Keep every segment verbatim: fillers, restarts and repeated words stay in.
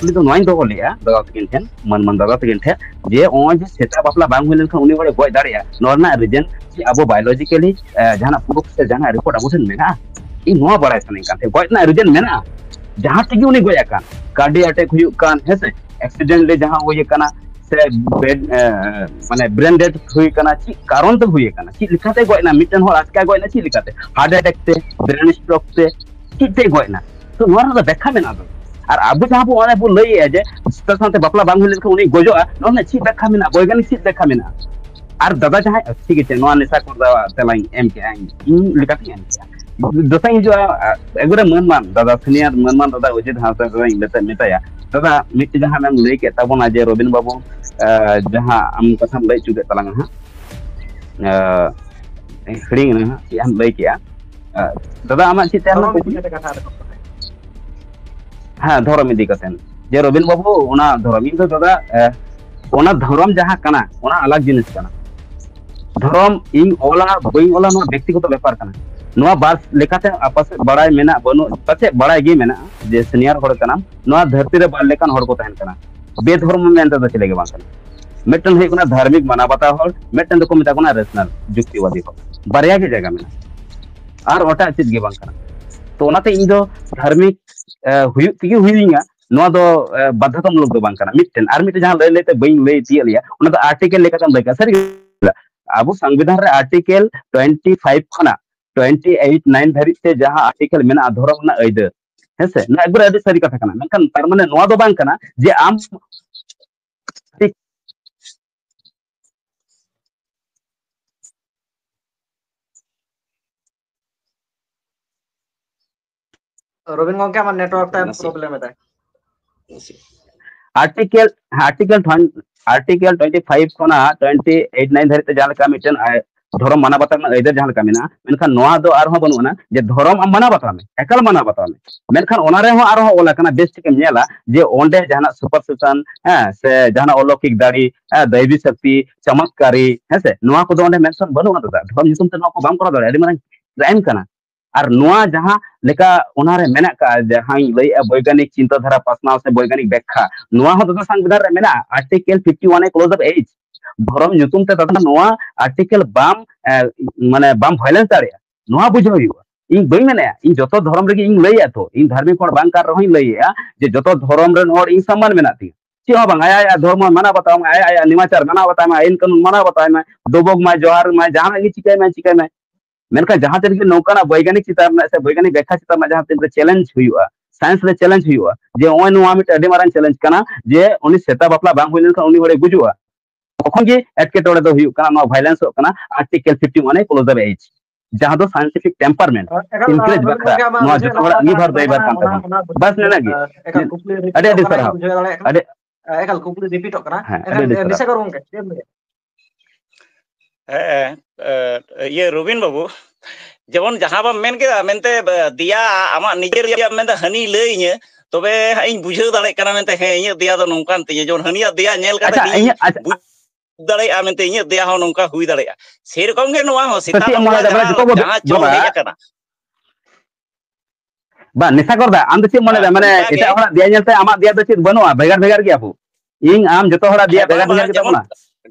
ᱩᱱᱤ ᱫᱚ ᱱᱚᱣᱟᱧ ᱫᱚᱦᱚ ᱞᱮᱫᱼᱟ ᱫᱟᱫᱟ ᱛᱟᱹᱠᱤᱱ ᱴᱷᱮᱱ, ᱢᱟᱹᱱ ᱢᱟᱹᱱ ᱫᱟᱫᱟ ᱛᱟᱹᱠᱤᱱ ᱴᱷᱮᱱ, ᱡᱮ ᱱᱚᱜᱼᱚᱭ ᱡᱮ ᱥᱮᱛᱟ ᱵᱟᱯᱞᱟ ᱵᱟᱝ ᱦᱩᱭ ᱞᱮᱱᱠᱷᱟᱱ ᱩᱱᱤ ᱦᱚᱲᱮ ᱜᱚᱡ ᱫᱟᱲᱮᱭᱟᱜᱼᱟ, ᱱᱚᱣᱟ ᱨᱮᱱᱟᱜ ᱨᱤᱡᱮᱱ ᱪᱮᱫ ᱟᱵᱚ ᱵᱟᱭᱳᱞᱚᱡᱤᱠᱮᱞᱤ ᱡᱟᱦᱟᱱᱟᱜ ᱯᱨᱩᱯᱷ ᱥᱮ ᱡᱟᱦᱟᱱᱟᱜ ᱨᱤᱯᱳᱨᱴ ᱟᱵᱚ ᱴᱷᱮᱱ ᱢᱮᱱᱟᱜᱼᱟ? ᱤᱧ ᱱᱚᱣᱟ ᱵᱟᱲᱟᱭ ᱥᱟᱱᱟᱧ ᱠᱟᱱ ᱛᱟᱦᱮᱸᱫ, ᱜᱚᱡ ᱨᱮᱱᱟᱜ ᱨᱤᱡᱮᱱ ᱢᱮᱱᱟᱜᱼᱟ? ᱡᱟᱦᱟᱸ ᱛᱮᱜᱮ ᱩᱱᱤ ᱜᱚᱡ ᱟᱠᱟᱱ, ᱠᱟᱨᱰᱤᱭᱟ ᱮᱴᱮᱠ ᱦᱩᱭᱩᱜ ᱠᱟᱱ, ᱦᱮᱸ ᱥᱮ, ᱮᱠᱥᱤᱰᱮᱱᱴ ᱨᱮ ᱡᱟᱦᱟᱸ ᱦᱩᱭ ᱟᱠᱟᱱᱟ, ᱥᱮ ᱵᱨᱮᱱ, ᱢᱟᱱᱮ ᱵᱨᱮᱱ ᱰᱮᱰ ᱦᱩᱭ ᱟᱠᱟᱱᱟ, ᱪᱮᱫ ᱠᱟᱨᱚᱱ ᱛᱮ ᱦᱩᱭ ᱟᱠᱟᱱᱟ, ᱪᱮᱫ ᱞᱮᱠᱟᱛᱮ ᱜᱚᱡ ᱮᱱᱟ, ᱢᱤᱫᱴᱮᱱ ᱦᱚᱲ ᱟᱪᱠᱟ ᱜᱚᱡ ᱮᱱᱟ ᱪᱮᱫ ᱞᱮᱠᱟᱛᱮ, ᱦᱟᱨᱴ ᱮᱴᱮᱠ ᱛᱮ, ᱵᱨᱮᱱ ᱥᱴᱨᱳᱠ ᱛᱮ, ᱪᱮᱫ ᱛᱮ ᱜᱚᱡ ᱮᱱᱟ? ᱛᱚ ᱱᱚᱣᱟ ᱨᱮᱱᱟᱜ ᱫᱚ ᱵᱮᱠᱠᱷᱟ ᱢᱮᱱᱟᱜᱼᱟ ᱫᱚ᱾ ᱟᱨ ᱟᱵᱚ ᱡᱟᱦᱟᱸ ᱵᱚ ᱚᱱᱮ ᱵᱚ ᱞᱟᱹᱭᱮᱫᱼᱟ ᱡᱮ ᱥᱮᱛᱟ ᱥᱟᱶᱛᱮ ᱵᱟᱯᱞᱟ ᱵᱟᱝ ᱦᱩᱭ ᱞᱮᱱᱠᱷᱟᱱ ᱩᱱᱤ ᱜᱚᱡᱚᱜᱼᱟ, ᱱᱚᱣᱟ ᱨᱮᱱᱟᱜ ᱪᱮᱫ ᱵᱮᱠᱠᱷᱟ ᱢᱮᱱᱟᱜᱼᱟ, ᱵᱳᱭᱜᱟᱱᱤᱠ ᱪᱮᱫ ᱵᱮᱠᱠᱷᱟ ᱢᱮᱱᱟᱜᱼᱟ? ᱟᱨ ᱫᱟᱫᱟ ᱡᱟᱦᱟᱸᱭ, ᱴᱷᱤᱠ ᱟᱪᱷᱮ, ᱱᱚᱣᱟ ᱱᱮᱥᱟ ᱠᱚᱨ ᱫᱚ ᱛᱮᱞᱟᱧ ᱮᱢ ᱠᱮᱜᱼᱟ, ᱤᱧ, ᱤᱧ ᱞᱮᱠᱟᱛᱤᱧ ᱮᱢ ᱠᱮᱜᱼᱟ᱾ ᱫᱚᱥᱟᱧ ᱦᱤᱡᱩᱜᱼᱟ, ᱮᱠᱵᱟᱨᱮ ᱢᱟᱹᱱ ᱢᱟᱱ ᱫᱟᱫᱟ, ᱥᱤᱱᱤᱭᱟᱨ ᱢᱟᱹᱱ ᱢᱟᱱ ᱫᱟᱫᱟ ᱚᱡᱤᱛ ᱦᱟᱸᱥᱫᱟ ᱫᱟᱫᱟᱧ ᱢᱮᱛᱟ-, ᱢᱮᱛᱟᱭᱟ, ᱫᱟᱫᱟ, ᱢᱤᱫᱴᱮᱡ ᱡᱟᱦᱟᱸ ᱟᱢᱮᱢ ᱞᱟᱹᱭ ᱠᱮᱫ ᱛᱟᱵᱚᱱᱟ ᱡᱮ ᱨᱚᱵᱤᱱ ᱵᱟᱹᱵᱩ, ᱟᱸ, ᱡᱟᱦᱟᱸ ᱟᱢ ᱠᱟᱛᱷᱟᱢ ᱞᱟᱹᱭ ᱦᱚᱪᱚ ᱠᱮᱫ ᱛᱟᱞᱟᱝᱟ ᱦᱟᱸᱜ, ᱟᱸ, ᱦᱤᱲᱤᱧ ᱮᱱᱟ ᱦᱟᱸᱜ, ᱪᱮᱫ ᱮᱢ ᱞᱟᱹᱭ ᱠᱮᱜᱼᱟ? ᱟᱸ, ᱫᱟᱫᱟ, ᱟᱢᱟᱜ ᱪᱮᱫ ᱛᱟᱦᱮᱸ ᱞᱮᱱᱟ ᱫᱷᱚᱨᱚᱢ ᱤᱫᱤ ᱠᱩᱠᱞᱤ? ᱠᱟᱛᱮ ᱠᱟᱛᱷᱟ ᱨᱟᱠᱟᱵ ᱠᱟᱱᱟ᱾ ᱦᱮᱸ, ᱫᱷᱚᱨᱚᱢ ᱤᱫᱤ ᱠᱟᱛᱮ, ᱡᱮ ᱨᱚᱵᱤᱱ ᱵᱟᱹᱵᱩ, ᱚᱱᱟ ᱫᱷᱚᱨᱚᱢ, ᱤᱧ ᱫᱚ ᱫᱟᱫᱟ, ᱮ, ᱚᱱᱟ ᱫᱷᱚᱨᱚᱢ ᱡᱟᱦᱟᱸ ᱠᱟᱱᱟ, ᱚᱱᱟ ᱟᱞᱟᱜᱽ ᱡᱤᱱᱤᱥ ᱠᱟᱱᱟ᱾ ᱫᱷᱚᱨᱚᱢ ᱤᱧ ᱚᱞᱟ ᱵᱟᱹᱧ ᱚᱞᱟ, ᱱᱚᱣᱟ ᱵᱮᱠᱛᱤᱜᱚᱛᱚ ᱵᱮᱯᱟᱨ ᱠᱟᱱᱟ᱾ ᱱᱚᱣᱟ ᱵᱟᱨ ᱞᱮᱠᱟᱛᱮ ᱟᱯᱟᱥᱮᱫ ᱵᱟᱲᱟᱭ ᱢᱮᱱᱟᱜ ᱵᱟᱹᱱᱩᱜ ᱯᱟᱪᱮᱫ ᱵᱟᱲᱟᱭ ᱜᱮ ᱢᱮᱱᱟᱜᱼᱟ ᱡᱮ ᱥᱤᱱᱤᱭᱟᱨ ᱦᱚᱲ ᱠᱟᱱᱟᱢ, ᱱᱚᱣᱟ ᱫᱷᱟᱹᱨᱛᱤ ᱨᱮ ᱵᱟᱨ ᱞᱮᱠᱟᱱ ᱦᱚᱲ ᱠᱚ ᱛᱟᱦᱮᱱ ᱠᱟᱱᱟ᱾ ᱵᱮᱫᱷᱚᱨᱢᱚ ᱢᱮᱱᱛᱮ ᱫᱚ ᱪᱤᱞᱤ ᱜᱮ ᱵᱟᱝ ᱠᱟᱱᱟ᱾ ᱢᱤᱫᱴᱮᱱ ᱦᱩᱭᱩᱜ ᱠᱟᱱᱟ ᱫᱷᱟᱨᱢᱤᱠ ᱢᱟᱱᱟᱣ ᱵᱟᱛᱟᱣ ᱦᱚᱲ, ᱢᱤᱫᱴᱮᱱ ᱫᱚᱠᱚ ᱢᱮᱛᱟ ᱠᱚ ᱠᱟᱱᱟ ᱨᱮᱥᱱᱟᱞ, ᱡᱩᱠᱛᱤᱵᱟᱫᱤ ᱦᱚᱲ᱾ ᱵᱟᱨᱭᱟ ᱜᱮ ᱡᱟᱭᱜᱟ ᱢᱮᱱᱟᱜᱼᱟ, ᱟᱨ ᱮᱴᱟᱜ ᱪᱮᱫ ᱜᱮ ᱵᱟᱝ ᱠᱟᱱᱟ᱾ ᱛᱚ ᱚᱱᱟᱛᱮ ᱤᱧ ᱫᱚ ᱫᱷᱟᱨᱢᱤᱠ, ᱮ, ᱦᱩᱭᱩᱜ ᱛᱮᱜᱮ ᱦᱩᱭᱩᱜ ᱤᱧᱟ, ᱱᱚᱣᱟ ᱫᱚ, ᱮ, ᱵᱟᱫᱷᱚᱛᱟᱢᱩᱞᱚᱠ ᱫᱚ ᱵᱟᱝ ᱠᱟᱱᱟ᱾ ᱢᱤᱫᱴᱮᱱ ᱟᱨ ᱢᱤᱫᱴᱮᱱ ᱡᱟᱦᱟᱸ ᱞᱟᱹᱭ ᱞᱟᱹᱭᱛᱮ ᱵᱟᱹᱧ ᱞᱟᱹᱭ ᱛᱤᱭᱟᱹᱜ ᱞᱮᱭᱟ, ᱚᱱᱟ ᱫᱚ ᱟᱨᱴᱤᱠᱮᱞ ᱞᱮᱠᱟᱛᱮᱢ ᱞᱟᱹᱭ ᱠᱮᱫᱟ᱾ ᱥᱟᱹᱨᱤ ᱜᱮ, ᱟᱵᱚ ᱥᱚᱝᱵᱤᱫᱷᱟᱱ ᱨᱮ ᱟᱨᱴᱤᱠᱮᱞ ᱴᱩᱭᱮᱱᱴᱤ ᱯᱷᱟᱭᱤᱵᱷ ᱠᱷᱚᱱᱟᱜ ᱴᱩᱭᱮᱱᱴᱤ ᱮᱭᱤᱴ ᱱᱟᱭᱤᱱ ᱫᱷᱟᱹᱨᱤᱡ ᱛᱮ ᱡᱟᱦᱟᱸ ᱟᱨᱴᱤᱠᱮᱞ ᱢᱮᱱᱟᱜᱼᱟ ᱫᱷᱚᱨᱚᱢ ᱨᱮᱱᱟᱜ ᱟᱹᱭᱫᱟᱹᱨ, ᱦᱮᱸ ᱥᱮ, ᱱᱚᱣᱟ ᱮᱠᱵᱟᱨᱮ ᱟᱹᱰᱤ ᱥᱟᱹᱨᱤ ᱠᱟᱛᱷᱟ ᱠᱟᱱᱟ᱾ ᱢᱮᱱᱠᱷᱟᱱ ᱛᱟᱨ ᱢᱟᱱᱮ ᱱᱚᱣᱟ ᱫᱚ ᱵᱟᱝ ᱠᱟᱱᱟ ᱡᱮ ᱟᱢ ᱨᱚᱵᱤᱱ ᱜᱚᱝᱠᱮ, ᱟᱢᱟᱜ ᱱᱮᱴᱣᱟᱨᱠ ᱛᱟᱭ ᱱᱟᱥᱮ, ᱯᱨᱚᱵᱞᱮᱢ ᱮᱫᱟᱭ᱾ ᱱᱟᱥᱮ᱾ ᱟᱨᱴᱤᱠᱮᱞ, ᱟᱨᱴᱤᱠᱮᱞ ᱴᱷᱚᱱ-, ᱟᱨᱴᱤᱠᱮᱞ ᱴᱩᱭᱮᱱᱴᱤ ᱯᱷᱟᱭᱤᱵᱷ ᱠᱷᱚᱱᱟᱜ ᱴᱩᱭᱮᱱᱴᱤ ᱮᱭᱤᱴ ᱱᱟᱭᱤᱱ ᱫᱷᱟᱹᱨᱤᱡ ᱛᱮ ᱡᱟᱦᱟᱸ ᱞᱮᱠᱟ ᱢᱤᱫᱴᱮᱱ, ᱟᱭ, ᱫᱷᱚᱨᱚᱢ ᱢᱟᱱᱟᱣ ᱵᱟᱛᱟᱣ ᱨᱮᱱᱟᱜ ᱟᱹᱭᱫᱟᱹᱨ ᱡᱟᱦᱟᱸ ᱞᱮᱠᱟ ᱢᱮᱱᱟᱜᱼᱟ, ᱢᱮᱱᱠᱷᱟᱱ ᱱᱚᱣᱟ ᱫᱚ ᱟᱨᱦᱚᱸ ᱵᱟᱹᱱᱩᱜ ᱟᱱᱟ ᱡᱮ ᱫᱷᱚᱨᱚᱢ ᱟᱢ ᱢᱟᱱᱟᱣ ᱵᱟᱛᱟᱣ ᱢᱮ, ᱮᱠᱟᱞ ᱢᱟᱱᱟᱣ ᱵᱟᱛᱟᱣ ᱢᱮ᱾ ᱢᱮᱱᱠᱷᱟᱱ ᱚᱱᱟ ᱨᱮᱦᱚᱸ ᱟᱨᱦᱚᱸ ᱚᱞ ᱟᱠᱟᱱᱟ, ᱵᱮᱥ ᱴᱷᱤᱠᱮᱢ ᱧᱮᱞᱟ ᱡᱮ ᱚᱸᱰᱮ ᱡᱟᱦᱟᱱᱟᱜ ᱥᱩᱯᱟᱨᱥᱮᱥᱚᱱ, ᱦᱮᱸ, ᱥᱮ ᱡᱟᱦᱟᱱᱟᱜ ᱚᱞᱚᱠᱤᱠ ᱫᱟᱲᱮ, ᱦᱮᱸ, ᱫᱟᱭᱵᱤ ᱥᱚᱠᱛᱤ, ᱪᱚᱢᱚᱛᱠᱟᱨᱤ, ᱦᱮᱸ ᱥᱮ, ᱱᱚᱣᱟ ᱠᱚᱫᱚ ᱚᱸᱰᱮ ᱢᱮᱱᱥᱚᱱ ᱵᱟᱹᱱᱩᱜᱼᱟ ᱫᱟᱫᱟ᱾ ᱫᱷᱚᱨᱚᱢ ᱧᱩᱛᱩᱢ ᱛᱮ ᱱᱚᱣᱟ ᱠᱚ ᱵᱟᱢ ᱠᱚᱨᱟᱣ ᱫᱟᱲᱮᱭᱟᱜᱼᱟ, ᱟᱹᱰᱤ ᱢᱟᱨᱟᱝ ᱠᱨᱟᱭᱤᱢ ᱠᱟᱱᱟ᱾ ᱟᱨ ᱱᱚᱣᱟ ᱡᱟᱦᱟᱸ ᱞᱮᱠᱟ ᱚᱱᱟᱨᱮ ᱢᱮᱱᱟᱜ ᱠᱟᱜᱼᱟ, ᱡᱟᱦᱟᱸᱧ ᱞᱟᱹᱭᱮᱜᱼᱟ ᱵᱳᱭᱜᱟᱱᱤᱠ ᱪᱤᱱᱛᱟᱹ ᱫᱷᱟᱨᱟ ᱯᱟᱥᱱᱟᱣ ᱥᱮ ᱵᱳᱭᱜᱟᱱᱤᱠ ᱵᱮᱠᱠᱷᱟ, ᱱᱚᱣᱟ ᱦᱚᱸ ᱫᱟᱫᱟ ᱥᱚᱝᱵᱤᱫᱷᱟᱱ ᱨᱮ ᱢᱮᱱᱟᱜᱼᱟ, Article fifty one A clause of H᱾ ᱫᱷᱚᱨᱚᱢ ᱧᱩᱛᱩᱢ ᱛᱮ ᱫᱟᱫᱟ ᱱᱚᱣᱟ ᱟᱨᱴᱤᱠᱮᱞ ᱵᱟᱢ ᱮ, ᱢᱟᱱᱮ ᱵᱟᱢ ᱵᱷᱟᱭᱞᱮᱱᱥ ᱫᱟᱲᱮᱭᱟᱜᱼᱟ, ᱱᱚᱣᱟ ᱵᱩᱡᱷᱟᱹᱣ ᱦᱩᱭᱩᱜᱼᱟ᱾ ᱤᱧ ᱵᱟᱹᱧ ᱢᱮᱱᱮᱜᱼᱟ, ᱤᱧ ᱡᱚᱛᱚ ᱫᱷᱚᱨᱚᱢ ᱨᱮᱜᱮ ᱤᱧ ᱞᱟᱹᱭᱮᱜᱼᱟ, ᱛᱚ ᱤᱧ ᱫᱷᱟᱨᱢᱤᱠ ᱦᱚᱲ ᱵᱟᱝ ᱠᱟᱱ ᱨᱮᱦᱚᱸᱧ ᱞᱟᱹᱭᱮᱜᱼᱟ ᱡᱮ ᱡᱚᱛᱚ ᱫᱷᱚᱨᱚᱢ ᱨᱮᱱ ᱦᱚᱲ ᱤᱧ ᱥᱚᱢᱢᱟᱱ ᱢᱮᱱᱟᱜ ᱛᱤᱧᱟ, ᱪᱮᱫ ᱦᱚᱸ ᱵᱟᱝ, ᱟᱭᱟᱜ ᱟᱭᱟᱜ ᱫᱷᱚᱨᱢᱚ ᱢᱟᱱᱟᱣ ᱵᱟᱛᱟᱣ ᱢᱟᱭ, ᱟᱭᱟᱜ ᱟᱭᱟᱜ ᱱᱮᱢᱟᱪᱟᱨ ᱢᱟᱱᱟᱣ ᱵᱟᱛᱟᱣ ᱢᱟᱭ, ᱟᱭᱤᱱ ᱠᱟᱹᱱᱩᱱ ᱢᱟᱱᱟᱣ ᱵᱟᱛᱟᱣ ᱢᱟᱭ, ᱰᱚᱵᱚᱜ ᱢᱟᱭ, ᱡᱚᱦᱟᱨ ᱢᱟᱭ, ᱡᱟᱦᱟᱱᱟᱜ ᱜᱮ ᱪᱤᱠᱟᱹᱭ ᱢᱟᱭ, ᱪᱤᱠᱟᱹᱭ ᱢᱟᱭ᱾ ᱢᱮᱱᱠᱷᱟᱱ ᱡᱟᱦᱟᱸ ᱛᱤᱱ ᱨᱮᱜᱮ ᱱᱚᱝᱠᱟᱱᱟᱜ ᱵᱳᱭᱜᱟᱱᱤᱠ ᱪᱮᱛᱟᱱ ᱨᱮᱱᱟᱜ ᱥᱮ ᱵᱳᱭᱜᱟᱱᱤᱠ ᱵᱮᱠᱠᱷᱟ ᱪᱮᱛᱟᱱ ᱨᱮᱱᱟᱜ ᱡᱟᱦᱟᱸ ᱛᱤᱱ ᱨᱮ ᱪᱮᱞᱮᱧᱡᱽ ᱦᱩᱭᱩᱜᱼᱟ, ᱥᱟᱭᱮᱱᱥ ᱨᱮ ᱪᱮᱞᱮᱧᱡᱽ ᱦᱩᱭᱩᱜᱼᱟ, ᱡᱮ ᱱᱚᱜᱼᱚᱭ ᱱᱚᱣᱟ ᱢᱤᱫᱴᱮᱱ ᱟᱹᱰᱤ ᱢᱟᱨᱟᱝ ᱪᱮᱞᱮᱧᱡᱽ ᱠᱟᱱᱟ ᱡᱮ ᱩᱱᱤ ᱥᱮᱛᱟ ᱵᱟᱯᱞᱟ ᱵᱟᱝ ᱦᱩᱭ ᱞᱮᱱᱠᱷᱟᱱ ᱩᱱᱤ ᱦᱚᱲᱮ ᱜᱩᱡᱩᱜᱼᱟ, ᱛᱚᱠᱷᱚᱱ ᱜᱮ ᱮᱴᱠᱮᱴᱚᱬᱮ ᱫᱚ ᱦᱩᱭᱩᱜ ᱠᱟᱱᱟ, ᱱᱚᱣᱟ ᱵᱷᱟᱭᱞᱮᱱᱥᱚᱜ ᱠᱟᱱᱟ article fifty one A clause of H, ᱡᱟᱦᱟᱸ ᱫᱚ ᱥᱟᱭᱮᱱᱴᱤᱯᱷᱤᱠ ᱴᱮᱢᱯᱟᱨᱢᱮᱱᱴ ᱤᱱᱠᱨᱮᱡᱽ ᱵᱟᱠᱷᱨᱟ ᱱᱚᱣᱟ ᱡᱚᱛᱚ ᱦᱚᱲᱟᱜ ᱟᱸᱜᱤᱵᱷᱟᱨ ᱫᱟᱭᱵᱷᱟᱨ ᱠᱟᱱ ᱛᱟᱵᱚᱱᱟ᱾ ᱵᱟᱥ ᱱᱤᱱᱟᱹᱜ ᱜᱮ᱾ ᱮᱠᱟᱞ ᱠᱩᱠᱞᱤ ᱨᱤᱯᱤᱴᱚᱜ ᱟᱹᱰᱤ ᱠᱟᱱᱟ, ᱠᱩᱠᱞᱤ ᱨᱤᱯᱤᱴᱚᱜ ᱠᱟᱱᱟ᱾ ᱮᱠᱟᱞ ᱠᱩᱠᱞᱤ ᱨᱤᱯᱤᱴᱚᱜ ᱠᱟᱱᱟ᱾ ᱦᱮᱸ, ᱮᱠᱟᱞ ᱟᱹᱰᱤ ᱟᱹᱰᱤ ᱥᱟᱨᱦᱟᱣ᱾ ᱱᱤᱥᱟᱜᱚᱨ ᱜᱚᱢᱠᱮ, ᱪᱮᱫ ᱮᱢ ᱞᱟᱹᱭᱟ? ᱦᱮᱸ, ᱮ, ᱤᱭᱟᱹ ᱨᱚᱵᱤᱱ ᱵᱟᱹᱵᱩ, ᱡᱮᱢᱚᱱ ᱡᱟᱦᱟᱸ ᱵᱟᱢ ᱢᱮᱱ ᱠᱮᱫᱟ ᱢᱮᱱᱛᱮ, ᱵᱮ, ᱫᱮᱭᱟ ᱟᱢᱟᱜ ᱱᱤᱡᱮᱨ ᱫᱮᱭᱟ ᱢᱮᱱᱫᱟ ᱦᱟᱹᱱᱤ ᱞᱟᱹᱭ ᱤᱧᱟᱹ, ᱛᱚᱵᱮ ᱦᱟᱸᱜ ᱤᱧ ᱵᱩᱡᱷᱟᱹᱣ ᱫᱟᱲᱮᱭᱟᱜ ᱠᱟᱱᱟ ᱢᱮᱱᱛᱮ, ᱦᱮᱸ, ᱤᱧᱟᱹᱜ ᱫᱮᱭᱟ ᱫᱚ ᱱᱚᱝᱠᱟᱱ ᱛᱤᱧᱟᱹ, ᱡᱮᱢᱚᱱ ᱦᱟᱹᱱᱤᱭᱟᱜ ᱫᱮᱭᱟ ᱧᱮᱞ ᱠᱟᱛᱮ ᱟᱪᱪᱷᱟ, ᱤᱧ ᱤᱧᱟᱹᱜ, ᱟᱪᱪᱷᱟ᱾ ᱵᱩᱡᱽ ᱫᱟᱲᱮᱭᱟᱜᱼᱟ ᱢᱮᱱᱛᱮ, ᱤᱧᱟᱹᱜ ᱫᱮᱭᱟ ᱦᱚᱸ ᱱᱚᱝᱠᱟ ᱦᱩᱭ ᱫᱟᱲᱮᱭᱟᱜᱼᱟ᱾ ᱥᱮᱨᱚᱠᱚᱢ ᱜᱮ ᱱᱚᱣᱟ ᱦᱚᱸ ᱛᱚ ᱥᱮᱛᱟ ᱪᱮᱫ ᱮᱢ ᱵᱟᱯᱞᱟ ᱢᱚᱱᱮᱭᱮᱫᱟ? ᱢᱟᱱᱮ ᱡᱟᱦᱟᱸ, ᱡᱚᱛᱚ ᱵᱚ ᱡᱟᱦᱟᱸ ᱪᱚᱞ ᱵᱟᱵᱟ, ᱦᱮᱡ ᱟᱠᱟᱱᱟ᱾ ᱵᱟ, ᱱᱮᱥᱟᱜᱚᱨ ᱫᱟ, ᱟᱢ ᱫᱚ ᱪᱮᱫ ᱮᱢ ᱢᱚᱱᱮᱭᱮᱫᱟ? ᱦᱮᱸ, ᱢᱟᱱᱮ ᱚᱱᱠᱟ ᱜᱮ᱾ ᱮᱴᱟᱜ ᱦᱚᱲᱟᱜ ᱫᱮᱭᱟ ᱧᱮᱞᱛᱮ ᱟᱢᱟᱜ ᱫᱮᱭᱟ ᱫᱚ ᱪᱮᱫ ᱵᱵᱟᱹᱱᱩᱜᱼᱟ? ᱵᱷᱮᱜᱟᱨ ᱵᱷᱮᱜᱟᱨ ᱜᱮᱭᱟ ᱵᱚ᱾ ᱤᱧ ᱟᱢ ᱡᱚᱛᱚ ᱦᱚᱲᱟᱜ ᱫᱮᱭᱟ ᱦᱮᱸ, ᱵᱷᱮᱜᱟᱨ ᱵᱟᱝ, ᱵᱷᱮᱜᱟᱨ ᱵᱟᱝ, ᱜᱮᱛᱟ ᱡᱮᱢᱚᱱ ᱵᱚᱱᱟ᱾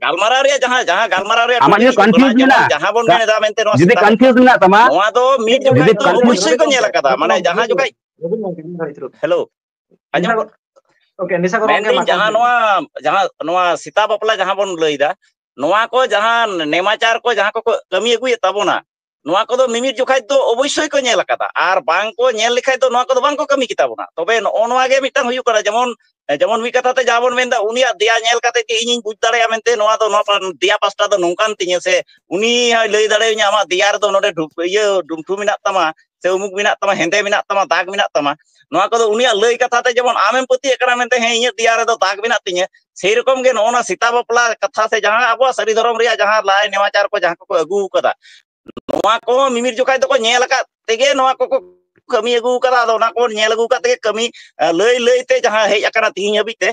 ᱜᱟᱞᱢᱟᱨᱟᱣ ᱨᱮᱭᱟᱜ ᱡᱟᱦᱟᱸ, ᱡᱟᱦᱟᱸ ᱜᱟᱞᱢᱟᱨᱟᱣ ᱨᱮᱭᱟᱜ ᱟᱢᱟᱜ topic ᱡᱩᱫᱤ ᱦᱤᱡᱩᱜ ᱠᱟᱱᱟ, confuse ᱡᱮᱢᱚᱱ ᱢᱮᱱᱟᱜ, ᱡᱟᱦᱟᱸ ᱵᱚᱱ ᱠᱟ-, ᱢᱮᱱᱮᱫᱟ ᱢᱮᱱᱛᱮ ᱱᱚᱣᱟ ᱡᱩᱫᱤ ᱥᱮᱛᱟ ᱵᱟᱯᱞᱟ confuse ᱨᱮᱱᱟᱜ, ᱢᱮᱱᱟᱜ ᱛᱟᱢᱟ, ᱱᱚᱣᱟ ᱫᱚ ᱢᱤᱫ ᱡᱩᱫᱤ ᱡᱚᱠᱷᱟᱡ ᱫᱚ confuse ᱚᱵᱚᱥᱥᱳᱭ ᱠᱚ ᱧᱮᱞ ᱟᱠᱟᱫᱟ, ᱢᱟᱱᱮ ᱡᱟᱦᱟᱸ ᱡᱚᱠᱷᱟᱡ, ᱦᱮᱞᱳ, ᱟᱸᱡᱚᱢ ᱱᱮᱥᱟᱜᱚᱨ, ᱠᱟᱱᱟ? Okay, ᱱᱮᱥᱟᱜᱚᱨ ᱜᱚᱢᱠᱮ, ᱢᱮᱱᱫᱟᱹᱧ ᱢᱟ ᱡᱟᱦᱟᱸ continue᱾ ᱱᱚᱣᱟ, ᱡᱟᱦᱟᱸ ᱱᱚᱣᱟ ᱥᱮᱛᱟ ᱵᱟᱯᱞᱟ ᱡᱟᱦᱟᱸ ᱵᱚᱱ ᱞᱟᱹᱭᱫᱟ, ᱱᱚᱣᱟ ᱠᱚ ᱡᱟᱦᱟᱸ ᱱᱮᱢᱟᱪᱟᱨ ᱠᱚ ᱡᱟᱦᱟᱸ ᱠᱚᱠᱚ ᱠᱟᱹᱢᱤ ᱟᱹᱜᱩᱭᱮᱫ ᱛᱟᱵᱚᱱᱟ, ᱱᱚᱣᱟ ᱠᱚᱫᱚ ᱢᱤᱢᱤᱫ ᱡᱚᱠᱷᱟᱡ ᱫᱚ ᱚᱵᱚᱥᱥᱳᱭ ᱠᱚ ᱧᱮᱞ ᱟᱠᱟᱫᱟ, ᱟᱨ ᱵᱟᱝ ᱠᱚ ᱧᱮᱞ ᱞᱮᱠᱷᱟᱡ ᱫᱚ ᱱᱚᱣᱟ ᱠᱚᱫᱚ ᱵᱟᱝ ᱠᱚ ᱠᱟᱹᱢᱤ ᱠᱮᱛᱟ ᱵᱚᱱᱟ᱾ ᱛᱚᱵᱮ ᱱᱚᱜᱼᱚ ᱱᱚᱣᱟ ᱜᱮ ᱢᱤᱫᱴᱟᱝ ᱦᱩᱭᱩᱜ ᱠᱟᱱᱟ, ᱡᱮᱢᱚᱱ, ᱡᱮᱢᱚᱱ ᱢᱤᱫ ᱠᱟᱛᱷᱟ ᱛᱮ ᱡᱟᱦᱟᱸ ᱵᱚᱱ ᱢᱮᱱᱫᱟ, ᱩᱱᱤᱭᱟᱜ ᱫᱮᱭᱟ ᱧᱮᱞ ᱠᱟᱛᱮ ᱜᱮ ᱤᱧᱤᱧ ᱵᱩᱡᱽ ᱫᱟᱲᱮᱭᱟᱜᱼᱟ ᱢᱮᱱᱛᱮ ᱱᱚᱣᱟ ᱫᱚ, ᱱᱚᱣᱟ ᱯᱟ-, ᱫᱮᱭᱟ ᱯᱟᱥᱴᱟ ᱫᱚ ᱱᱚᱝᱠᱟᱱ ᱛᱤᱧᱟᱹ, ᱥᱮ ᱩᱱᱤ ᱦᱚᱸᱭ ᱞᱟᱹᱭ ᱫᱟᱲᱮᱭᱟᱹᱧᱟ ᱟᱢᱟᱜ ᱫᱮᱭᱟ ᱨᱮᱫᱚ ᱱᱚᱰᱮ ᱰᱩ-, ᱤᱭᱟᱹ ᱰᱩᱢᱴᱷᱩ ᱢᱮᱱᱟᱜ ᱛᱟᱢᱟ, ᱥᱮ ᱩᱢᱩᱠ ᱢᱮᱱᱟᱜ ᱛᱟᱢᱟ, ᱦᱮᱸᱫᱮ ᱢᱮᱱᱟᱜ ᱛᱟᱢᱟ, ᱫᱟᱜᱽ ᱢᱮᱱᱟᱜ ᱛᱟᱢᱟ᱾ ᱱᱚᱣᱟ ᱠᱚᱫᱚ ᱩᱱᱤᱭᱟᱜ ᱞᱟᱹᱭ ᱠᱟᱛᱷᱟ ᱛᱮ, ᱡᱮᱢᱚᱱ ᱟᱢᱮᱢ ᱯᱟᱹᱛᱭᱟᱹᱜ ᱠᱟᱱᱟ ᱢᱮᱱᱛᱮ, ᱦᱮᱸ, ᱤᱧᱟᱹᱜ ᱫᱮᱭᱟ ᱨᱮᱫᱚ ᱫᱟᱜᱽ ᱢᱮᱱᱟᱜ ᱛᱤᱧᱟᱹ, ᱥᱮᱭ ᱨᱚᱠᱚᱢ ᱜᱮ ᱱᱚᱜᱼᱚ ᱱᱟ ᱥᱮᱛᱟ ᱵᱟᱯᱞᱟ ᱠᱟᱛᱷᱟ ᱥᱮ ᱡᱟᱦᱟᱸ ᱟᱵᱚᱣᱟᱜ ᱥᱟᱹᱨᱤ ᱫᱷᱚᱨᱚᱢ ᱨᱮᱭᱟᱜ ᱡᱟᱦᱟᱸ ᱞᱟᱭ ᱱᱮᱢᱟᱪᱟᱨ ᱠᱚ ᱡᱟᱦᱟᱸ ᱠᱚᱠᱚ ᱟᱹᱜᱩ ᱟᱠᱟᱫᱟ, ᱱᱚᱣᱟ ᱠᱚᱦᱚᱸ ᱢᱤᱢᱤᱫ ᱡᱚᱠᱷᱟᱡ ᱫᱚᱠᱚ ᱧᱮᱞ ᱟᱠᱟᱫ ᱛᱮᱜᱮ ᱱᱚᱣᱟ ᱠᱚᱠᱚ ᱠᱟᱹᱢᱤ ᱟᱹᱜᱩ ᱟᱠᱟᱫᱟ᱾ ᱟᱫᱚ ᱚᱱᱟ ᱠᱚᱵᱚᱱ ᱧᱮᱞ ᱟᱹᱜᱩ ᱟᱠᱟᱫ ᱛᱮᱜᱮ ᱠᱟᱹᱢᱤ, ᱮ, ᱞᱟᱹᱭ ᱞᱟᱹᱭ ᱛᱮ ᱡᱟᱦᱟᱸ ᱦᱮᱡ ᱟᱠᱟᱱᱟ ᱛᱤᱦᱤᱧ ᱦᱟᱹᱵᱤᱡ ᱛᱮ,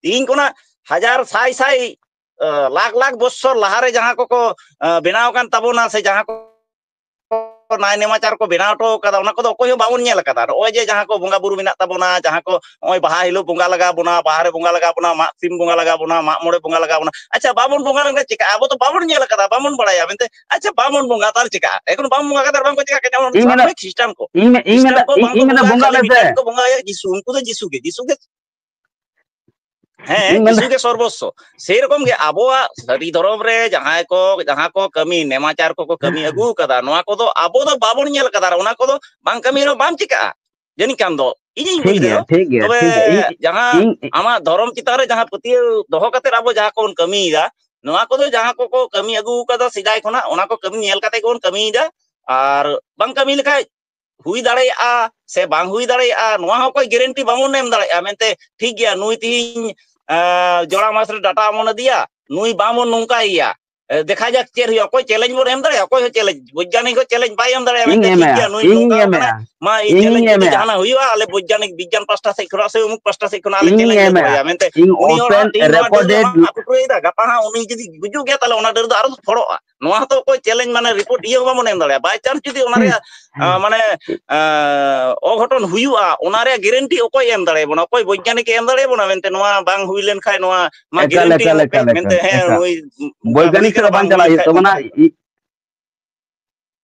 ᱛᱤᱦᱤᱧ ᱠᱷᱚᱱᱟᱜ ᱦᱟᱡᱟᱨ ᱥᱟᱭ ᱥᱟᱭ, ᱮ, ᱞᱟᱠᱷ ᱞᱟᱠᱷ ᱵᱚᱪᱷᱚᱨ ᱞᱟᱦᱟᱨᱮ ᱡᱟᱦᱟᱸ ᱠᱚᱠᱚ, ᱮ, ᱵᱮᱱᱟᱣ ᱟᱠᱟᱱ ᱛᱟᱵᱚᱱᱟ ᱥᱮ ᱡᱟᱦᱟᱸ ᱠᱚ ᱠᱚ ᱱᱟᱭ ᱱᱮᱢᱟᱪᱟᱨ ᱠᱚ ᱵᱮᱱᱟᱣ ᱦᱚᱴᱚ ᱠᱟᱫᱟ, ᱚᱱᱟ ᱠᱚᱫᱚ ᱚᱠᱚᱭ ᱦᱚᱸ ᱵᱟᱵᱚᱱ ᱧᱮᱞ ᱠᱟᱫᱟ᱾ ᱱᱚᱜᱼᱚᱭ ᱡᱮ ᱡᱟᱦᱟᱸ ᱠᱚ ᱵᱚᱸᱜᱟ ᱵᱩᱨᱩ ᱢᱮᱱᱟᱜ ᱛᱟᱵᱚᱱᱟ, ᱡᱟᱦᱟᱸ ᱠᱚ ᱱᱚᱜᱼᱚᱭ ᱵᱟᱦᱟ ᱦᱤᱞᱳᱜ ᱵᱚᱸᱜᱟ ᱞᱟᱜᱟᱣ ᱵᱚᱱᱟ, ᱵᱟᱦᱟ ᱨᱮ ᱵᱚᱸᱜᱟ ᱞᱟᱜᱟᱣ ᱵᱚᱱᱟ, ᱢᱟᱜ ᱥᱤᱢ ᱵᱚᱸᱜᱟ ᱞᱟᱜᱟᱣ ᱵᱚᱱᱟ, ᱢᱟᱜ ᱢᱚᱬᱮ ᱵᱚᱸᱜᱟ ᱞᱟᱜᱟᱣ ᱵᱚᱱᱟ, ᱟᱪᱪᱷᱟ, ᱵᱟᱵᱚᱱ ᱵᱚᱸᱜᱟ ᱞᱮᱱᱠᱷᱟᱱ ᱪᱤᱠᱟᱹᱜᱼᱟ? ᱟᱵᱚ ᱫᱚ ᱵᱟᱵᱚᱱ ᱧᱮᱞ ᱠᱟᱫᱟ, ᱵᱟᱵᱚᱱ ᱵᱟᱲᱟᱭᱟ ᱢᱮᱱᱛᱮ, ᱟᱪᱪᱷᱟ, ᱵᱟᱵᱚᱱ ᱵᱚᱸᱜᱟ, ᱛᱟᱦᱞᱮ ᱪᱤᱠᱟᱹᱜᱼᱟ? ᱮᱠᱷᱚᱱ ᱵᱟᱢ ᱵᱚᱸᱜᱟ ᱠᱟᱛᱮ ᱵᱟᱝ ᱠᱚ ᱪᱤᱠᱟᱹᱜᱼᱟ? ᱤᱧ ᱢᱮᱱᱟ, ᱠᱷᱨᱤᱥᱴᱟᱱ ᱠᱚ, ᱤᱧ ᱢᱮ-, ᱤᱧ ᱢᱮᱱᱟ, ᱠᱷᱨᱤᱥᱴᱟᱱ ᱠᱚ ᱤᱧ, ᱵᱟᱝ ᱤᱧ ᱠᱚ ᱢᱮᱱᱟ ᱵᱚᱸᱜᱟ ᱵᱚᱸᱜᱟ ᱜᱮᱭᱟ, ᱞᱮᱫᱮ᱾ ᱢᱤᱫᱴᱟᱝ ᱠᱚ ᱵᱚᱸᱜᱟᱭᱟ ᱡᱤᱥᱩ, ᱩᱱᱠᱩ ᱫᱚ ᱡᱤᱥᱩ ᱜᱮ, ᱡᱤᱥᱩ ᱜᱮ ᱦᱮᱸ, ᱤᱧ ᱢᱮᱱᱫᱟ ᱡᱤᱥᱩ ᱜᱮ ᱥᱚᱨᱵᱚᱥᱥᱚ᱾ ᱥᱮᱨᱚᱠᱚᱢ ᱜᱮ ᱟᱵᱚᱣᱟᱜ ᱥᱟᱹᱨᱤ ᱫᱷᱚᱨᱚᱢ ᱨᱮ ᱡᱟᱦᱟᱸᱭ ᱠᱚ, ᱡᱟᱦᱟᱸ ᱠᱚ ᱠᱟᱹᱢᱤ, ᱱᱮᱢᱟᱪᱟᱨ ᱠᱚᱠᱚ ᱠᱟᱹᱢᱤ ᱟᱹᱜᱩ ᱠᱟᱫᱟ, ᱱᱚᱣᱟ ᱠᱚᱫᱚ ᱟᱵᱚ ᱫᱚ ᱵᱟᱵᱚᱱ ᱧᱮᱞ ᱠᱟᱫᱟ᱾ ᱟᱨ ᱚᱱᱟ ᱠᱚᱫᱚ ᱵᱟᱝ ᱠᱟᱹᱢᱤ ᱨᱮᱦᱚᱸ ᱵᱟᱝ ᱪᱤᱠᱟᱹᱜᱼᱟ, ᱡᱟᱹᱱᱤᱡ ᱠᱷᱟᱱ ᱫᱚ᱾ ᱤᱧᱤᱧ ᱴᱷᱤᱠ ᱵᱩᱡᱽ ᱜᱮᱭᱟ, ᱨᱮᱫᱚ᱾ ᱴᱷᱤᱠ ᱜᱮᱭᱟ, ᱛᱚᱵᱮ ᱴᱷᱤᱠ ᱜᱮᱭᱟ᱾ ᱤᱧ, ᱡᱟᱦᱟᱸ ᱤᱧ, ᱟᱢᱟᱜ ᱫᱷᱚᱨᱚᱢ ᱪᱮᱛᱟᱱ ᱨᱮ ᱡᱟᱦᱟᱸ ᱯᱟᱹᱛᱭᱟᱹᱣ ᱫᱚᱦᱚ ᱠᱟᱛᱮ ᱟᱵᱚ ᱡᱟᱦᱟᱸ ᱠᱚᱵᱚᱱ ᱠᱟᱹᱢᱤᱭᱮᱫᱟ, ᱱᱚᱣᱟ ᱠᱚᱫᱚ ᱡᱟᱦᱟᱸ ᱠᱚᱠᱚ ᱠᱟᱹᱢᱤ ᱟᱹᱜᱩ ᱠᱟᱫᱟ ᱥᱮᱫᱟᱭ ᱠᱷᱚᱱᱟᱜ, ᱚᱱᱟ ᱠᱚ ᱠᱟᱹᱢᱤ ᱧᱮᱞ ᱠᱟᱛᱮ ᱜᱮᱵᱚᱱ ᱠᱟᱹᱢᱤᱭᱮᱫᱟ᱾ ᱟᱨ ᱵᱟᱝ ᱠᱟᱹᱢᱤ ᱞᱮᱠᱷᱟᱡ ᱦᱩᱭ ᱫᱟᱲᱮᱭᱟᱜᱼᱟ ᱥᱮ ᱵᱟᱝ ᱦᱩᱭ ᱫᱟᱲᱮᱭᱟᱜᱼᱟ, ᱱᱚᱣᱟ ᱦᱚᱸ ᱚᱠᱚᱭ ᱜᱮᱨᱮᱱᱴᱤ ᱵᱟᱵᱚᱱ ᱮᱢ ᱫᱟᱲᱮᱭᱟᱜᱼᱟ ᱢᱮᱱᱛᱮ, ᱴᱷᱤᱠ ᱜᱮᱭᱟ, ᱱᱩᱭ ᱛᱤᱦᱤᱧ, ᱟᱸ, ᱡᱚᱲᱟ ᱢᱟᱥ ᱨᱮ ᱰᱟᱴᱟ ᱵᱚᱱ ᱤᱫᱤᱭᱟ, ᱱᱩᱭ ᱵᱟᱝᱵᱚᱱ ᱱᱚᱝᱠᱟᱭᱮᱭᱟ, ᱮ, ᱫᱮᱠᱷᱟ ᱡᱟᱠ ᱪᱮᱫ ᱦᱩᱭᱩᱜᱼᱟ, ᱚᱠᱚᱭ ᱪᱮᱞᱮᱧᱡᱽ ᱵᱚᱱ ᱮᱢ ᱫᱟᱲᱮᱭᱟᱜᱼᱟ? ᱚᱠᱚᱭ ᱦᱚᱸ ᱪᱮᱞᱮᱧᱡᱽ, ᱵᱳᱭᱜᱽᱜᱟᱱᱤᱠ ᱦᱚᱸ ᱪᱮᱞᱮᱧᱡᱽ ᱵᱟᱭ ᱮᱢ ᱫᱟᱲᱮᱭᱟᱜᱼᱟ ᱢᱮᱱᱛᱮ, ᱤᱧ ᱴᱷᱤᱠ ᱮᱢᱮᱭᱟ, ᱜᱮᱭᱟ, ᱱᱩᱭ ᱤᱧ ᱱᱚᱝᱠᱟ ᱠᱟᱱᱟᱭ, ᱮᱢᱮᱭᱟ, ᱢᱟ ᱤᱧ ᱤᱧ ᱪᱮᱞᱮᱧᱡᱽ ᱡᱩᱫᱤ ᱮᱢᱮᱭᱟ, ᱡᱟᱦᱟᱱᱟᱜ ᱦᱩᱭᱩᱜᱼᱟ, ᱟᱞᱮ ᱵᱳᱭᱜᱽᱜᱟᱱᱤᱠ ᱵᱤᱜᱽᱜᱟᱱ ᱯᱟᱥᱴᱟ ᱥᱮᱫ ᱠᱷᱚᱱᱟᱜ ᱥᱮ ᱩᱢᱩᱠ ᱯᱟᱥᱴᱟ ᱥᱮᱫ ᱠᱷᱚᱱᱟᱜ ᱟᱞᱮ ᱤᱧ ᱪᱮᱞᱮᱧᱡᱽ ᱞᱮ ᱮᱢᱮᱭᱟ᱾ ᱫᱚᱦᱚᱭᱟ ᱢᱮᱱᱛᱮ, ᱤᱧ ᱩᱱᱤ ᱦᱚᱲ ᱚᱯᱮᱱ ᱦᱟᱸᱜ ᱛᱤᱦᱤᱧ ᱱᱚᱣᱟ ᱰᱟᱹᱨ ᱫᱚ ᱨᱮᱠᱚᱨᱰᱮᱰ ᱦᱟᱸᱜ ᱠᱩᱴᱨᱟᱹᱭᱮᱫᱟ, ᱜᱟᱯᱟ ᱦᱟᱸᱜ ᱩᱱᱤ ᱡᱩᱫᱤ ᱜᱩᱡᱩᱜ ᱜᱮᱭᱟ, ᱛᱟᱦᱞᱮ ᱚᱱᱟ ᱰᱟᱹᱨ ᱫᱚ ᱟᱨᱚ ᱯᱷᱚᱲᱚᱜᱼᱟ᱾ ᱱᱚᱣᱟ ᱦᱚᱸᱛᱚ ᱚᱠᱚᱭ ᱪᱮᱞᱮᱧᱡᱽ, ᱢᱟᱱᱮ, ᱨᱤᱯᱳᱨᱴ ᱤᱭᱟᱹ ᱦᱚᱸ ᱵᱟᱵᱚᱱ ᱮᱢ ᱫᱟᱲᱮᱭᱟᱜᱼᱟ᱾ ᱵᱟᱭ ᱪᱟᱱᱥ ᱡᱩᱫᱤ ᱚᱱᱟ ᱨᱮᱭᱟᱜ, ᱟ, ᱢᱟᱱᱮ, ᱟ, ᱚᱜᱷᱚᱴᱚᱱ ᱦᱩᱭᱩᱜᱼᱟ, ᱚᱱᱟ ᱨᱮᱭᱟᱜ ᱜᱮᱨᱮᱱᱴᱤ ᱚᱠᱚᱭ ᱮᱢ ᱫᱟᱲᱮᱭᱟᱵᱚᱱᱟ? ᱚᱠᱚᱭ ᱵᱳᱭᱜᱽᱜᱟᱱᱤᱠ ᱮ ᱮᱢ ᱫᱟᱲᱮᱭᱟᱵᱚᱱᱟ ᱢᱮᱱᱛᱮ, ᱱᱚᱣᱟ ᱵᱟᱝ ᱦᱩᱭ ᱞᱮᱱᱠᱷᱟᱱ ᱱᱚᱣᱟ ᱢᱟ ᱮᱠᱟᱞ, ᱜᱮᱨᱮᱱᱴᱤ ᱮᱠᱟᱞ, ᱮᱢᱚᱜ ᱯᱮ ᱮᱠᱟᱞ, ᱮᱠᱟᱞ, ᱢᱮᱱᱛᱮ? ᱦᱮᱸ, ᱮᱠᱟᱞ᱾ ᱱᱩᱭ ᱵᱟᱝ ᱦᱩᱭ ᱵᱳᱭᱜᱽᱜᱟᱱᱤᱠ ᱥᱮᱫ ᱠᱟᱱᱟ, ᱫᱚ ᱵᱟᱝ ᱵᱟᱝ ᱪᱟᱞᱟᱜ ᱦᱩᱭ ᱦᱩᱭᱩᱜ ᱞᱮᱱᱠᱷᱟᱱ ᱛᱟᱵᱚᱱᱟ᱾ ᱢᱮᱱᱛᱮ᱾ E-,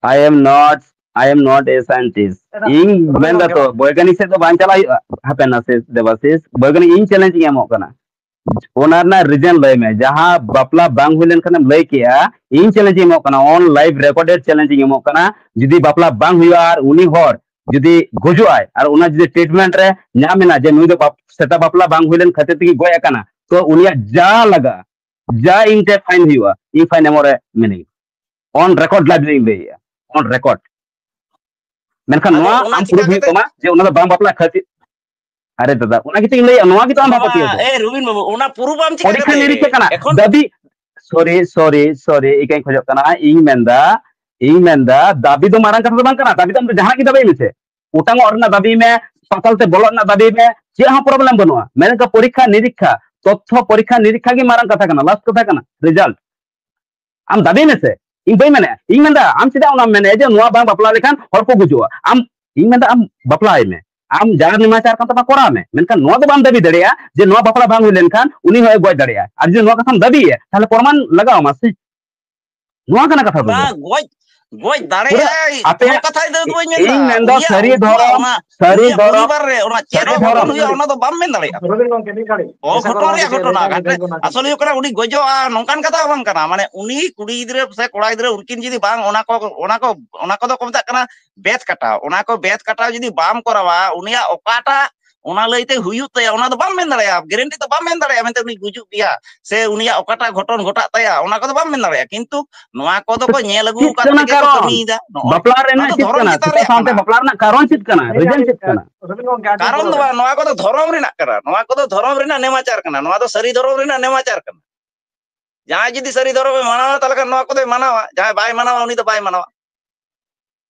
I am not, I am not a scientist. ᱤᱧ ᱢᱮᱱ ᱫᱟ ᱛᱚ, ᱵᱳᱭᱜᱽᱜᱟᱱᱤᱠ ᱥᱮᱫ ᱫᱚ ᱵᱟᱝ ᱪᱟᱞᱟᱜ ᱦᱩᱭᱩᱜᱼᱟ᱾ ᱦᱟᱯᱮ ᱱᱟᱥᱮ, ᱫᱮᱵᱟᱥᱤᱥ, ᱵᱳᱭᱜᱽᱜᱟᱱᱤᱠ ᱤᱧ ᱪᱮᱞᱮᱧᱡᱽ ᱤᱧ ᱮᱢᱚᱜ ᱠᱟᱱᱟ᱾ ᱚᱱᱟ ᱨᱮᱱᱟᱜ ᱨᱤᱡᱮᱱ ᱞᱟᱹᱭ ᱢᱮ, ᱡᱟᱦᱟᱸ ᱵᱟᱯᱞᱟ ᱵᱟᱝ ᱦᱩᱭ ᱞᱮᱱᱠᱷᱟᱱᱮᱢ ᱞᱟᱹᱭ ᱠᱮᱜᱼᱟ, ᱤᱧ ᱪᱮᱞᱮᱧᱡᱽ ᱤᱧ ᱮᱢᱚᱜ ᱠᱟᱱᱟ, on live recorded challenge ᱤᱧ ᱮᱢᱚᱜ ᱠᱟᱱᱟ᱾ ᱡᱩᱫᱤ ᱵᱟᱯᱞᱟ ᱵᱟᱝ ᱦᱩᱭᱩᱜᱼᱟ ᱟᱨ ᱩᱱᱤ ᱦᱚᱲ ᱡᱩᱫᱤ ᱜᱩᱡᱩᱜ ᱟᱭ ᱟᱨ ᱚᱱᱟ ᱡᱩᱫᱤ ᱴᱨᱤᱴᱢᱮᱱᱴ ᱨᱮ ᱧᱟᱢ ᱮᱱᱟ ᱡᱮ ᱱᱩᱭ ᱫᱚ ᱵᱟᱯ-, ᱥᱮᱛᱟ ᱵᱟᱯᱞᱟ ᱵᱟᱝ ᱦᱩᱭ ᱞᱮᱱ ᱠᱷᱟᱹᱛᱤᱨ ᱛᱮᱜᱮ ᱜᱚᱡ ᱟᱠᱟᱱᱟ, ᱛᱚ ᱩᱱᱤᱭᱟᱜ ᱡᱟ ᱞᱟᱜᱟᱜᱼᱟ, ᱡᱟ ᱤᱧ ᱴᱷᱮᱱ ᱯᱷᱟᱭᱤᱱ ᱦᱩᱭᱩᱜᱼᱟ, ᱤᱧ ᱯᱷᱟᱭᱤᱱ ᱮᱢᱚᱜ ᱨᱮ ᱢᱤᱱᱟᱹᱧᱟ᱾ On record live ᱨᱮᱧ ᱞᱟᱹᱭᱮᱜᱼᱟ, on record᱾ ᱢᱮᱱᱠᱷᱟᱱ ᱟᱫᱚ ᱱᱚᱣᱟ ᱚᱱᱟ ᱟᱢ ᱪᱤᱠᱟ ᱯᱨᱩᱯᱷ ᱦᱩᱭᱩᱜ ᱠᱟᱛᱮ ᱛᱟᱢᱟ ᱡᱮ ᱚᱱᱟ ᱫᱚ ᱵᱟᱝ ᱵᱟᱯᱞᱟ ᱠᱷᱟᱹᱛᱤᱨ᱾ ᱟᱨᱮ ᱫᱟᱫᱟ, ᱚᱱᱟ ᱜᱮᱛᱚᱧ ᱞᱟᱹᱭᱮᱜᱼᱟ, ᱱᱚᱣᱟ ᱜᱮᱛᱚ ᱟᱢ ᱵᱟᱢ ᱵᱟᱵᱟ, ᱯᱟᱹᱛᱭᱟᱹᱣ ᱫᱟ᱾ ᱮ ᱨᱩᱵᱤᱱ ᱵᱟᱹᱵᱩ, ᱚᱱᱟ ᱯᱨᱩᱯᱷ ᱟᱢ ᱪᱤᱠᱟ ᱯᱚᱨᱤᱠᱠᱷᱟ ᱠᱟᱛᱮ? ᱱᱤᱨᱤᱠᱠᱷᱟ ᱠᱟᱱᱟ᱾ ᱮᱠᱷᱚᱱ ᱫᱟᱹᱵᱤ, sorry, sorry, sorry, ᱤᱠᱟᱹᱧ ᱠᱷᱚᱡᱚᱜ ᱠᱟᱱᱟ, ᱤᱧ ᱢᱮᱱᱫᱟ, ᱤᱧ ᱢᱮᱱᱫᱟ, ᱫᱟᱹᱵᱤ ᱫᱚ ᱢᱟᱨᱟᱝ ᱠᱟᱛᱷᱟ ᱫᱚ ᱵᱟᱝ ᱠᱟᱱᱟ᱾ ᱫᱟᱹᱵᱤ ᱫᱚ ᱟᱢ ᱫᱚ ᱡᱟᱦᱟᱱᱟᱜ ᱜᱮ ᱫᱟᱹᱵᱤᱭ ᱢᱮᱥᱮ, ᱚᱴᱟᱝᱚᱜ ᱨᱮᱱᱟᱜ ᱫᱟᱹᱵᱤᱭ ᱢᱮ, ᱯᱟᱛᱟᱞ ᱛᱮ ᱵᱚᱞᱚᱜ ᱨᱮᱱᱟᱜ ᱫᱟᱹᱵᱤᱭ ᱢᱮ, ᱪᱮᱫ ᱦᱚᱸ ᱯᱨᱚᱵᱞᱮᱢ ᱵᱟᱹᱱᱩᱜᱼᱟ᱾ ᱢᱮᱱᱠᱷᱟᱱ ᱯᱚᱨᱤᱠᱠᱷᱟ ᱱᱤᱨᱤᱠᱠᱷᱟ, ᱛᱚᱛᱛᱷᱚ ᱯᱚᱨᱤᱠᱠᱷᱟ ᱱᱤᱨᱤᱠᱠᱷᱟ ᱜᱮ ᱢᱟᱨᱟᱝ ᱠᱟᱛᱷᱟ ᱠᱟᱱᱟ, ᱞᱟᱥᱴ ᱠᱟᱛᱷᱟ ᱠᱟᱱᱟ, ᱨᱮᱡᱟᱞᱴ᱾ ᱟᱢ ᱫᱟᱹᱵᱤᱭ ᱢᱮᱥᱮ, ᱤᱧ ᱵᱟᱹᱧ ᱢᱮᱱᱮᱫᱼᱟ᱾ ᱤᱧ ᱢᱮᱱᱫᱟ, ᱟᱢ ᱪᱮᱫᱟᱜ ᱚᱱᱟᱢ ᱢᱮᱱᱮᱫᱼᱟ ᱡᱮ ᱱᱚᱣᱟ ᱵᱟᱝ ᱵᱟᱯᱞᱟ ᱞᱮᱠᱷᱟᱱ ᱦᱚᱲ ᱠᱚ ᱜᱩᱡᱩᱜᱼᱟ? ᱟᱢ, ᱤᱧ ᱢᱮᱱᱫᱟ, ᱟᱢ ᱵᱟᱯᱞᱟᱭ ᱢᱮ, ᱟᱢ ᱡᱟᱨ ᱱᱮᱢᱟᱪᱟᱨ ᱠᱟᱱ ᱛᱟᱢᱟ ᱠᱚᱨᱟᱣ ᱢᱮ, ᱢᱮᱱᱠᱷᱟᱱ ᱱᱚᱣᱟ ᱫᱚ ᱵᱟᱢ ᱫᱟᱹᱵᱤ ᱫᱟᱲᱮᱭᱟᱜᱼᱟ ᱡᱮ ᱱᱚᱣᱟ ᱵᱟᱯᱞᱟ ᱵᱟᱝ ᱦᱩᱭ ᱞᱮᱱᱠᱷᱟᱱ ᱩᱱᱤ ᱦᱚᱸᱭ ᱜᱚᱡ ᱫᱟᱲᱮᱭᱟᱜᱼᱟ᱾ ᱟᱨ ᱡᱩᱫᱤ ᱱᱚᱣᱟ ᱠᱟᱛᱷᱟᱢ ᱫᱟᱹᱵᱤᱭᱮᱫᱼᱟ, ᱛᱟᱦᱚᱞᱮ ᱯᱨᱚᱢᱟᱱ ᱞᱟᱜᱟᱣ ᱟᱢᱟ ᱥᱮ? ᱱᱚᱣᱟ ᱠᱟᱱᱟ ᱠᱟᱛᱷᱟ ᱫᱚ᱾ ᱵᱟᱝ, ᱜᱚᱡ, ᱜᱚᱡ ᱯᱩᱨᱟᱹ ᱫᱟᱲᱮᱭᱟᱜᱼᱟᱭ, ᱟᱯᱮ, ᱱᱚᱣᱟ ᱠᱟᱛᱷᱟ ᱫᱚ ᱵᱟᱹᱧ ᱢᱮᱱᱫᱟ᱾ ᱤᱧ ᱢᱮᱱᱫᱟ ᱩᱱᱤᱭᱟᱜ, ᱥᱟᱹᱨᱤ ᱩᱱᱠᱩᱣᱟᱜ ᱫᱷᱚᱨᱚᱢ, ᱚᱱᱟ, ᱥᱟᱹᱨᱤ ᱩᱱᱤᱭᱟᱜ ᱫᱷᱚᱨᱚᱢ, ᱯᱚᱨᱤᱵᱟᱨ ᱨᱮ ᱚᱱᱟ ᱪᱮᱫ ᱥᱟᱹᱨᱤ ᱦᱚᱸ ᱜᱷᱚᱴᱚᱱ ᱫᱷᱚᱨᱚᱢ᱾ ᱦᱩᱭᱩᱜᱼᱟ, ᱚᱱᱟ ᱫᱚ ᱵᱟᱢ ᱢᱮᱱ ᱫᱟᱲᱮᱭᱟᱜᱼᱟ᱾ ᱨᱚᱵᱤᱱ ᱜᱚᱢᱠᱮ, ᱢᱤᱫ ᱜᱷᱟᱹᱲᱤᱡ᱾ ᱚ, ᱜᱷᱚᱴᱚᱱ ᱨᱮᱭᱟᱜ ᱜᱷᱚᱴᱚᱱᱟ᱾ ᱟᱥᱚᱞ ᱦᱩᱭᱩᱜ ᱠᱟᱱᱟ, ᱩᱱᱤ ᱜᱚᱡᱚᱜᱼᱟ, ᱱᱚᱝᱠᱟᱱ ᱠᱟᱛᱷᱟ ᱦᱚᱸ ᱵᱟᱝ ᱠᱟᱱᱟ᱾ ᱢᱟᱱᱮ, ᱩᱱᱤ ᱠᱩᱲᱤ ᱜᱤᱫᱽᱨᱟᱹ ᱥᱮ ᱠᱚᱲᱟ ᱜᱤᱫᱽᱨᱟᱹ ᱩᱱᱠᱤᱱ ᱡᱩᱫᱤ ᱵᱟᱝ, ᱚᱱᱟ ᱠᱚ, ᱚᱱᱟ ᱠᱚ, ᱚᱱᱟ ᱠᱚᱫᱚ ᱠᱚ ᱢᱮᱛᱟᱜ ᱠᱟᱱᱟ ᱵᱮᱛ ᱠᱟᱴᱟᱣ᱾ ᱚᱱᱟ ᱠᱚ ᱵᱮᱛ ᱠᱟᱴᱟᱣ ᱡᱩᱫᱤ ᱵᱟᱢ ᱠᱚᱨᱟᱣᱟ, ᱩᱱᱤᱭᱟᱜ ᱚᱠᱟᱴᱟᱜ ᱚᱱᱟ ᱞᱟᱹᱭᱛᱮ ᱦᱩᱭᱩᱜ ᱛᱟᱭᱟ, ᱚᱱᱟ ᱫᱚ ᱵᱟᱢ ᱢᱮᱱ ᱫᱟᱲᱮᱭᱟᱜᱼᱟ, ᱜᱮᱨᱮᱱᱴᱤ ᱫᱚ ᱵᱟᱢ ᱢᱮᱱ ᱫᱟᱲᱮᱭᱟᱜᱼᱟ ᱢᱮᱱᱛᱮ ᱩᱱᱤ ᱜᱩᱡᱩᱜ ᱜᱮᱭᱟ ᱥᱮ ᱩᱱᱤᱭᱟᱜ ᱚᱠᱟᱴᱟᱜ ᱜᱷᱚᱴᱚᱱ ᱜᱷᱚᱴᱟᱜ ᱛᱟᱭᱟ, ᱚᱱᱟ ᱠᱚᱫᱚ ᱵᱟᱢ ᱢᱮᱱ ᱫᱟᱲᱮᱭᱟᱜᱼᱟ᱾ ᱠᱤᱱᱛᱩ ᱱᱚᱣᱟ ᱠᱚᱫᱚ ᱠᱚ ᱧᱮᱞ ᱟᱹᱜᱩ ᱪᱮᱫ ᱟᱠᱟᱫ ᱠᱟᱱᱟ ᱛᱮᱜᱮ ᱠᱚ ᱠᱟᱨᱚᱱ? ᱠᱟᱹᱢᱤᱭᱮᱫᱟ᱾ ᱱᱚᱜᱼᱚᱭ ᱵᱟᱯᱞᱟ ᱱᱚᱣᱟ ᱨᱮᱱᱟᱜ ᱫᱚ ᱪᱮᱫ ᱫᱷᱚᱨᱚᱢ ᱠᱟᱱᱟ? ᱪᱮᱛᱟᱱ ᱥᱮᱫ ᱥᱮᱛᱟ ᱨᱮᱭᱟᱜ ᱥᱟᱶᱛᱮ ᱠᱟᱱᱟ᱾ ᱵᱟᱯᱞᱟ ᱨᱮᱱᱟᱜ ᱠᱟᱨᱚᱱ ᱪᱮᱫ ᱠᱟᱱᱟ? ᱨᱤᱡᱮᱱ ᱪᱮᱫ ᱠᱟᱱᱟ? ᱨᱚᱵᱤᱱ ᱜᱚᱢᱠᱮ, ᱟᱨ ᱪᱮᱫ ᱠᱟᱨᱚᱱ ᱫᱚ ᱠᱚ ᱵᱟᱝ, ᱱᱚᱣᱟ ᱠᱚᱫᱚ ᱫᱷᱚᱨᱚᱢ ᱨᱮᱱᱟᱜ ᱠᱟᱱᱟ, ᱱᱚᱣᱟ ᱠᱚᱫᱚ ᱫᱷᱚᱨᱚᱢ ᱨᱮᱱᱟᱜ ᱱᱮᱢᱟᱪᱟᱨ ᱠᱟᱱᱟ, ᱱᱚᱣᱟ ᱫᱚ ᱥᱟᱹᱨᱤ ᱫᱷᱚᱨᱚᱢ ᱨᱮᱱᱟᱜ ᱱᱮᱢᱟᱪᱟᱨ ᱠᱟᱱᱟ᱾ ᱡᱟᱦᱟᱸᱭ ᱡᱩᱫᱤ ᱥᱟᱹᱨᱤ ᱫᱷᱚᱨᱚᱢᱮ ᱢᱟᱱᱟᱣᱟ, ᱛᱟᱦᱚᱞᱮ ᱠᱷᱟᱱ ᱱᱚᱣᱟ ᱠᱚᱫᱚᱭ ᱢᱟᱱᱟᱣᱟ, ᱡᱟᱦᱟᱸᱭ ᱵᱟᱭ ᱢᱟᱱᱟᱣᱟ, ᱩᱱᱤ ᱫᱚ ᱵᱟᱭ ᱢᱟᱱᱟᱣᱟ᱾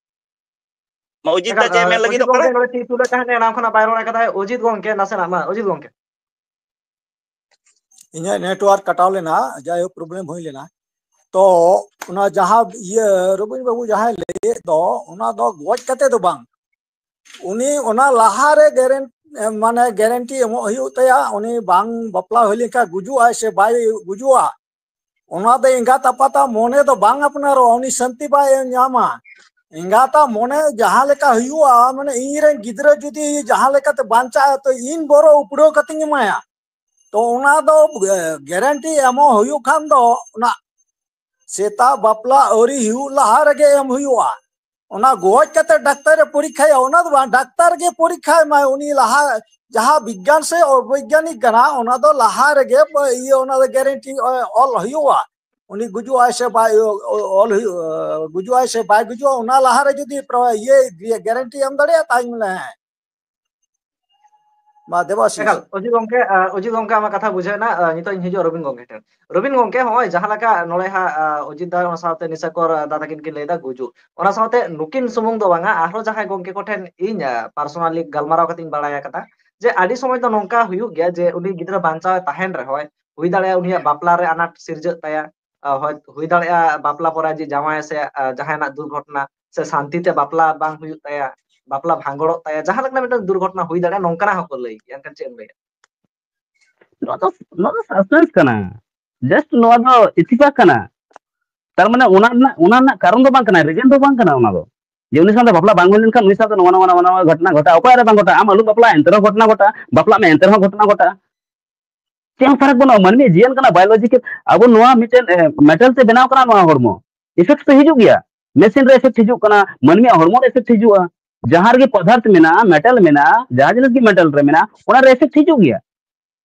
ᱢᱟ ᱚᱡᱤᱛ ᱫᱟ ᱮᱠᱟᱞ, ᱪᱮᱫ ᱮ ᱟᱨ ᱢᱮᱱ ᱞᱟᱹᱜᱤᱫᱚᱜ ᱚᱡᱤᱛ ᱠᱟᱱᱟ? ᱜᱚᱢᱠᱮ ᱱᱚᱰᱮ ᱛᱤ ᱛᱩᱞᱟᱹᱜ ᱠᱟᱱ ᱮᱱᱟᱝ ᱠᱷᱚᱱᱟᱜ ᱵᱟᱭ ᱨᱚᱲ ᱟᱠᱟᱫᱟ᱾ ᱚᱡᱤᱛ ᱜᱚᱢᱠᱮ, ᱱᱟᱥᱮᱱᱟᱜ ᱢᱟ, ᱚᱡᱤᱛ ᱜᱚᱢᱠᱮ᱾ ᱤᱧᱟᱹᱜ network ᱠᱟᱴᱟᱣ ᱞᱮᱱᱟ, ᱡᱟᱭᱦᱳᱠ problem ᱦᱩᱭ ᱞᱮᱱᱟ᱾ ᱛᱚ ᱚᱱᱟ ᱡᱟᱦᱟᱸ ᱤᱭᱟᱹ ᱨᱚᱵᱤᱱ ᱵᱟᱹᱵᱩ ᱡᱟᱦᱟᱸᱭ ᱞᱟᱹᱭᱮᱫ ᱫᱚ, ᱚᱱᱟ ᱫᱚ ᱜᱚᱡ ᱠᱟᱛᱮ ᱫᱚ ᱵᱟᱝ, ᱩᱱᱤ ᱚᱱᱟ ᱞᱟᱦᱟᱨᱮ guarant-, ᱢᱟᱱᱮ guarantee ᱮᱢᱚᱜ ᱦᱩᱭᱩᱜ ᱛᱟᱭᱟ, ᱩᱱᱤ ᱵᱟᱝ ᱵᱟᱯᱞᱟ ᱦᱩᱭ ᱞᱮᱱᱠᱷᱟᱱ ᱜᱩᱡᱩᱜ ᱟᱭ ᱥᱮ ᱵᱟᱭ ᱜᱩᱡᱩᱜᱼᱟ, ᱚᱱᱟ ᱫᱚ ᱮᱸᱜᱟᱛ ᱟᱯᱟᱛᱟᱜ ᱢᱚᱱᱮ ᱫᱚ ᱵᱟᱝ ᱟᱯᱱᱟᱨᱚᱜᱼᱟ, ᱩᱱᱤ ᱥᱟᱱᱛᱤ ᱵᱟᱭ ᱧᱟᱢᱟ᱾ ᱮᱸᱜᱟᱛᱟᱜ ᱢᱚᱱᱮ ᱡᱟᱦᱟᱸ ᱞᱮᱠᱟ ᱦᱩᱭᱩᱜᱼᱟ, ᱢᱟᱱᱮ ᱤᱧ ᱨᱮᱱ ᱜᱤᱫᱽᱨᱟᱹ ᱡᱩᱫᱤ ᱡᱟᱦᱟᱸ ᱞᱮᱠᱟᱛᱮ ᱵᱟᱧᱪᱟᱜᱼᱟ, ᱛᱚ ᱤᱧ ᱵᱚᱨᱚ ᱩᱯᱲᱟᱹᱣ ᱠᱟᱛᱮᱧ ᱮᱢᱟᱭᱟ᱾ ᱛᱚ ᱚᱱᱟ ᱫᱚ, ᱮ, guarantee ᱮᱢᱚᱜ ᱦᱩᱭᱩᱜ ᱠᱷᱟᱱ ᱫᱚ ᱚᱱᱟ ᱥᱮᱛᱟ ᱵᱟᱯᱞᱟ ᱟᱹᱣᱨᱤ ᱦᱩᱭᱩᱜ ᱞᱟᱦᱟ ᱨᱮᱜᱮ ᱮᱢ ᱦᱩᱭᱩᱜᱼᱟ᱾ ᱚᱱᱟ ᱜᱚᱡ ᱠᱟᱛᱮ ᱰᱟᱠᱛᱟᱨᱮ ᱯᱚᱨᱤᱠᱠᱷᱟᱭᱟ, ᱚᱱᱟ ᱫᱚ ᱵᱟᱝ, ᱰᱟᱠᱛᱟᱨ ᱜᱮ ᱯᱚᱨᱤᱠᱠᱷᱟᱭ ᱢᱟᱭ, ᱩᱱᱤ ᱞᱟᱦᱟ ᱡᱟᱦᱟᱸ ᱵᱤᱜᱽᱜᱟᱱ ᱥᱮ ᱚᱵᱳᱭᱜᱟᱱᱤᱠ ᱠᱟᱱᱟ, ᱚᱱᱟ ᱫᱚ ᱞᱟᱦᱟ ᱨᱮᱜᱮ ᱵ-, ᱤᱭᱟᱹ, ᱚᱱᱟ ᱫᱚ guarantee ᱚ-, ᱚᱞ ᱦᱩᱭᱩᱜᱼᱟ᱾ ᱩᱱᱤ ᱜᱩᱡᱩᱜ ᱟᱭ ᱥᱮ ᱵᱟᱭ, ᱚ-, ᱚ-, ᱚᱞ ᱦᱩᱭᱩᱜ, ᱜᱩᱡᱩᱜ ᱟᱭ ᱥᱮ ᱵᱟᱭ ᱜᱩᱡᱩᱜᱼᱟ, ᱚᱱᱟ ᱞᱟᱦᱟ ᱨᱮ ᱡᱩᱫᱤ ᱯᱨᱚ-, ᱤᱭᱟᱹ, guarantee ᱮᱢ ᱫᱟᱲᱮᱭᱟᱜᱼᱟ, ᱛᱟᱦᱚᱞᱮ ᱦᱮᱸ᱾ ᱢᱟ ᱫᱮᱵᱟᱥᱤᱥ᱾ ᱮᱠᱟᱞ, ᱚᱡᱤᱛ ᱜᱚᱢᱠᱮ, ᱟ, ᱚᱡᱤᱛ ᱜᱚᱢᱠᱮ, ᱟᱢᱟᱜ ᱠᱟᱛᱷᱟ ᱵᱩᱡᱷᱟᱹᱣ ᱮᱱᱟ, ᱟ, ᱱᱤᱛᱚᱜ ᱤᱧ ᱦᱤᱡᱩᱜᱼᱟ ᱨᱚᱵᱤᱱ ᱜᱚᱢᱠᱮ ᱴᱷᱮᱱ᱾ ᱨᱚᱵᱤᱱ ᱜᱚᱢᱠᱮ, ᱦᱚᱸᱜᱼᱚᱭ ᱡᱟᱦᱟᱸ ᱞᱮᱠᱟ ᱱᱚᱰᱮ ᱦᱟᱸᱜ, ᱟ, ᱚᱡᱤᱛ ᱫᱟ ᱚᱱᱟ ᱥᱟᱶᱛᱮ ᱱᱤᱥᱟᱠᱚᱨ, ᱟ, ᱫᱟᱫᱟ ᱠᱤᱱ ᱠᱤᱱ ᱞᱟᱹᱭ ᱮᱫᱟ ᱜᱩᱡᱩᱜ, ᱚᱱᱟ ᱥᱟᱶᱛᱮ ᱱᱩᱠᱤᱱ ᱥᱩᱢᱩᱝ ᱫᱚ ᱵᱟᱝᱟ, ᱟᱨᱦᱚᱸ ᱡᱟᱦᱟᱸᱭ ᱜᱚᱢᱠᱮ ᱠᱚᱴᱷᱮᱱ ᱤᱧ, ᱟ, personally ᱜᱟᱞᱢᱟᱨᱟᱣ ᱠᱟᱛᱮ ᱤᱧ ᱵᱟᱲᱟᱭ ᱟᱠᱟᱫᱟ ᱡᱮ ᱟᱹᱰᱤ ᱥᱚᱢᱚᱭ ᱫᱚ ᱱᱚᱝᱠᱟ ᱦᱩᱭᱩᱜ ᱜᱮᱭᱟ ᱡᱮ ᱩᱱᱤ ᱜᱤᱫᱽᱨᱟᱹ ᱵᱟᱧᱪᱟᱣ ᱮ ᱛᱟᱦᱮᱱ ᱨᱮᱦᱚᱸᱭ, ᱦᱩᱭ ᱫᱟᱲᱮᱭᱟᱜᱼᱟ ᱩᱱᱤᱭᱟᱜ ᱵᱟᱯᱞᱟ ᱨᱮ ᱟᱱᱟᱴ ᱥᱤᱨᱡᱟᱹᱜ ᱛᱟᱭᱟ, ᱦᱚᱭ-, ᱦᱩᱭ ᱫᱟᱲᱮᱭᱟᱜᱼᱟ ᱵᱟᱯᱞᱟ ᱯᱚᱨᱮ ᱡᱮ ᱡᱟᱶᱟᱭ ᱥᱮ, ᱟ, ᱡᱟᱦᱟᱸᱭᱟᱜ ᱫᱩᱨᱜᱷᱚᱴᱚᱱᱟ ᱥᱮ ᱥᱟᱱᱛᱤ ᱛᱮ ᱵᱟᱯᱞᱟ ᱵᱟᱝ ᱦᱩᱭᱩᱜ ᱛᱟᱭᱟ, ᱵᱟᱯᱞᱟ ᱵᱷᱟᱸᱜᱚᱲᱚᱜ ᱛᱟᱭᱟ, ᱡᱟᱦᱟᱸ ᱞᱮᱠᱟᱱᱟᱜ ᱢᱤᱫᱴᱟᱝ ᱫᱩᱨᱜᱷᱚᱴᱚᱱᱟ ᱦᱩᱭ ᱫᱟᱲᱮᱭᱟᱜᱼᱟ, ᱱᱚᱝᱠᱟᱱᱟᱜ ᱦᱚᱸᱠᱚ ᱞᱟᱹᱭ ᱜᱮᱭᱟ᱾ ᱮᱱᱠᱷᱟᱱ ᱪᱮᱫ ᱮᱢ ᱞᱟᱹᱭᱟ? ᱱᱚᱣᱟ ᱫᱚ ᱱᱚᱣᱟ ᱫᱚ suspense ᱠᱟᱱᱟ, just ᱱᱚᱣᱟ ᱫᱚ ᱤᱛᱤᱯᱟᱠ ᱠᱟᱱᱟ᱾ ᱛᱟᱨ ᱢᱟᱱᱮ ᱚᱱᱟ ᱨᱮᱱᱟᱜ ᱚᱱᱟ ᱨᱮᱱᱟᱜ ᱠᱟᱨᱚᱱ ᱫᱚ ᱵᱟᱝ ᱠᱟᱱᱟ, reason ᱫᱚ ᱵᱟᱝ ᱠᱟᱱᱟ ᱚᱱᱟ ᱫᱚ, ᱡᱮ ᱩᱱᱤ ᱥᱟᱶᱛᱮ ᱵᱟᱯᱞᱟ ᱵᱟᱝ ᱦᱩᱭ ᱞᱮᱱᱠᱷᱟᱱ ᱩᱱᱤ ᱥᱟᱶᱛᱮ ᱱᱚᱣᱟ ᱱᱚᱣᱟ ᱱᱚᱣᱟ ᱱᱚᱣᱟ ᱜᱷᱚᱴᱚᱱᱟ ᱜᱷᱚᱴᱟᱜᱼᱟ᱾ ᱚᱠᱚᱭᱟᱜ ᱨᱮ ᱵᱟᱝ ᱜᱷᱚᱴᱟᱜᱼᱟ? ᱟᱢ ᱟᱞᱚᱢ ᱵᱟᱯᱞᱟᱜᱼᱟ, ᱮᱱᱛᱮ ᱨᱮᱦᱚᱸ ᱜᱷᱚᱴᱚᱱᱟ ᱜᱷᱚᱴᱟᱜᱼᱟ᱾ ᱵᱟᱯᱞᱟᱜ ᱢᱮ, ᱮᱱᱛᱮ ᱨᱮᱦᱚᱸ ᱜᱷᱚᱴᱚᱱᱟ ᱜᱷᱚᱴᱟᱜᱼᱟ᱾ ᱪᱮᱫ ᱦᱚᱸ ᱯᱷᱟᱨᱟᱠ ᱵᱟᱹᱱᱩᱜᱼᱟ᱾ ᱢᱟᱹᱱᱢᱤ ᱡᱤᱭᱚᱱ ᱠᱟᱱᱟ, biological᱾ ᱟᱵᱚ ᱱᱚᱣᱟ ᱢᱤᱫᱴᱮᱱ, ᱮ, metal ᱛᱮ ᱵᱮᱱᱟᱣ ᱠᱟᱱᱟ ᱱᱚᱣᱟ ᱦᱚᱲᱢᱚ, effect ᱛᱚ ᱦᱤᱡᱩᱜ ᱜᱮᱭᱟ᱾ Machine ᱨᱮ effect ᱦᱤᱡᱩᱜ ᱠᱟᱱᱟ, ᱢᱟᱹᱱᱢᱤᱭᱟᱜ ᱦᱚᱲᱢᱚ ᱨᱮ effect ᱦᱤᱡᱩᱜᱼᱟ᱾ ᱡᱟᱦᱟᱸ ᱨᱮᱜᱮ ᱯᱚᱫᱟᱨᱛᱷ ᱢᱮᱱᱟᱜᱼᱟ, metal ᱢᱮᱱᱟᱜᱼᱟ, ᱡᱟᱦᱟᱸ ᱡᱤᱱᱤᱥ ᱜᱮ metal ᱨᱮ ᱢᱮᱱᱟᱜᱼᱟ, ᱚᱱᱟ ᱨᱮ effect ᱦᱤᱡᱩᱜ ᱜᱮᱭᱟ᱾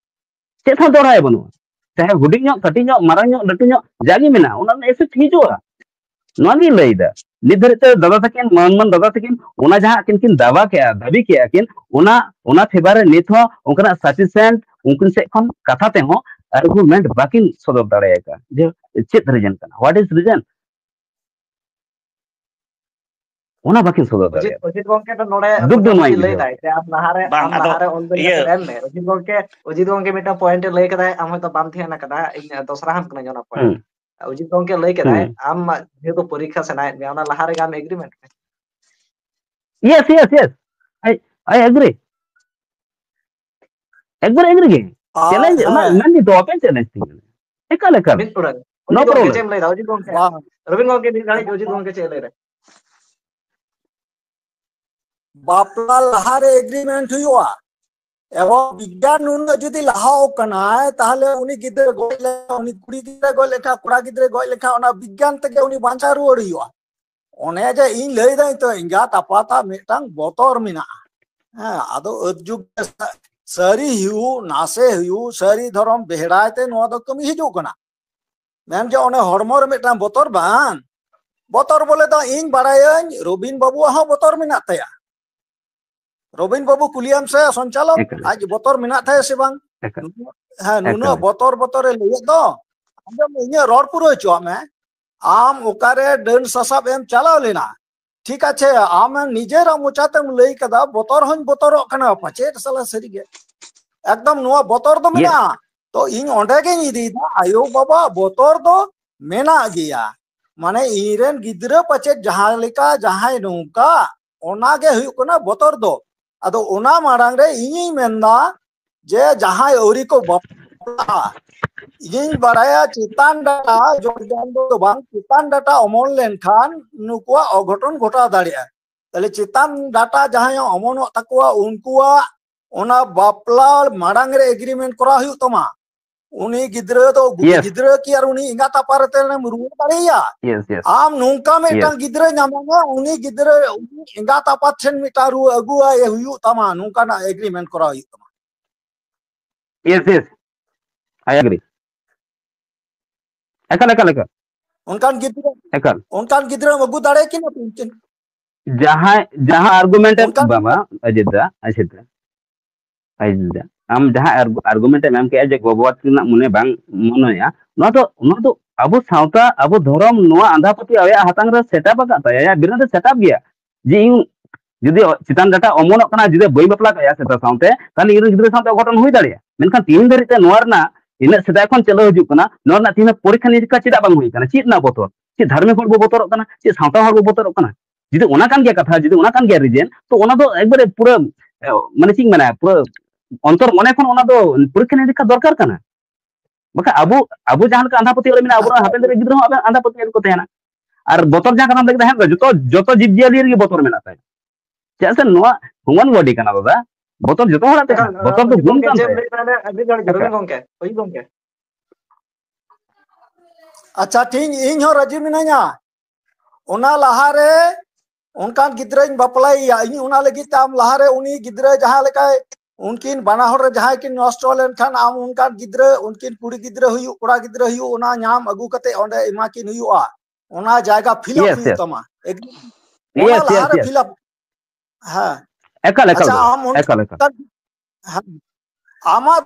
ᱪᱮᱫ ᱦᱚᱸ ᱫᱚᱲᱦᱟᱭ ᱵᱟᱹᱱᱩᱜᱼᱟ᱾ ᱪᱟᱦᱮ ᱦᱩᱰᱤᱧ ᱧᱚᱜ, ᱠᱟᱹᱴᱤᱡ ᱧᱚᱜ, ᱢᱟᱨᱟᱝ ᱧᱚᱜ, ᱞᱟᱹᱴᱩ ᱧᱚᱜ, ᱡᱟᱜᱮ ᱢᱮᱱᱟᱜᱼᱟ, ᱚᱱᱟ ᱨᱮᱱᱟᱜ effect ᱦᱤᱡᱩᱜᱼᱟ᱾ ᱱᱚᱣᱟ ᱜᱤᱧ ᱞᱟᱹᱭᱫᱟ᱾ ᱱᱤᱛ ᱫᱷᱟᱹᱨᱤᱡ ᱛᱮ ᱫᱟᱫᱟ ᱛᱟᱹᱠᱤᱱ, ᱢᱟᱹᱱ ᱢᱟᱹᱱ ᱫᱟᱫᱟ ᱛᱟᱹᱠᱤᱱ, ᱚᱱᱟ ᱡᱟᱦᱟᱸ ᱟᱹᱠᱤᱱ ᱠᱤᱱ ᱫᱟᱵᱟ ᱠᱮᱜᱼᱟ, ᱫᱟᱹᱵᱤ ᱠᱮᱜᱼᱟ ᱠᱤᱱ, ᱚᱱᱟ, ᱚᱱᱟ favour ᱨᱮ ᱱᱤᱛ ᱦᱚᱸ ᱚᱱᱠᱟᱱᱟᱜ sufficient ᱩᱱᱠᱤᱱ ᱥᱮᱫ ᱠᱷᱚᱱ ᱠᱟᱛᱷᱟ ᱛᱮᱦᱚᱸ argument ᱵᱟᱹᱠᱤᱱ ᱥᱚᱫᱚᱨ ᱫᱟᱲᱮ ᱟᱠᱟᱫᱼᱟ᱾ ᱡᱮ ᱪᱮᱫ reason ᱠᱟᱱᱟ, what is reason? ᱚᱱᱟ ᱵᱟᱹᱠᱤᱱ ᱥᱚᱫᱚᱨ ᱚᱡᱤᱛ, ᱫᱟᱲᱮᱭᱟᱜᱼᱟ᱾ ᱚᱡᱤᱛ ᱜᱚᱝᱠᱮ ᱫᱚ ᱱᱚᱰᱮ ᱫᱩᱠ ᱫᱚ ᱱᱚᱣᱟ ᱢᱚᱴᱟᱢᱩᱴᱤ ᱜᱮ ᱞᱟᱹᱭ ᱵᱩᱡᱷᱟᱹᱣᱟ᱾ ᱫᱟᱭ ᱡᱮ ᱟᱢ ᱞᱟᱦᱟᱨᱮ, ᱵᱟᱝ, ᱟᱢ ᱟᱫᱚ ᱞᱟᱦᱟᱨᱮ ᱚᱞ ᱵᱮᱞ ᱤᱭᱟᱹ ᱠᱟᱛᱮ ᱮᱢ ᱢᱮ᱾ ᱚᱡᱤᱛ ᱜᱚᱝᱠᱮ, ᱚᱡᱤᱛ ᱜᱚᱝᱠᱮ ᱢᱤᱫᱴᱟᱝ point ᱮ ᱞᱟᱹᱭ ᱠᱟᱫᱟᱭ, ᱟᱢ ᱦᱚᱭᱛᱚ ᱵᱟᱢ ᱫᱷᱮᱭᱟᱱ ᱟᱠᱟᱫᱟ, ᱤᱧ ᱫᱚᱥᱨᱟ ᱦᱟᱢ ᱠᱟᱹᱱᱟᱹᱧ ᱚᱱᱟ point᱾ ᱦᱩᱸ᱾ ᱚᱡᱤᱛ ᱜᱚᱝᱠᱮ ᱞᱟᱹᱭ ᱠᱮᱫᱟᱭ, ᱦᱩᱸ᱾ ᱟᱢ ᱢᱟ ᱡᱮᱦᱮᱛᱩ ᱯᱚᱨᱤᱠᱠᱷᱟ ᱥᱟᱱᱟᱭᱮᱫ ᱢᱮᱭᱟ, ᱚᱱᱟ ᱞᱟᱦᱟ ᱨᱮᱜᱮ ᱟᱢ agreement ᱢᱮ᱾ Yes, yes, yes. I, I agree. একবার agree ᱜᱮ᱾ Challenge, ᱚᱱᱟ ᱢᱮᱱ ᱫᱚ open challenge ᱛᱤᱧ ᱠᱟᱱᱟ᱾ ᱮᱠᱟᱞ, ᱮᱠᱟᱞ᱾ ᱢᱤᱫ ᱴᱚᱲᱟ ᱨᱮ᱾ No ᱚᱡᱤᱛ ᱜᱚᱝᱠᱮ problem. ᱪᱮᱫ ᱮᱢ ᱞᱟᱹᱭ ᱫᱟ? ᱚᱡᱤᱛ ᱜᱚᱝᱠᱮ᱾ ᱵᱟᱝ᱾ ᱨᱚᱵᱤᱱ ᱜᱚᱝᱠᱮ ᱢᱤᱫ ᱜᱷᱟᱹᱲᱤᱡ, ᱚᱡᱤᱛ ᱜᱚᱝᱠᱮ ᱪᱮᱫ ᱮ ᱞᱟᱹᱭ ᱫᱟ? ᱵᱟᱯᱞᱟ ᱞᱟᱦᱟᱨᱮ agreement ᱦᱩᱭᱩᱜᱼᱟ᱾ ᱮᱵᱚᱝ ᱵᱤᱜᱽᱜᱟᱱ ᱱᱩᱱᱟᱹᱜ ᱡᱩᱫᱤ ᱞᱟᱦᱟᱣ ᱠᱟᱱᱟᱭ, ᱛᱟᱦᱞᱮ ᱩᱱᱤ ᱜᱤᱫᱽᱨᱟᱹ ᱜᱚᱡ ᱞᱮᱱᱠᱷᱟᱱ, ᱩᱱᱤ ᱠᱩᱲᱤ ᱜᱤᱫᱽᱨᱟᱹ ᱜᱚᱡ ᱞᱮᱱᱠᱷᱟᱱ, ᱠᱚᱲᱟ ᱜᱤᱫᱽᱨᱟᱹ ᱜᱚᱡ ᱞᱮᱱᱠᱷᱟᱱ, ᱚᱱᱟ ᱵᱤᱜᱽᱜᱟᱱ ᱛᱮᱜᱮ ᱩᱱᱤ ᱵᱟᱧᱪᱟᱣ ᱨᱩᱣᱟᱹᱲ ᱦᱩᱭᱩᱜᱼᱟ᱾ ᱚᱱᱮ ᱡᱮ ᱤᱧ ᱞᱟᱹᱭ ᱫᱟᱹᱧ ᱛᱚ, ᱮᱸᱜᱟᱛ ᱟᱯᱟᱛᱟᱜ ᱢᱤᱫᱴᱟᱝ ᱵᱚᱛᱚᱨ ᱢᱮᱱᱟᱜᱼᱟ᱾ ᱦᱮᱸ, ᱟᱫᱚ ᱟᱹᱛ ᱡᱩᱜᱽ ᱨᱮ ᱥᱟ-, ᱥᱟᱹᱨᱤ ᱦᱩᱭᱩᱜ, ᱱᱟᱥᱮ ᱦᱩᱭᱩᱜ, ᱥᱟᱹᱨᱤ ᱫᱷᱚᱨᱚᱢ ᱵᱮᱦᱲᱟᱭ ᱛᱮ ᱱᱚᱣᱟ ᱫᱚ ᱠᱟᱹᱢᱤ ᱦᱤᱡᱩᱜ ᱠᱟᱱᱟ᱾ ᱢᱮᱱ ᱡᱮ ᱚᱱᱮ ᱦᱚᱲᱢᱚ ᱨᱮ ᱢᱤᱫᱴᱟᱝ ᱵᱚᱛᱚᱨ ᱵᱟᱝ, ᱵᱚᱛᱚᱨ ᱵᱚᱞᱮ ᱫᱚ ᱤᱧ ᱵᱟᱲᱟᱭᱟᱹᱧ ᱨᱚᱵᱤᱱ ᱵᱟᱹᱵᱩᱣᱟᱜ ᱦᱚᱸ ᱵᱚᱛᱚᱨ ᱢᱮᱱᱟᱜ ᱛᱟᱭᱟ᱾ ᱨᱚᱵᱤᱱ ᱵᱟᱹᱵᱩ ᱠᱩᱞᱤᱭᱮᱢ ᱥᱮ ᱥᱚᱧᱪᱟᱞᱚᱠ, ᱮᱠᱟᱞ᱾ ᱟᱡ ᱵᱚᱛᱚᱨ ᱢᱮᱱᱟᱜ ᱛᱟᱭᱟ ᱥᱮ ᱵᱟᱝ? ᱮᱠᱟᱞ᱾ ᱦᱮᱸ, ᱱᱩᱱᱟᱹᱜ ᱮᱠᱟᱞ᱾ ᱵᱚᱛᱚᱨ ᱵᱚᱛᱚᱨ ᱮ ᱞᱟᱹᱭᱮᱫ ᱫᱚ᱾ ᱟᱸᱡᱚᱢ ᱢᱮ, ᱤᱧᱟᱹᱜ ᱨᱚᱲ ᱯᱩᱨᱟᱹᱣ ᱦᱚᱪᱚᱣᱟᱜ ᱢᱮ᱾ ᱟᱢ ᱚᱠᱟᱨᱮ ᱰᱟᱹᱱ ᱥᱟᱥᱟᱵ ᱮᱢ ᱪᱟᱞᱟᱣ ᱞᱮᱱᱟ? ᱴᱷᱤᱠ ᱟᱪᱷᱮ, ᱟᱢ ᱱᱤᱡᱮᱨᱟᱜ ᱢᱚᱪᱟᱛᱮᱢ ᱞᱟᱹᱭ ᱠᱟᱫᱟ, ᱵᱚᱛᱚᱨ ᱦᱚᱧ ᱵᱚᱛᱚᱨᱚᱜ ᱠᱟᱱᱟ᱾ ᱯᱟᱪᱮᱫ ᱥᱟᱞᱟ ᱥᱟᱹᱨᱤᱜᱮ ᱮᱠᱫᱚᱢ ᱱᱚᱣᱟ ᱵᱚᱛᱚᱨ ᱫᱚ Yes. ᱢᱮᱱᱟᱜᱼᱟ᱾ ᱛᱚ ᱤᱧ ᱚᱸᱰᱮ ᱜᱤᱧ ᱤᱫᱤᱭᱮᱫᱟ, ᱟᱭᱳ ᱵᱟᱵᱟ ᱵᱚᱛᱚᱨ ᱫᱚ ᱢᱮᱱᱟᱜ ᱜᱮᱭᱟ᱾ ᱢᱟᱱᱮ ᱤᱧᱨᱮᱱ ᱜᱤᱫᱽᱨᱟᱹ ᱯᱟᱪᱮᱫ ᱡᱟᱦᱟᱸ ᱞᱮᱠᱟ ᱡᱟᱦᱟᱸᱭ ᱱᱚᱝᱠᱟ, ᱚᱱᱟᱜᱮ ᱦᱩᱭᱩᱜ ᱠᱟᱱᱟ ᱵᱚᱛᱚᱨ ᱫᱚ᱾ ᱟᱫᱚ ᱚᱱᱟ ᱢᱟᱲᱟᱝ ᱨᱮ ᱤᱧᱤᱧ ᱢᱮᱱᱫᱟ ᱡᱮ ᱡᱟᱦᱟᱸᱭ ᱟᱹᱣᱨᱤ ᱠᱚ ᱵᱟᱯᱞᱟᱜᱼᱟ, ᱤᱧᱤᱧ ᱵᱟᱲᱟᱭᱟ ᱪᱮᱛᱟᱱ ᱰᱟᱴᱟ, ᱡᱚᱲ ᱡᱚᱲ ᱫᱚ ᱵᱟᱝ, ᱪᱮᱛᱟᱱ ᱰᱟᱴᱟ ᱚᱢᱚᱱ ᱞᱮᱱᱠᱷᱟᱱ ᱱᱩᱠᱩᱣᱟᱜ ᱚᱜᱷᱚᱴᱚᱱ ᱜᱷᱚᱴᱟᱣ ᱫᱟᱲᱮᱭᱟᱜᱼᱟ᱾ ᱛᱟᱦᱞᱮ ᱪᱮᱛᱟᱱ ᱰᱟᱴᱟ ᱡᱟᱦᱟᱸᱭ ᱚᱢᱚᱱᱚᱜ ᱛᱟᱠᱚᱣᱟ, ᱩᱱᱠᱩᱣᱟᱜ ᱚᱱᱟ ᱵᱟᱯᱞᱟ ᱢᱟᱲᱟᱝ ᱨᱮ ᱮᱜᱽᱨᱤᱢᱮᱱᱴ ᱠᱚᱨᱟᱣ ᱦᱩᱭᱩᱜ ᱛᱟᱢᱟ᱾ ᱩᱱᱤ ᱜᱤᱫᱽᱨᱟᱹ ᱫᱚ ᱜᱤᱫᱽᱨᱟᱹ ᱠᱤ ᱟᱨ ᱩᱱᱤ ᱮᱸᱜᱟᱛ ᱟᱯᱟᱛ ᱨᱮᱢ ᱨᱩᱣᱟᱹᱲ ᱫᱟᱲᱮᱭᱟᱭᱟ? ᱭᱮᱥ ᱭᱮᱥ ᱟᱢ ᱱᱚᱝᱠᱟ ᱢᱤᱫᱴᱟᱝ ᱜᱤᱫᱽᱨᱟᱹ ᱧᱟᱢᱟᱢᱟ, ᱩᱱᱤ ᱜᱤᱫᱽᱨᱟᱹ ᱩᱱᱤ ᱮᱸᱜᱟᱛ ᱟᱯᱟᱛ ᱴᱷᱮᱱ ᱢᱤᱫᱴᱟᱝ ᱨᱩᱣᱟᱹ ᱟᱹᱜᱩᱣᱟᱭ ᱦᱩᱭᱩᱜ ᱛᱟᱢᱟ, ᱱᱚᱝᱠᱟᱱᱟᱜ ᱮᱜᱽᱨᱤᱢᱮᱱᱴ ᱠᱚᱨᱟᱣ ᱦᱩᱭᱩᱜ ᱛᱟᱢᱟ᱾ ᱭᱮᱥ ᱭᱮᱥ ᱟᱭ ᱮᱜᱽᱨᱤ᱾ ᱮᱠᱟᱞ ᱮᱠᱟᱞ ᱮᱠᱟᱞ᱾ ᱚᱱᱠᱟᱱ ᱜᱤᱫᱽᱨᱟᱹ ᱮᱠᱟᱞ᱾ ᱚᱱᱠᱟᱱ ᱜᱤᱫᱽᱨᱟᱹᱢ ᱟᱹᱜᱩ ᱫᱟᱲᱮ ᱠᱤᱱᱟ ᱯᱮ ᱩᱱᱠᱤᱱ? ᱡᱟᱦᱟᱸ ᱡᱟᱦᱟᱸ ᱟᱨᱜᱩᱢᱮᱱᱴ ᱮᱢ ᱚᱱᱠᱟᱱ ᱵᱟᱵᱟ ᱚᱡᱤᱛ ᱫᱟ, ᱚᱡᱤᱛ ᱫᱟ, ᱚᱡᱤᱛ ᱫᱟ, ᱟᱢ ᱡᱟᱦᱟᱸ ᱟᱨᱜᱩᱢᱮᱱᱴ ᱮᱢ ᱮᱢ ᱠᱮᱜᱼᱟ ᱡᱮ ᱜᱚ ᱵᱟᱵᱟ ᱛᱟᱹᱠᱤᱱᱟᱜ ᱢᱚᱱᱮ ᱵᱟᱝ ᱢᱚᱱᱮᱭᱟ, ᱱᱚᱣᱟ ᱫᱚ ᱱᱚᱣᱟ ᱫᱚ ᱟᱵᱚ ᱥᱟᱶᱛᱟ, ᱟᱵᱚ ᱫᱷᱚᱨᱚᱢ, ᱱᱚᱣᱟ ᱟᱸᱫᱷᱟ ᱯᱟᱹᱛᱭᱟᱹᱣ ᱟᱭᱟᱜ ᱦᱟᱛᱟᱝ ᱨᱮ ᱥᱮᱴᱟᱯ ᱟᱠᱟᱫ ᱛᱟᱭᱟ, ᱟᱭᱟᱜ ᱵᱨᱮᱱ ᱨᱮ ᱥᱮᱴᱟᱯ ᱜᱮᱭᱟ᱾ ᱡᱮ ᱤᱧ ᱡᱩᱫᱤ ᱪᱮᱛᱟᱱ ᱰᱟᱴᱟ ᱚᱢᱚᱱᱚᱜ ᱠᱟᱱᱟ, ᱡᱩᱫᱤ ᱵᱟᱹᱧ ᱵᱟᱯᱞᱟ ᱠᱟᱭᱟ ᱥᱮᱛᱟ ᱥᱟᱶᱛᱮ, ᱛᱟᱦᱞᱮ ᱤᱧ ᱨᱮᱱ ᱜᱤᱫᱽᱨᱟᱹ ᱥᱟᱶᱛᱮ ᱚᱜᱷᱚᱴᱚᱱ ᱦᱩᱭ ᱫᱟᱲᱮᱭᱟᱜᱼᱟ᱾ ᱢᱮᱱᱠᱷᱟᱱ ᱛᱤᱦᱤᱧ ᱫᱷᱟᱹᱨᱤᱡ ᱛᱮ ᱱᱚᱣᱟ ᱨᱮᱱᱟᱜ ᱤᱱᱟᱹᱜ ᱥᱮᱫᱟᱭ ᱠᱷᱚᱱ ᱪᱟᱹᱞᱩ ᱦᱤᱡᱩᱜ ᱠᱟᱱᱟ, ᱱᱚᱣᱟ ᱨᱮᱱᱟᱜ ᱛᱤᱦᱤᱧ ᱯᱚᱨᱤᱠᱠᱷᱟ ᱱᱤᱨᱤᱠᱠᱷᱟ ᱪᱮᱫᱟᱜ ᱵᱟᱝ ᱦᱩᱭ ᱠᱟᱱᱟ? ᱪᱮᱫ ᱨᱮᱱᱟᱜ ᱵᱚᱛᱚᱨ? ᱪᱮᱫ ᱫᱷᱟᱨᱢᱤᱠ ᱦᱚᱲ ᱵᱚ ᱵᱚᱛᱚᱨᱚᱜ ᱠᱟᱱᱟ? ᱪᱮᱫ ᱥᱟᱶᱛᱟ ᱦᱚᱲ ᱵᱚ ᱵᱚᱛᱚᱨᱚᱜ ᱠᱟᱱᱟ? ᱡᱩᱫᱤ ᱚᱱᱟ ᱠᱟᱱ ᱜᱮᱭᱟ ᱠᱟᱛᱷᱟ, ᱡᱩᱫᱤ ᱚᱱᱟ ᱠᱟᱱ ᱜᱮᱭᱟ ᱨᱤᱡᱮᱱ, ᱛᱚ ᱚᱱᱟ ᱫᱚ ᱮᱠᱵᱟᱨᱮ ᱯᱩᱨᱟᱹ, ᱮ, ᱢᱟᱱᱮ ᱪᱮᱫ ᱤᱧ ᱢᱮᱱᱟ, ᱯᱩᱨᱟᱹ ᱚᱱᱛᱚᱨ ᱢᱚᱱᱮ ᱠᱷᱚᱱ ᱚᱱᱟ ᱫᱚ ᱯᱚᱨᱤᱠᱠᱷᱟ ᱱᱤᱨᱤᱠᱠᱷᱟ ᱫᱚᱨᱠᱟᱨ ᱠᱟᱱᱟ᱾ ᱵᱟᱠᱷᱟᱱ ᱟᱵᱚ, ᱟᱵᱚ ᱡᱟᱦᱟᱸ ᱞᱮᱠᱟ ᱟᱸᱫᱷᱟ ᱯᱟᱹᱛᱭᱟᱹᱣ ᱨᱮ ᱢᱮᱱᱟᱜᱼᱟ, ᱟᱵᱚᱨᱮᱱ ᱦᱟᱯᱮᱱ ᱫᱤᱱ ᱨᱮ ᱜᱤᱫᱽᱨᱟᱹ ᱦᱚᱸ ᱟᱸᱫᱷᱟ ᱯᱟᱹᱛᱭᱟᱹᱣ ᱨᱮᱠᱚ ᱛᱟᱦᱮᱱᱟ᱾ ᱟᱨ ᱵᱚᱛᱚᱨ ᱡᱟᱦᱟᱸ ᱠᱟᱛᱷᱟᱢ ᱞᱟᱹᱭ ᱠᱮᱫᱟ, ᱦᱮᱸ, ᱡᱚᱛᱚ, ᱡᱚᱛᱚ ᱡᱤᱵᱽ ᱡᱤᱭᱟᱹᱞᱤ ᱨᱮᱜᱮ ᱵᱚᱛᱚᱨ ᱢᱮᱱᱟᱜ ᱛᱟᱭᱟ᱾ ᱪᱮᱫᱟᱜ ᱥᱮ ᱱᱚᱣᱟ human body ᱠᱟᱱᱟ ᱫᱟᱫᱟ, ᱵᱚᱛᱚᱨ ᱡᱚᱛᱚ ᱦᱚᱲᱟᱜ ᱛᱟᱦᱮᱱᱟ, ᱵᱚᱛᱚᱨ ᱫᱚ ᱜᱩᱱ ᱠᱟᱱ ᱛᱟᱭᱟ᱾ ᱟᱹᱰᱤ ᱡᱚᱦᱟᱨ ᱜᱮ, ᱨᱚᱵᱤᱱ ᱜᱚᱝᱠᱮ, ᱦᱳᱭ ᱜᱚᱝᱠᱮ᱾ ᱟᱪᱪᱷᱟ, ᱴᱷᱤᱠ, ᱤᱧ ᱦᱚᱸ ᱨᱟᱹᱡᱤ ᱢᱤᱱᱟᱹᱧᱟ᱾ ᱚᱱᱟ ᱞᱟᱦᱟᱨᱮ ᱚᱱᱠᱟᱱ ᱜᱤᱫᱽᱨᱟᱹᱧ ᱵᱟᱯᱞᱟᱭᱮᱭᱟ, ᱤᱧ ᱚᱱᱟ ᱞᱟᱹᱜᱤᱫ ᱛᱮ ᱟᱢ ᱞᱟᱦᱟᱨᱮ ᱩᱱᱤ ᱜᱤᱫᱽᱨᱟᱹ ᱡᱟᱦᱟᱸ ᱞᱮᱠᱟᱭ, ᱩᱱᱠᱤᱱ ᱵᱟᱱᱟ ᱦᱚᱲ ᱨᱮ ᱡᱟᱦᱟᱸᱭ ᱠᱤᱱ ᱱᱚᱥᱴᱚ ᱞᱮᱱᱠᱷᱟᱱ, ᱟᱢ ᱚᱱᱠᱟᱱ ᱜᱤᱫᱽᱨᱟᱹ, ᱩᱱᱠᱤᱱ ᱠᱩᱲᱤ ᱜᱤᱫᱽᱨᱟᱹ ᱦᱩᱭᱩᱜ, ᱠᱚᱲᱟ ᱜᱤᱫᱽᱨᱟᱹ ᱦᱩᱭᱩᱜ, ᱚᱱᱟ ᱧᱟᱢ ᱟᱹᱜᱩ ᱠᱟᱛᱮ ᱚᱸᱰᱮ ᱮᱢᱟ ᱠᱤᱱ ᱦᱩᱭᱩᱜᱼᱟ᱾ ᱚᱱᱟ ᱡᱟᱭᱜᱟ ᱯᱷᱤᱞᱟᱯ Yes, ᱦᱩᱭᱩᱜ yes. ᱛᱟᱢᱟ᱾ ᱮᱠ-, ᱚᱱᱟ Yes, yes, ᱞᱟᱦᱟᱨᱮ yes. ᱯᱷᱤᱞᱟᱯ᱾ ᱦᱮᱸ᱾ ᱮᱠᱟᱞ, ᱮᱠᱟᱞ ᱟᱪᱪᱷᱟ, ᱫᱟᱫᱟ, ᱟᱢ ᱚᱱ-, ᱮᱠᱟᱞ, ᱮᱠᱟᱞ᱾ ᱦᱮᱸ᱾ ᱟᱢᱟᱜ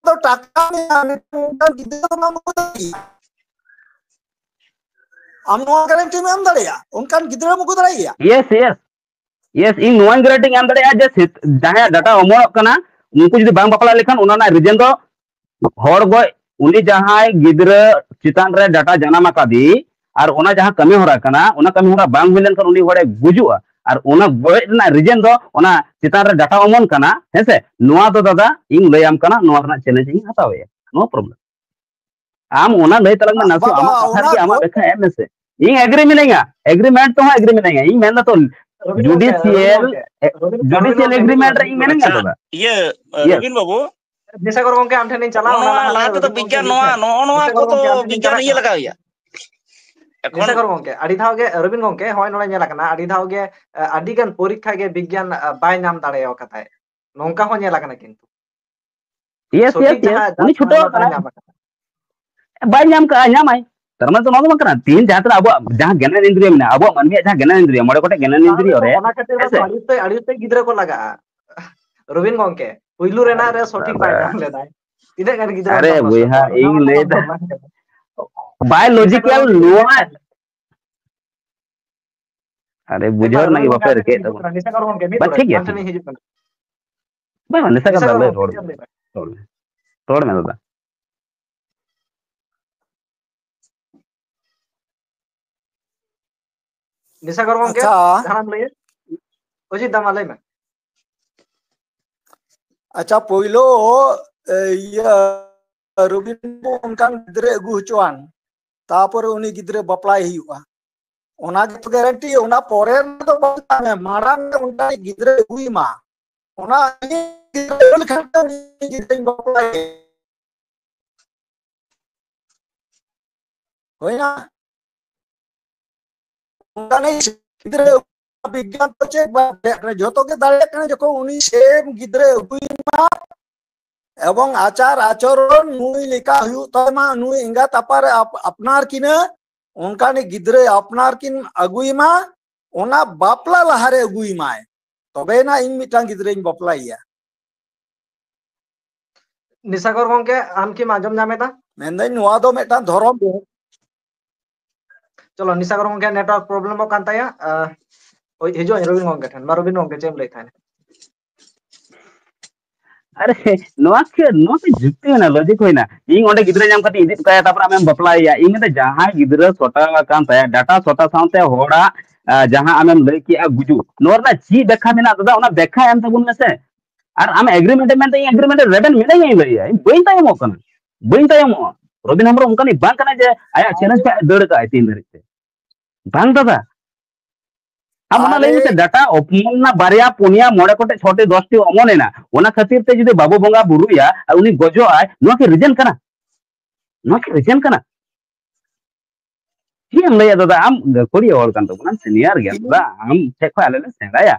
ᱫᱚ ᱴᱟᱠᱟ ᱢᱮᱱᱟᱜᱼᱟ, ᱢᱮᱱᱠᱷᱟᱱ ᱚᱱᱠᱟᱱ ᱜᱤᱫᱽᱨᱟᱹ ᱫᱚ ᱵᱟᱢ ᱟᱹᱜᱩ ᱫᱟᱲᱮᱭᱟᱜᱼᱟ᱾ ᱟᱢ ᱱᱚᱣᱟ ᱜᱟᱨᱮᱱᱴᱤᱢ ᱮᱢ ᱫᱟᱲᱮᱭᱟᱜᱼᱟ, ᱚᱱᱠᱟᱱ ᱜᱤᱫᱽᱨᱟᱹᱢ ᱟᱹᱜᱩ ᱫᱟᱲᱮᱭᱟᱜᱼᱟ? Yes, yes. Yes, ᱤᱧ ᱱᱚᱣᱟᱧ ᱜᱟᱨᱮᱱᱴᱤᱧ ᱮᱢ ᱫᱟᱲᱮᱭᱟᱜᱼᱟ ᱡᱮ ᱥᱮᱛ-, ᱡᱟᱦᱟᱸᱭᱟᱜ ᱰᱟᱴᱟ ᱚᱢᱚᱱᱚᱜ ᱠᱟᱱᱟ, ᱩᱱᱠᱩ ᱡᱩᱫᱤ ᱵᱟᱝ ᱵᱟᱯᱞᱟ ᱞᱮᱠᱷᱟᱱ, ᱚᱱᱟ ᱨᱮᱱᱟᱜ ᱨᱤᱡᱮᱱ ᱫᱚ ᱦᱚᱲ ᱜᱚᱡ, ᱩᱱᱤ ᱡᱟᱦᱟᱸᱭ ᱜᱤᱫᱽᱨᱟᱹ ᱪᱮᱛᱟᱱ ᱨᱮ ᱰᱟᱴᱟ ᱡᱟᱱᱟᱢ ᱟᱠᱟᱫᱮ, ᱟᱨ ᱚᱱᱟ ᱡᱟᱦᱟᱸ ᱠᱟᱹᱢᱤ ᱦᱚᱨᱟ ᱠᱟᱱᱟ, ᱚᱱᱟ ᱠᱟᱹᱢᱤ ᱦᱚᱨᱟ ᱵᱟᱝ ᱦᱩᱭ ᱞᱮᱱᱠᱷᱟᱱ ᱩᱱᱤ ᱦᱚᱲᱮ ᱜᱩᱡᱩᱜᱼᱟ᱾ ᱟᱨ ᱚᱱᱟ ᱜᱚᱡ ᱨᱮᱱᱟᱜ ᱨᱤᱡᱮᱱ ᱫᱚ ᱚᱱᱟ ᱪᱮᱛᱟᱱ ᱨᱮ ᱰᱟᱴᱟ ᱚᱢᱚᱱ ᱠᱟᱱᱟ, ᱦᱮᱸᱥᱮ? ᱱᱚᱣᱟ ᱫᱚ ᱫᱟᱫᱟ, ᱤᱧ ᱞᱟᱹᱭᱟᱢ ᱠᱟᱱᱟ, ᱱᱚᱣᱟ ᱨᱮᱱᱟᱜ ᱪᱮᱞᱮᱧᱡᱽ ᱤᱧ ᱦᱟᱛᱟᱣᱮᱫᱼᱟ, ᱱᱚᱣᱟ ᱯᱨᱚᱵᱞᱮᱢ᱾ ᱟᱢ ᱚᱱᱟ ᱞᱟᱹᱭ ᱛᱟᱞᱟᱝ ᱢᱮ, ᱱᱟᱥᱩ, ᱵᱟᱵᱟ, ᱟᱢᱟᱜ ᱠᱟᱛᱷᱟ ᱚᱱᱟ ᱨᱮᱜᱮ ᱟᱢᱟᱜ ᱜᱚᱡ ᱵᱮᱠᱷᱟ ᱮᱢ ᱢᱮᱥᱮ᱾ ᱤᱧ ᱮᱜᱽᱨᱤ ᱢᱤᱱᱟᱹᱧᱟ, ᱮᱜᱽᱨᱤᱢᱮᱱᱴ ᱛᱮᱦᱚᱸ ᱮᱜᱽᱨᱤ ᱢᱤᱱᱟᱹᱧᱟ᱾ ᱤᱧ ᱢᱮᱱᱫᱟ ᱛᱚ, ᱨᱚᱵᱤᱱ ᱜᱚᱢᱠᱮ, ᱨᱚᱵᱤᱱ ᱡᱩᱰᱤᱥᱤᱭᱟᱞ, ᱜᱚᱢᱠᱮ, ᱮ, ᱨᱚᱵᱤᱱ, ᱨᱚᱵᱤᱱ ᱡᱩᱰᱤᱥᱤᱭᱟᱞ ᱜᱚᱢᱠᱮ, ᱢᱤᱫ ᱮᱜᱽᱨᱤᱢᱮᱱᱴ ᱨᱮ ᱢᱤᱱᱤᱴ, ᱤᱧ ᱢᱤᱫ ᱢᱤᱱᱟᱹᱧᱟ ᱢᱤᱱᱤᱴ᱾ ᱫᱟᱫᱟ᱾ ᱤᱭᱟᱹ, ᱤᱭᱟᱹ᱾ ᱨᱚᱵᱤᱱ ᱵᱟᱹᱵᱩ, ᱱᱤᱥᱟ ᱜᱚᱨ ᱜᱚᱢᱠᱮ, ᱟᱢ ᱴᱷᱮᱱ ᱞᱤᱧ ᱪᱟᱞᱟᱜᱼᱟ, ᱱᱚᱜᱼᱚ ᱚᱱᱟ ᱱᱚᱣᱟ ᱞᱟᱦᱟ ᱞᱟᱦᱟ ᱛᱮᱫᱚ ᱛᱮᱫᱚ ᱵᱤᱜᱽᱜᱟᱱ, ᱵᱤᱜᱽᱜᱟᱱ, ᱱᱚᱣᱟ, ᱱᱚᱜᱼᱚ ᱱᱚᱣᱟ ᱱᱤᱥᱟ ᱜᱚᱨ ᱠᱚᱫᱚ ᱜᱚᱢᱠᱮ, ᱟᱢ ᱴᱷᱮᱱ ᱞᱤᱧ ᱵᱤᱜᱽᱜᱟᱱ ᱪᱟᱞᱟᱜ ᱤᱭᱟᱹ ᱠᱟᱱᱟ᱾ ᱞᱟᱜᱟᱣ ᱮᱭᱟ᱾ ᱮᱠᱷᱚᱱ ᱱᱤᱥᱟ ᱜᱚᱨ ᱜᱚᱢᱠᱮ, ᱟᱹᱰᱤ ᱫᱷᱟᱣ ᱜᱮ, ᱨᱚᱵᱤᱱ ᱜᱚᱢᱠᱮ, ᱦᱚᱸᱜᱼᱚᱭ ᱱᱚᱰᱮ ᱧᱮᱞ ᱟᱠᱟᱱᱟ, ᱟᱹᱰᱤ ᱫᱷᱟᱣ ᱜᱮ, ᱮ, ᱟᱹᱰᱤ ᱜᱟᱱ ᱯᱚᱨᱤᱠᱠᱷᱟ ᱜᱮ ᱵᱤᱜᱽᱜᱟᱱ, ᱮ, ᱵᱟᱭ ᱧᱟᱢ ᱫᱟᱲᱮ ᱟᱠᱟᱫᱟᱭ, ᱱᱚᱝᱠᱟ ᱦᱚᱸ ᱧᱮᱞ ᱟᱠᱟᱱᱟ ᱠᱤᱱᱛᱩ᱾ ᱭᱮᱥ, ᱥᱚᱴᱷᱤᱠ ᱭᱮᱥ, ᱭᱮᱥ, ᱡᱟᱦᱟᱸ ᱩᱱᱤ ᱪᱷᱩᱴᱟᱹᱣ ᱚᱱᱟ ᱵᱟᱭ ᱟᱠᱟᱱᱟᱭ᱾ ᱧᱟᱢ ᱟᱠᱟᱫᱟ᱾ ᱵᱟᱭ ᱧᱟᱢ ᱠᱟᱜᱼᱟ, ᱧᱟᱢᱟᱭ᱾ ᱛᱟᱨ ᱢᱟᱱᱮ ᱫᱚ ᱱᱚᱣᱟ ᱫᱚ ᱵᱟᱝ ᱠᱟᱱᱟ, ᱛᱤᱦᱤᱧ ᱡᱟᱦᱟᱸ ᱛᱤᱱᱟᱹᱜ ᱟᱵᱚᱣᱟᱜ ᱡᱟᱦᱟᱸ ᱜᱮᱱᱮᱱ ᱤᱱᱫᱨᱤᱭᱚ ᱢᱮᱱᱟᱜᱼᱟ, ᱟᱵᱚᱣᱟᱜ ᱢᱟᱹᱱᱢᱤᱭᱟᱜ ᱡᱟᱦᱟᱸ ᱜᱮᱱᱮᱱ ᱤᱱᱫᱨᱤᱭᱚ, ᱢᱚᱬᱮ ᱜᱚᱴᱮᱡ ᱜᱮᱱᱮᱱ ᱤᱱᱫᱨᱤᱭᱚ ᱨᱮ, ᱚᱱᱟ ᱠᱷᱟᱹᱛᱤᱨ ᱦᱮᱸ ᱢᱟᱛᱚ ᱥᱮ? ᱟᱹᱰᱤ ᱩᱛᱟᱹᱨ, ᱟᱹᱰᱤ ᱩᱛᱟᱹᱨ ᱜᱤᱫᱽᱨᱟᱹ ᱠᱚ ᱞᱟᱜᱟᱜᱼᱟ᱾ ᱨᱚᱵᱤᱱ ᱜᱚᱢᱠᱮ, ᱯᱩᱭᱞᱩ ᱨᱮᱱᱟᱜ ᱨᱮ ᱥᱚᱴᱷᱤᱠ ᱵᱟᱭ ᱫᱟᱫᱟ᱾ ᱧᱟᱢ ᱞᱮᱫᱟᱭ᱾ ᱛᱤᱱᱟᱹᱜ ᱜᱟᱱ ᱜᱤᱫᱽᱨᱟᱹ ᱟᱨᱮ ᱚᱱᱠᱟ ᱠᱚ ᱵᱚᱭᱦᱟ, ᱥᱚᱴᱷᱤᱠ ᱤᱧ ᱵᱟᱭ ᱞᱟᱹᱭ ᱧᱟᱢ ᱫᱟ, ᱞᱮᱫᱟᱭ᱾ ᱵᱟᱭᱳᱞᱚᱡᱤᱠᱟᱞ ᱱᱚᱣᱟ ᱟᱨᱮ ᱮᱠᱟᱞ, ᱵᱩᱡᱷᱟᱹᱣ ᱨᱮᱱᱟᱜ ᱜᱮ ᱨᱚᱵᱤᱱ ᱵᱟᱯᱮ ᱜᱚᱢᱠᱮ, ᱨᱤᱠᱟᱹᱭᱮᱫ ᱛᱟᱵᱚᱱᱟ᱾ ᱱᱤᱥᱟ ᱜᱚᱨ ᱜᱚᱢᱠᱮ, ᱢᱤᱫ ᱵᱟ, ᱰᱚᱸᱰᱮᱠ, ᱴᱷᱤᱠ ᱜᱮᱭᱟ, ᱟᱢ ᱴᱷᱮᱱ ᱴᱷᱤᱠ ᱤᱧ ᱜᱮᱭᱟ᱾ ᱦᱤᱡᱩᱜ ᱠᱟᱱᱟ᱾ ᱵᱟᱝ, ᱵᱟᱝ, ᱱᱤᱥᱟ ᱱᱤᱥᱟ ᱠᱟᱱ ᱜᱚᱨ ᱫᱚ, ᱞᱟᱹᱭ ᱜᱚᱢᱠᱮ, ᱨᱚᱲ ᱪᱮᱫ ᱢᱮ᱾ ᱮᱢ ᱞᱟᱹᱭ ᱮᱫᱟ? ᱨᱚᱲ ᱢᱮ᱾ ᱨᱚᱲ ᱢᱮ ᱫᱟᱫᱟ᱾ ᱱᱤᱥᱟ ᱜᱚᱨ ᱜᱚᱢᱠᱮ, ᱟᱪᱪᱷᱟ᱾ ᱡᱟᱦᱟᱱᱟᱜ ᱮᱢ ᱞᱟᱹᱭᱟ? ᱚᱡᱤᱛ ᱫᱟ, ᱢᱟ ᱞᱟᱹᱭ ᱢᱮ᱾ ᱟᱪᱪᱷᱟ, ᱯᱳᱭᱞᱳ, ᱮ, ᱤᱭᱟᱹ, ᱨᱚᱵᱤᱱ ᱚᱱᱠᱟᱱ ᱜᱤᱫᱽᱨᱟᱹ ᱟᱹᱜᱩ ᱦᱚᱪᱚᱣᱟᱱ, ᱛᱟᱯᱚᱨᱮ ᱩᱱᱤ ᱜᱤᱫᱽᱨᱟᱹ ᱵᱟᱯᱞᱟᱭ ᱦᱩᱭᱩᱜᱼᱟ᱾ ᱚᱱᱟ ᱜᱮᱛᱚ ᱜᱮᱨᱮᱱᱴᱤ, ᱚᱱᱟ ᱯᱚᱨᱮ ᱫᱚ ᱵᱟᱝ ᱠᱟᱱᱟ, ᱢᱟᱲᱟᱝ ᱨᱮ ᱚᱱᱠᱟᱱᱤᱡ ᱜᱤᱫᱽᱨᱟᱹ ᱟᱹᱜᱩᱭ ᱢᱟ᱾ ᱚᱱᱟ ᱜᱤᱫᱽᱨᱟᱹ ᱟᱹᱜᱩ ᱞᱮᱠᱷᱟᱱ ᱜᱮ ᱩᱱᱤ ᱜᱤᱫᱽᱨᱟᱹᱧ ᱵᱟᱯᱞᱟᱭᱮᱭᱟ᱾ ᱦᱳᱭᱱᱟ? ᱚᱱᱠᱟᱱᱤᱡ ᱜᱤᱫᱽᱨᱟᱹ ᱵᱤᱜᱽᱜᱟᱱ ᱫᱚ ᱪᱮᱫ ᱵᱟᱭ ᱫᱟᱲᱮᱭᱟᱜ ᱠᱟᱱᱟ, ᱡᱚᱛᱚ ᱜᱮ ᱫᱟᱲᱮᱭᱟᱜ ᱠᱟᱱᱟ, ᱡᱚᱠᱷᱚᱱ ᱩᱱᱤ ᱥᱮᱢ ᱜᱤᱫᱽᱨᱟᱹ ᱟᱹᱜᱩᱭ ᱢᱟ ᱮᱵᱚᱝ ᱟᱪᱟᱨ ᱟᱪᱚᱨᱚᱱ ᱱᱩᱭ ᱞᱮᱠᱟ ᱦᱩᱭᱩᱜ ᱛᱟᱭ ᱢᱟ, ᱱᱩᱭ ᱮᱸᱜᱟᱛ ᱟᱯᱟᱨᱮ ᱟᱯ-, ᱟᱯᱱᱟᱨ ᱠᱤᱱᱟᱹ, ᱚᱱᱠᱟᱱᱤᱡ ᱜᱤᱫᱽᱨᱟᱹ ᱟᱯᱱᱟᱨ ᱠᱤᱱ ᱟᱹᱜᱩᱭ ᱢᱟ, ᱚᱱᱟ ᱵᱟᱯᱞᱟ ᱞᱟᱦᱟᱨᱮ ᱟᱹᱜᱩᱭ ᱢᱟᱭ, ᱛᱚᱵᱮᱭᱮᱱᱟ ᱤᱧ ᱢᱤᱫᱴᱟᱝ ᱜᱤᱫᱽᱨᱟᱹᱧ ᱵᱟᱯᱞᱟᱭᱮᱭᱟ᱾ ᱱᱤᱥᱟᱜᱚᱨ ᱜᱚᱝᱠᱮ, ᱟᱢ ᱠᱤᱢ ᱟᱸᱡᱚᱢ ᱧᱟᱢ ᱮᱫᱟ? ᱢᱮᱱᱫᱟᱹᱧ ᱱᱚᱣᱟ ᱫᱚ ᱢᱤᱫᱴᱟᱝ ᱫᱷᱚᱨᱚᱢ ᱵᱤᱦᱟᱹ᱾ ᱪᱚᱞᱚ, ᱱᱤᱥᱟᱜᱚᱨ ᱜᱚᱝᱠᱮ network problemᱚᱜ ᱠᱟᱱ ᱛᱟᱭᱟ᱾ ᱟᱸ, ᱳᱭ ᱦᱤᱡᱩᱜ ᱟᱹᱧ ᱨᱚᱵᱤᱱ ᱜᱚᱝᱠᱮ ᱴᱷᱮᱱ᱾ ᱢᱟ ᱨᱚᱵᱤᱱ ᱜᱚᱝᱠᱮ, ᱪᱮᱫ ᱮᱢ ᱞᱟᱹᱭᱮᱫ ᱛᱟᱦᱮᱸᱱᱟ? ᱟᱨᱮ, ᱱᱚᱣᱟ ᱠᱤ, ᱱᱚᱣᱟ ᱠᱤ ᱡᱩᱠᱛᱤ ᱦᱩᱭᱱᱟ, logic ᱦᱩᱭᱱᱟ? ᱤᱧ ᱚᱸᱰᱮ ᱜᱤᱫᱽᱨᱟᱹ ᱧᱟᱢ ᱠᱟᱛᱮ ᱤᱧ ᱤᱫᱤ ᱦᱚᱴᱚ ᱠᱟᱭᱟ, ᱛᱟᱨᱯᱚᱨ ᱟᱢᱮᱢ ᱵᱟᱯᱞᱟᱭᱮᱭᱟ᱾ ᱤᱧ ᱢᱮᱱᱫᱟ, ᱡᱟᱦᱟᱸᱭ ᱜᱤᱫᱽᱨᱟᱹ ᱥᱚᱴᱟ ᱟᱠᱟᱱ ᱛᱟᱭᱟ, data ᱥᱚᱴᱟ ᱥᱟᱶᱛᱮ ᱦᱚᱲᱟᱜ, ᱟ, ᱡᱟᱦᱟᱸ ᱟᱢᱮᱢ ᱞᱟᱹᱭ ᱠᱮᱜᱼᱟ ᱜᱩᱡᱩᱜ, ᱱᱚᱣᱟ ᱨᱮᱱᱟᱜ ᱪᱮᱫ ᱵᱮᱠᱠᱷᱟ ᱢᱮᱱᱟᱜ ᱫᱟᱫᱟ? ᱚᱱᱟ ᱵᱮᱠᱠᱷᱟ ᱮᱢ ᱛᱟᱵᱚᱱ ᱢᱮᱥᱮ᱾ ᱟᱨ ᱟᱢ agreement ᱮᱢ ᱢᱮᱱᱫᱟ, ᱤᱧ agreement ᱨᱮ ᱨᱮᱵᱮᱱ ᱢᱤᱱᱟᱹᱧᱟ, ᱤᱧ ᱞᱟᱹᱭᱟ, ᱤᱧ ᱵᱟᱹᱧ ᱛᱟᱭᱚᱢᱚᱜ ᱠᱟᱱᱟ, ᱵᱟᱹᱧ ᱛᱟᱭᱚᱢᱚᱜᱼᱟ᱾ ᱨᱚᱵᱤᱱ ᱦᱮᱢᱵᱨᱚᱢ ᱚᱱᱠᱟᱱᱤᱡ ᱵᱟᱝ ᱠᱟᱱᱟᱭ ᱡᱮ ᱟᱭᱟᱜ challenge ᱠᱷᱚᱱ ᱫᱟᱹᱲ ᱠᱟᱜᱼᱟᱭ ᱛᱤᱱ ᱫᱷᱟᱹᱨᱤᱡ ᱛᱮ᱾ ᱵᱟᱝ ᱫᱟᱫᱟ, ᱟᱢ ᱚᱱᱟ ᱞᱟᱹᱭ ᱟᱨᱮ ᱢᱮᱥᱮ, data ᱚᱯᱚᱢᱚᱱ ᱨᱮᱱᱟᱜ ᱵᱟᱨᱭᱟ, ᱯᱩᱱᱭᱟ, ᱢᱚᱬᱮ ᱜᱚᱴᱮᱡ, ᱪᱷᱚᱴᱤ, ᱫᱚᱥᱴᱤ ᱚᱢᱚᱱ ᱮᱱᱟ, ᱚᱱᱟ ᱠᱷᱟᱹᱛᱤᱨ ᱛᱮ ᱡᱩᱫᱤ ᱵᱟᱵᱚ ᱵᱚᱸᱜᱟ ᱵᱩᱨᱩᱭᱟ ᱟᱨ ᱩᱱᱤ ᱜᱚᱡᱚᱜ ᱟᱭ, ᱱᱚᱣᱟ ᱠᱤ reason ᱠᱟᱱᱟ? ᱱᱚᱣᱟ ᱠᱤ reason ᱠᱟᱱᱟ? ᱪᱮᱫ ᱮᱢ ᱞᱟᱹᱭᱟ ᱫᱟᱫᱟ, ᱟᱢ ᱜᱟᱹᱠᱷᱩᱲᱤᱭᱟᱹ ᱦᱚᱲ ᱠᱟᱱ ᱛᱟᱵᱚᱱᱟᱢ, senior ᱜᱮᱭᱟ ᱤᱧ ᱫᱟᱫᱟ, ᱟᱢ ᱴᱷᱮᱡ ᱠᱷᱚᱡ ᱟᱞᱮ ᱞᱮ ᱥᱮᱬᱟᱭᱟ᱾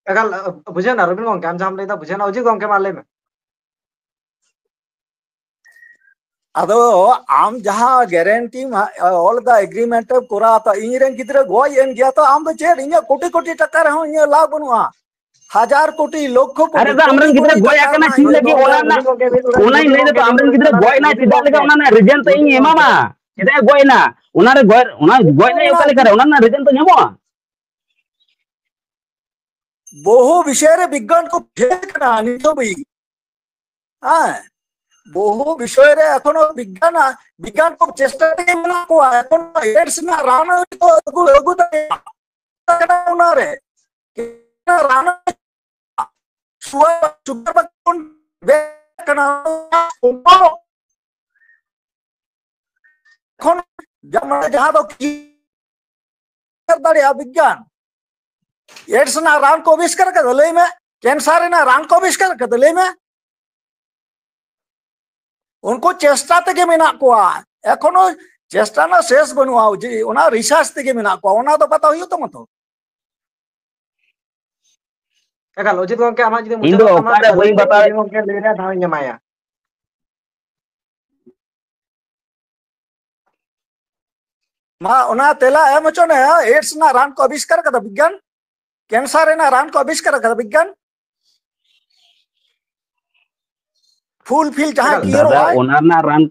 ᱮᱠᱟᱞ, ᱵᱩᱡᱷᱟᱹᱣ ᱮᱱᱟ ᱨᱚᱵᱤᱱ ᱜᱚᱝᱠᱮ, ᱟᱢ ᱡᱟᱦᱟᱸᱢ ᱞᱟᱹᱭᱫᱟ ᱵᱩᱡᱷᱟᱹᱣ ᱮᱱᱟ᱾ ᱚᱡᱤᱛ ᱜᱚᱝᱠᱮ, ᱢᱟ ᱞᱟᱹᱭ ᱢᱮ᱾ ᱟᱫᱚ ᱟᱢ ᱡᱟᱦᱟᱸ guarantee ᱮᱢ ᱚᱞ ᱮᱫᱟ, agreement ᱮᱢ ᱠᱚᱨᱟᱣ ᱮᱫᱟ, ᱤᱧ ᱨᱮᱱ ᱜᱤᱫᱽᱨᱟᱹ ᱜᱚᱡ ᱮᱱ ᱜᱮᱭᱟ, ᱛᱚ ᱟᱢ ᱫᱚ ᱪᱮᱫ? ᱤᱧᱟᱹᱜ ᱠᱳᱴᱤ ᱠᱳᱴᱤ ᱴᱟᱠᱟ ᱨᱮᱦᱚᱸ ᱤᱧᱟᱹᱜ ᱞᱟᱵᱷ ᱵᱟᱹᱱᱩᱜᱼᱟ᱾ ᱦᱟᱡᱟᱨ ᱠᱳᱴᱤ, ᱞᱚᱠᱠᱷᱚ ᱠᱳᱴᱤ, ᱟᱨᱮ ᱫᱟ, ᱟᱢᱨᱮᱱ ᱠᱳᱴᱤ ᱜᱤᱫᱽᱨᱟᱹ ᱠᱳᱴᱤ ᱜᱚᱡ ᱴᱟᱠᱟ ᱟᱠᱟᱱᱟ, ᱨᱮᱱᱟᱜ ᱪᱮᱫ ᱤᱧ ᱞᱟᱹᱜᱤᱫ? ᱚᱱᱟ ᱨᱮᱱᱟᱜ, ᱚᱱᱟᱧ ᱞᱟᱹᱭ ᱫᱟ ᱛᱚ, ᱟᱢᱨᱮᱱ ᱜᱤᱫᱽᱨᱟᱹ ᱜᱚᱡ ᱮᱱᱟᱭ, ᱪᱮᱫᱟᱜ ᱞᱟᱹᱜᱤᱫ ᱚᱱᱟ ᱨᱮᱱᱟᱜ reason ᱛᱚ ᱤᱧ ᱮᱢᱟᱢᱟ? ᱪᱮᱫᱟᱜ ᱮ ᱜᱚᱡ ᱮᱱᱟ? ᱚᱱᱟ ᱨᱮ ᱜᱚᱡ, ᱚᱱᱟ ᱜᱚᱡ ᱨᱮᱱᱟᱜ ᱚᱠᱟ ᱞᱮᱠᱟ ᱨᱮ? ᱚᱱᱟ ᱨᱮᱱᱟᱜ reason ᱛᱚ ᱧᱟᱢᱚᱜᱼᱟ? ᱵᱚᱦᱩ ᱵᱤᱥᱚᱭ ᱨᱮ ᱵᱤᱜᱽᱜᱟᱱ ᱠᱚ ᱯᱷᱮᱞ ᱠᱟᱱᱟ ᱱᱤᱛ ᱦᱟᱹᱵᱤᱡ᱾ ᱦᱮᱸ, ᱵᱚᱦᱩ ᱵᱤᱥᱚᱭ ᱨᱮ ᱮᱠᱷᱚᱱᱳ ᱵᱤᱜᱽᱜᱟᱱ, ᱵᱤᱜᱽᱜᱟᱱ ᱠᱚ ᱪᱮᱥᱴᱟ ᱨᱮᱜᱮ ᱢᱮᱱᱟᱜ ᱠᱚᱣᱟ᱾ ᱮᱠᱷᱚᱱ AIDS ᱨᱮᱱᱟᱜ ᱨᱟᱱ ᱟᱹᱣᱨᱤ ᱠᱚ ᱟᱹᱜᱩ, ᱟᱹᱜᱩ ᱫᱟᱲᱮᱭᱟᱜᱼᱟ᱾ ᱚᱱᱟ ᱨᱮ ᱨᱟᱱ, ᱥᱩᱜᱟᱨ, ᱥᱩᱜᱟᱨ ᱵᱟᱠᱚ ᱵᱮ-, ᱠᱟᱱᱟ᱾ ᱮᱠᱷᱚᱱ ᱡᱟ-, ᱢᱟᱱᱮ ᱡᱟᱦᱟᱸ ᱫᱚ ᱠᱤ ᱫᱟᱲᱮᱭᱟᱜᱼᱟ ᱵᱤᱜᱽᱜᱟᱱ᱾ AIDS ᱨᱮᱱᱟᱜ ᱨᱟᱱ ᱠᱚ ᱟᱵᱤᱥᱠᱟᱨ ᱠᱟᱫᱟ, ᱞᱟᱹᱭ ᱢᱮ᱾ Cancer ᱨᱮᱱᱟᱜ ᱨᱟᱱ ᱠᱚ ᱟᱵᱤᱥᱠᱟᱨ ᱠᱟᱫᱟ, ᱞᱟᱹᱭ ᱢᱮ᱾ ᱩᱱᱠᱩ ᱪᱮᱥᱴᱟ ᱛᱮᱜᱮ ᱢᱮᱱᱟᱜ ᱠᱚᱣᱟ, ᱮᱠᱷᱚᱱᱳ ᱪᱮᱥᱴᱟ ᱨᱮᱱᱟᱜ ᱥᱮᱥ ᱵᱟᱹᱱᱩᱜᱼᱟ, ᱡᱮ ᱚᱱᱟ research ᱛᱮᱜᱮ ᱢᱮᱱᱟᱜ ᱠᱚᱣᱟ, ᱚᱱᱟ ᱫᱚ ᱵᱟᱛᱟᱣ ᱦᱩᱭᱩᱜ ᱛᱟᱢᱟ ᱛᱚ᱾ ᱮᱠᱟᱞ, ᱚᱡᱤᱛ ᱜᱚᱝᱠᱮ, ᱟᱢᱟᱜ ᱡᱩᱫᱤ ᱤᱧ ᱫᱚ ᱢᱩᱪᱟᱹᱫᱚᱜ ᱛᱟᱢᱟ, ᱚᱠᱟᱨᱮ ᱛᱟᱦᱞᱮ ᱵᱟᱹᱧ ᱞᱟᱹᱭ ᱢᱮ, ᱵᱟᱛᱟᱣ ᱚᱡᱤᱛ ᱜᱚᱝᱠᱮ, ᱞᱟᱹᱭ ᱨᱮᱭᱟᱜ ᱫᱷᱟᱣ ᱤᱧ ᱮᱢᱟᱭᱟ᱾ ᱢᱟ, ᱚᱱᱟ ᱛᱮᱞᱟ ᱮᱢ ᱦᱚᱪᱚ ᱢᱮ᱾ AIDS ᱨᱮᱱᱟᱜ ᱨᱟᱱ ᱠᱚ ᱟᱵᱤᱥᱠᱟᱨ ᱠᱟᱫᱟ ᱵᱤᱜᱽᱜᱟᱱ, cancer ᱨᱮᱱᱟᱜ ᱨᱟᱱ ᱠᱚ ᱟᱵᱤᱥᱠᱟᱨ ᱠᱟᱫᱟ ᱵᱤᱜᱽᱜᱟᱱ᱾ ᱯᱷᱩᱞ ᱯᱷᱤᱞ ᱡᱟᱦᱟᱸᱭ ᱮᱠᱟᱞ᱾ ᱫᱟᱫᱟ, ᱠᱤᱭᱳᱨᱚᱜᱼᱟᱭ᱾ ᱚᱱᱟ ᱨᱮᱱᱟᱜ ᱨᱟᱱ,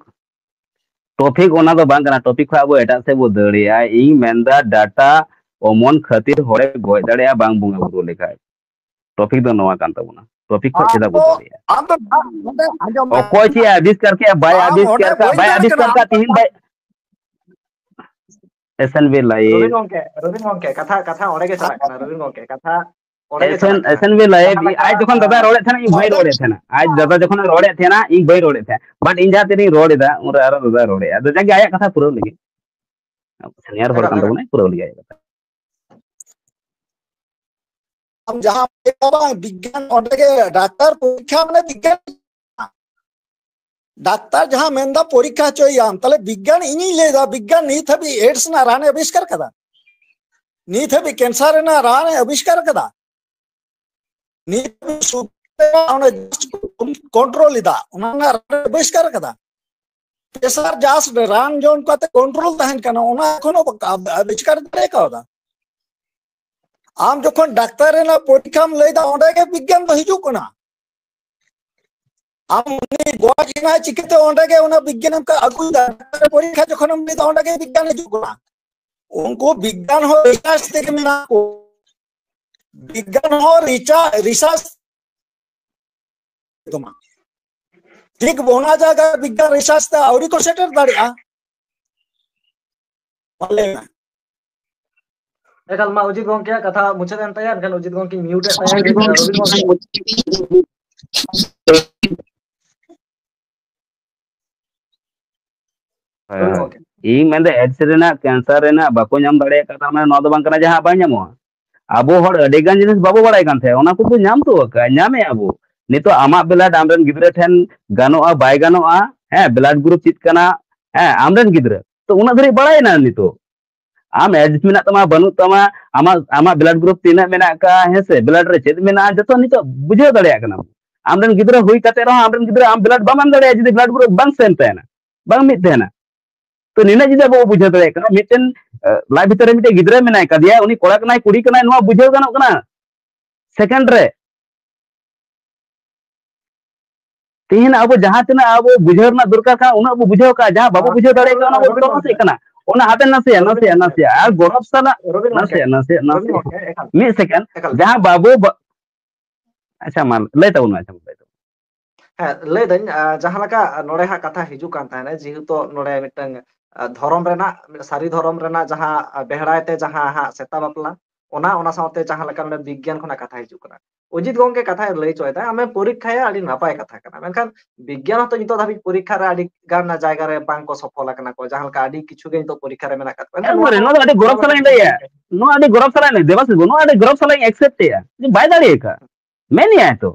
topic ᱚᱱᱟ ᱫᱚ ᱵᱟᱝ ᱠᱟᱱᱟ, topic ᱠᱷᱚᱱ ᱟᱵᱚ ᱮᱴᱟᱜ ᱥᱮᱫ ᱵᱚ ᱫᱟᱹᱲᱮᱜᱼᱟ᱾ ᱤᱧ ᱢᱮᱱᱫᱟ, data ᱚᱢᱚᱱ ᱠᱷᱟᱹᱛᱤᱨ ᱦᱚᱲᱮ ᱜᱚᱡ ᱫᱟᱲᱮᱭᱟᱜᱼᱟ ᱵᱟᱝ ᱵᱚᱸᱜᱟ ᱵᱩᱨᱩ ᱞᱮᱠᱷᱟᱡ᱾ Topic ᱫᱚ ᱱᱚᱣᱟ ᱠᱟᱱ ᱛᱟᱵᱚᱱᱟ᱾ ᱴᱚᱯᱤᱠ ᱠᱷᱚᱱ ᱪᱮᱫᱟᱜ ᱵᱚ ᱫᱟᱹᱲ ᱮᱫᱟ? ᱟᱢ ᱫᱚ ᱱᱚᱰᱮ ᱟᱸᱡᱚᱢ ᱢᱮ᱾ ᱚᱠᱚᱭ ᱪᱮᱫ ᱮ ᱟᱵᱤᱥᱠᱟᱨ ᱠᱮᱫᱼᱟ, ᱵᱟᱭ ᱟᱢ ᱟᱵᱤᱥᱠᱟᱨ ᱚᱸᱰᱮ ᱠᱟᱜ, ᱵᱟᱹᱧ ᱵᱟᱭ ᱫᱟᱲᱮ ᱟᱵᱤᱥᱠᱟᱨ ᱠᱟᱱᱟ᱾ ᱠᱟᱜ, ᱛᱤᱦᱤᱧ ᱵᱟᱭ ᱮᱥᱮᱱ ᱵᱤᱞ ᱞᱟᱭᱮ᱾ ᱨᱚᱵᱤᱱ ᱜᱚᱝᱠᱮ, ᱨᱚᱵᱤᱱ ᱜᱚᱝᱠᱮ, ᱠᱟᱛᱷᱟ, ᱠᱟᱛᱷᱟ ᱚᱸᱰᱮ ᱜᱮ ᱪᱟᱞᱟᱜ ᱠᱟᱱᱟ, ᱨᱚᱵᱤᱱ ᱜᱚᱝᱠᱮ, ᱠᱟᱛᱷᱟ ᱚᱸᱰᱮ ᱜᱮ ᱮᱥᱮᱱ ᱪᱟᱞᱟᱜ ᱠᱟᱱᱟ᱾ ᱮᱥᱮᱱ ᱵᱤᱞ ᱞᱟᱭᱮ ᱡᱟᱦᱟᱸ ᱵᱤ, ᱞᱮᱠᱟ, ᱟᱡ ᱡᱚᱠᱷᱚᱱ ᱫᱟᱫᱟ ᱟᱸ, ᱨᱚᱲᱮᱫ ᱛᱟᱦᱮᱱᱟ, ᱤᱧ ᱵᱟᱹᱧ ᱨᱚᱲᱮᱫ ᱛᱟᱦᱮᱱᱟ᱾ ᱟᱡ ᱫᱟᱫᱟ ᱡᱚᱠᱷᱚᱱ ᱨᱚᱲᱮᱫ ᱛᱟᱦᱮᱱᱟ, ᱤᱧ ᱵᱟᱹᱧ ᱨᱚᱲᱮᱫ ᱛᱟᱦᱮᱱᱟ᱾ But ᱤᱧ ᱡᱟᱦᱟᱸ ᱛᱤᱱᱟᱹᱧ ᱨᱚᱲᱮᱫᱟ, ᱩᱱᱨᱮ ᱟᱨᱚ ᱫᱟᱫᱟ ᱨᱚᱲᱮᱫᱟ᱾ ᱟᱫᱚ ᱡᱟᱜᱮ ᱟᱭᱟᱜ ᱠᱟᱛᱷᱟ ᱯᱩᱨᱟᱹᱣ ᱞᱟᱹᱜᱤᱫ᱾ ᱥᱤᱱᱤᱭᱟᱨ ᱦᱚᱲ ᱮᱠᱟᱞ, ᱠᱟᱱ ᱮᱠᱟᱞ᱾ ᱛᱟᱵᱚᱱᱟᱭ, ᱯᱩᱨᱟᱹᱣ ᱞᱟᱹᱜᱤᱫ ᱟᱭᱟᱜ ᱠᱟᱛᱷᱟ᱾ ᱟᱢ ᱡᱟᱦᱟᱸ ᱞᱟᱹᱭ ᱫᱟ ᱵᱟᱝ, ᱵᱤᱜᱽᱜᱟᱱ ᱚᱸᱰᱮ ᱜᱮ ᱰᱟᱠᱛᱟᱨ ᱯᱚᱨᱤᱠᱠᱷᱟ ᱢᱟᱱᱮ ᱵᱤᱜᱽᱜᱟᱱ᱾ ᱰᱟᱠᱛᱟᱨ ᱡᱟᱦᱟᱸ ᱢᱮᱱᱫᱟ ᱯᱚᱨᱤᱠᱠᱷᱟ ᱦᱚᱪᱚᱭᱟᱢ, ᱛᱟᱦᱞᱮ ᱵᱤᱜᱽᱜᱟᱱ ᱤᱧᱤᱧ ᱞᱟᱹᱭ ᱫᱟ, ᱵᱤᱜᱽᱜᱟᱱ ᱱᱤᱛ ᱦᱟᱹᱵᱤᱡ AIDS ᱨᱮᱱᱟᱜ ᱨᱟᱱ ᱮ ᱟᱵᱤᱥᱠᱟᱨ ᱠᱟᱫᱟ? ᱱᱤᱛ ᱦᱟᱹᱵᱤᱡ cancer ᱨᱮᱱᱟᱜ ᱨᱟᱱ ᱮ ᱟᱵᱤᱥᱠᱟᱨ ᱠᱟᱫᱟ? ᱱᱤᱛ ᱦᱟᱹᱵᱤᱡ sugar ᱨᱮᱱᱟᱜ ᱚᱱᱟ control ᱮᱫᱟ, ᱚᱱᱟ ᱨᱮᱱᱟᱜ ᱨᱟᱱ ᱮ ᱟᱵᱤᱥᱠᱟᱨ ᱠᱟᱫᱟ? Pressure just ᱨᱟᱱ ᱡᱚᱢ ᱠᱟᱛᱮ control ᱛᱟᱦᱮᱱ ᱠᱟᱱᱟ, ᱚᱱᱟ ᱮᱠᱷᱚᱱᱳ ᱵᱟᱠᱚ ᱟᱵᱤᱥᱠᱟᱨ ᱫᱟᱲᱮ ᱠᱟᱣᱫᱟ᱾ ᱟᱢ ᱡᱚᱠᱷᱚᱱ ᱰᱟᱠᱛᱟᱨ ᱨᱮᱱᱟᱜ ᱯᱚᱨᱤᱠᱠᱷᱟᱢ ᱞᱟᱹᱭ ᱫᱟ, ᱚᱸᱰᱮ ᱜᱮ ᱵᱤᱜᱽᱜᱟᱱ ᱫᱚ ᱦᱤᱡᱩᱜ ᱠᱟᱱᱟ᱾ ᱟᱢ ᱩᱱᱤ ᱜᱚᱡ ᱮᱱᱟᱭ ᱪᱤᱠᱟᱹᱛᱮ, ᱚᱸᱰᱮ ᱜᱮ ᱚᱱᱟ ᱵᱤᱜᱽᱜᱟᱱ ᱮᱢ ᱟᱹᱜᱩᱭᱮᱫᱟ᱾ ᱰᱟᱠᱛᱟᱨ ᱯᱚᱨᱤᱠᱠᱷᱟ ᱡᱚᱠᱷᱚᱱᱮᱢ ᱞᱟᱹᱭ ᱫᱟ, ᱚᱸᱰᱮ ᱜᱮ ᱵᱤᱜᱽᱜᱟᱱ ᱦᱤᱡᱩᱜ ᱠᱟᱱᱟ᱾ ᱩᱱᱠᱩ ᱵᱤᱜᱽᱜᱟᱱ ᱦᱚᱸ research ᱛᱮᱜᱮ ᱢᱮᱱᱟᱜ ᱠᱚ, ᱵᱤᱜᱽᱜᱟᱱ ᱦᱚᱸ research, research ᱛᱟᱢᱟ᱾ ᱴᱷᱤᱠ ᱚᱱᱟ ᱡᱟᱭᱜᱟ ᱨᱮ ᱵᱤᱜᱽᱜᱟᱱ research ᱛᱮ ᱟᱹᱣᱨᱤ ᱠᱚ ᱥᱮᱴᱮᱨ ᱫᱟᱲᱮᱭᱟᱜᱼᱟ᱾ ᱢᱟ ᱞᱟᱹᱭ ᱢᱮ᱾ ᱮᱠᱟᱞ, ᱢᱟ ᱚᱡᱤᱛ ᱜᱚᱝᱠᱮᱭᱟᱜ ᱠᱟᱛᱷᱟ ᱢᱩᱪᱟᱹᱫ ᱮᱱ ᱛᱟᱭᱟ, ᱮᱱᱠᱷᱟᱱ ᱚᱡᱤᱛ ᱜᱚᱝᱠᱮ mute ᱮᱫ ᱛᱟᱭᱟ᱾ ᱨᱚᱵᱤᱱ ᱜᱚᱝᱠᱮ, ᱨᱚᱵᱤᱱ ᱜᱚᱝᱠᱮ᱾ ᱤᱧ ᱢᱮᱱᱫᱟ AIDS ᱨᱮᱱᱟᱜ, cancer ᱨᱮᱱᱟᱜ ᱵᱟᱠᱚ ᱧᱟᱢ ᱫᱟᱲᱮᱭᱟᱜ ᱠᱟᱱᱟ, ᱢᱟᱱᱮ ᱱᱚᱣᱟ ᱫᱚ ᱵᱟᱝ ᱠᱟᱱᱟ ᱡᱟᱦᱟᱸ ᱵᱟᱭ ᱧᱟᱢᱚᱜᱼᱟ᱾ ᱟᱵᱚ ᱦᱚᱲ ᱟᱹᱰᱤ ᱜᱟᱱ ᱡᱤᱱᱤᱥ ᱵᱟᱵᱚ ᱵᱟᱲᱟᱭ ᱠᱟᱱ ᱛᱟᱦᱮᱸᱫ, ᱚᱱᱟ ᱠᱚᱵᱚ ᱧᱟᱢ ᱛᱚ ᱟᱠᱟᱫᱼᱟ, ᱧᱟᱢᱮᱫᱼᱟ ᱵᱚ᱾ ᱱᱤᱛᱚᱜ ᱟᱢᱟᱜ blood ᱟᱢᱨᱮᱱ ᱜᱤᱫᱽᱨᱟᱹ ᱴᱷᱮᱱ ᱜᱟᱱᱚᱜᱼᱟ, ᱵᱟᱭ ᱜᱟᱱᱚᱜᱼᱟ, ᱦᱮᱸ, blood group ᱪᱮᱫ ᱠᱟᱱᱟ, ᱦᱮᱸ, ᱟᱢᱨᱮᱱ ᱜᱤᱫᱽᱨᱟᱹ ᱛᱚ ᱩᱱᱟᱹᱜ ᱫᱷᱟᱹᱨᱤᱡ ᱵᱟᱲᱟᱭᱮᱱᱟ ᱱᱤᱛᱚᱜ᱾ ᱟᱢ AIDS ᱢᱮᱱᱟᱜ ᱛᱟᱢᱟ, ᱵᱟᱹᱱᱩᱜ ᱛᱟᱢᱟ, ᱟᱢᱟᱜ, ᱟᱢᱟᱜ blood group ᱛᱤᱱᱟᱹᱜ ᱢᱮᱱᱟᱜ ᱟᱠᱟᱫᱼᱟ, ᱦᱮᱸ ᱥᱮ, blood ᱨᱮ ᱪᱮᱫ ᱢᱮᱱᱟᱜᱼᱟ, ᱡᱚᱛᱚ ᱱᱤᱛᱚᱜ ᱵᱩᱡᱷᱟᱹᱣ ᱫᱟᱲᱮᱭᱟᱜ ᱠᱟᱱᱟ᱾ ᱟᱢᱨᱮᱱ ᱜᱤᱫᱽᱨᱟᱹ ᱦᱩᱭ ᱠᱟᱛᱮ ᱨᱮᱦᱚᱸ ᱟᱢᱨᱮᱱ ᱜᱤᱫᱽᱨᱟᱹ ᱟᱢ blood ᱵᱟᱢ ᱮᱢ ᱫᱟᱲᱮᱭᱟᱜᱼᱟ ᱡᱩᱫᱤ blood group ᱵᱟᱝ same ᱛᱟᱦᱮᱱᱟ, ᱵᱟᱝ ᱢᱤᱫ ᱛᱟᱦᱮᱱᱟ᱾ ᱛᱚ ᱱᱤᱱᱟᱹᱜ ᱡᱩᱫᱤ ᱟᱵᱚ ᱵᱚ ᱵᱩᱡᱷᱟᱹᱣ ᱫᱟᱲᱮᱭᱟᱜ ᱠᱟᱱᱟ, ᱢᱤᱫᱴᱮᱱ, ᱟᱸ, ᱞᱟᱡ ᱵᱷᱤᱛᱨᱤ ᱨᱮ ᱢᱤᱫᱴᱮᱱ ᱜᱤᱫᱽᱨᱟᱹ ᱢᱮᱱᱟᱭ ᱠᱟᱫᱮᱭᱟ, ᱩᱱᱤ ᱠᱚᱲᱟ ᱠᱟᱱᱟᱭ ᱠᱩᱲᱤ ᱠᱟᱱᱟᱭ, ᱱᱚᱣᱟ ᱵᱩᱡᱷᱟᱹᱣ ᱜᱟᱱᱚᱜ ᱠᱟᱱᱟ second ᱨᱮ᱾ ᱛᱮᱦᱮᱧ ᱟᱵᱚ ᱡᱟᱦᱟᱸ ᱛᱤᱱᱟᱹᱜ ᱟᱵᱚ ᱵᱩᱡᱷᱟᱹᱣ ᱨᱮᱱᱟᱜ ᱫᱚᱨᱠᱟᱨ ᱠᱟᱱᱟ, ᱩᱱᱟᱹᱜ ᱵᱚ ᱵᱩᱡᱷᱟᱹᱣ ᱠᱟᱜᱼᱟ, ᱡᱟᱦᱟᱸ ᱵᱟᱵᱚ ᱵᱩᱡᱷᱟᱹᱣ ᱫᱟᱲᱮᱭᱟᱜ ᱠᱟᱱᱟ, ᱚᱱᱟ ᱵᱚ ᱨᱚᱵᱤᱱ ᱛᱚᱨᱚᱥᱮᱫ ᱠᱟᱱᱟ, ᱚᱱᱟ ᱦᱟᱯᱮ ᱱᱟᱥᱮᱭᱟᱜ, ᱱᱟᱥᱮᱭᱟᱜ, ᱱᱟᱥᱮᱭᱟᱜ, ᱟᱨ ᱜᱚᱨᱚᱵ ᱥᱟᱞᱟᱜ ᱨᱚᱵᱤᱱ ᱜᱚᱝᱠᱮ, ᱱᱟᱥᱮᱭᱟᱜ, ᱱᱟᱥᱮᱭᱟᱜ, ᱨᱚᱵᱤᱱ ᱱᱟᱥᱮᱭᱟᱜ᱾ ᱜᱚᱝᱠᱮ, ᱮᱠᱟᱞ᱾ ᱢᱤᱫ second, ᱮᱠᱟᱞ᱾ ᱡᱟᱦᱟᱸ ᱵᱟᱵᱚ ᱵᱟ-, ᱟᱪᱪᱷᱟ, ᱢᱟ ᱞᱟᱹᱭ ᱛᱟᱵᱚᱱ ᱢᱮ᱾ ᱟᱪᱪᱷᱟ, ᱢᱟ ᱞᱟᱹᱭ ᱛᱟᱵᱚᱱ ᱢᱮ᱾ ᱦᱮᱸ, ᱞᱟᱹᱭ ᱫᱟᱹᱧ, ᱟᱸ, ᱡᱟᱦᱟᱸ ᱞᱮᱠᱟ ᱱᱚᱰᱮ ᱦᱟᱸᱜ ᱠᱟᱛᱷᱟ ᱦᱤᱡᱩᱜ ᱠᱟᱱ ᱛᱟᱦᱮᱱᱟ, ᱡᱮᱦᱮᱛᱩ ᱱᱚᱰᱮ ᱢᱤᱫᱴᱟᱝ, ᱟᱸ, ᱫᱷᱚᱨᱚᱢ ᱨᱮᱱᱟᱜ, ᱥᱟᱹᱨᱤ ᱫᱷᱚᱨᱚᱢ ᱨᱮᱱᱟᱜ ᱡᱟᱦᱟᱸ, ᱟᱸ, ᱵᱮᱦᱲᱟᱭ ᱛᱮ ᱡᱟᱦᱟᱸ ᱦᱟᱸᱜ ᱥᱮᱛᱟ ᱵᱟᱯᱞᱟ, ᱚᱱᱟ, ᱚᱱᱟ ᱥᱟᱶᱛᱮ ᱡᱟᱦᱟᱸ ᱞᱮᱠᱟ ᱱᱚᱰᱮ ᱵᱤᱜᱽᱜᱟᱱ ᱠᱷᱚᱱᱟᱜ ᱠᱟᱛᱷᱟ ᱦᱤᱡᱩᱜ ᱠᱟᱱᱟ᱾ ᱚᱡᱤᱛ ᱜᱚᱝᱠᱮ ᱠᱟᱛᱷᱟᱭ ᱞᱟᱹᱭ ᱦᱚᱪᱚᱭᱮᱫᱟ, ᱟᱢᱮ ᱯᱚᱨᱤᱠᱠᱷᱟᱭᱟ, ᱟᱹᱰᱤ ᱱᱟᱯᱟᱭ ᱠᱟᱛᱷᱟ ᱠᱟᱱᱟ, ᱢᱮᱱᱠᱷᱟᱱ ᱵᱤᱜᱽᱜᱟᱱ ᱦᱚᱸᱛᱚ ᱱᱤᱛᱚᱜ ᱫᱷᱟᱹᱵᱤᱡ ᱯᱚᱨᱤᱠᱠᱷᱟ ᱨᱮ ᱟᱹᱰᱤ ᱜᱟᱱ ᱡᱟᱭᱜᱟ ᱨᱮ ᱵᱟᱝ ᱠᱚ ᱥᱚᱯᱷᱚᱞ ᱟᱠᱟᱱᱟ ᱠᱚ, ᱡᱟᱦᱟᱸ ᱞᱮᱠᱟ ᱟᱹᱰᱤ ᱠᱤᱪᱷᱩ ᱜᱮ ᱱᱤᱛᱚᱜ ᱯᱚᱨᱤᱠᱠᱷᱟ ᱨᱮ ᱢᱮᱱᱟᱜ ᱟᱠᱟᱫ ᱠᱚᱣᱟ᱾ ᱮᱱᱠᱷᱟᱱ ᱱᱚᱣᱟ ᱮᱠᱵᱟᱨᱮ, ᱫᱚ ᱱᱚᱣᱟ ᱫᱚ ᱟᱹᱰᱤ ᱜᱚᱨᱚᱵᱽ ᱥᱟᱞᱟᱜ ᱤᱧ ᱞᱟᱹᱭᱟ᱾ ᱱᱚᱣᱟ ᱟᱹᱰᱤ ᱜᱚᱨᱚᱵᱽ ᱥᱟᱞᱟᱜ ᱤᱧ ᱞᱟᱹᱭᱟ, ᱫᱮᱵᱟᱥᱤᱥ ᱵᱟᱹᱵᱩ, ᱱᱚᱣᱟ ᱟᱹᱰᱤ ᱜᱚᱨᱚᱵᱽ ᱥᱟᱞᱟᱜ ᱤᱧ accept ᱮᱫᱼᱟ ᱡᱮ ᱵᱟᱭ ᱫᱟᱲᱮ ᱟᱠᱟᱫ, ᱢᱮᱱᱮᱫᱼᱟᱭ ᱛᱚ᱾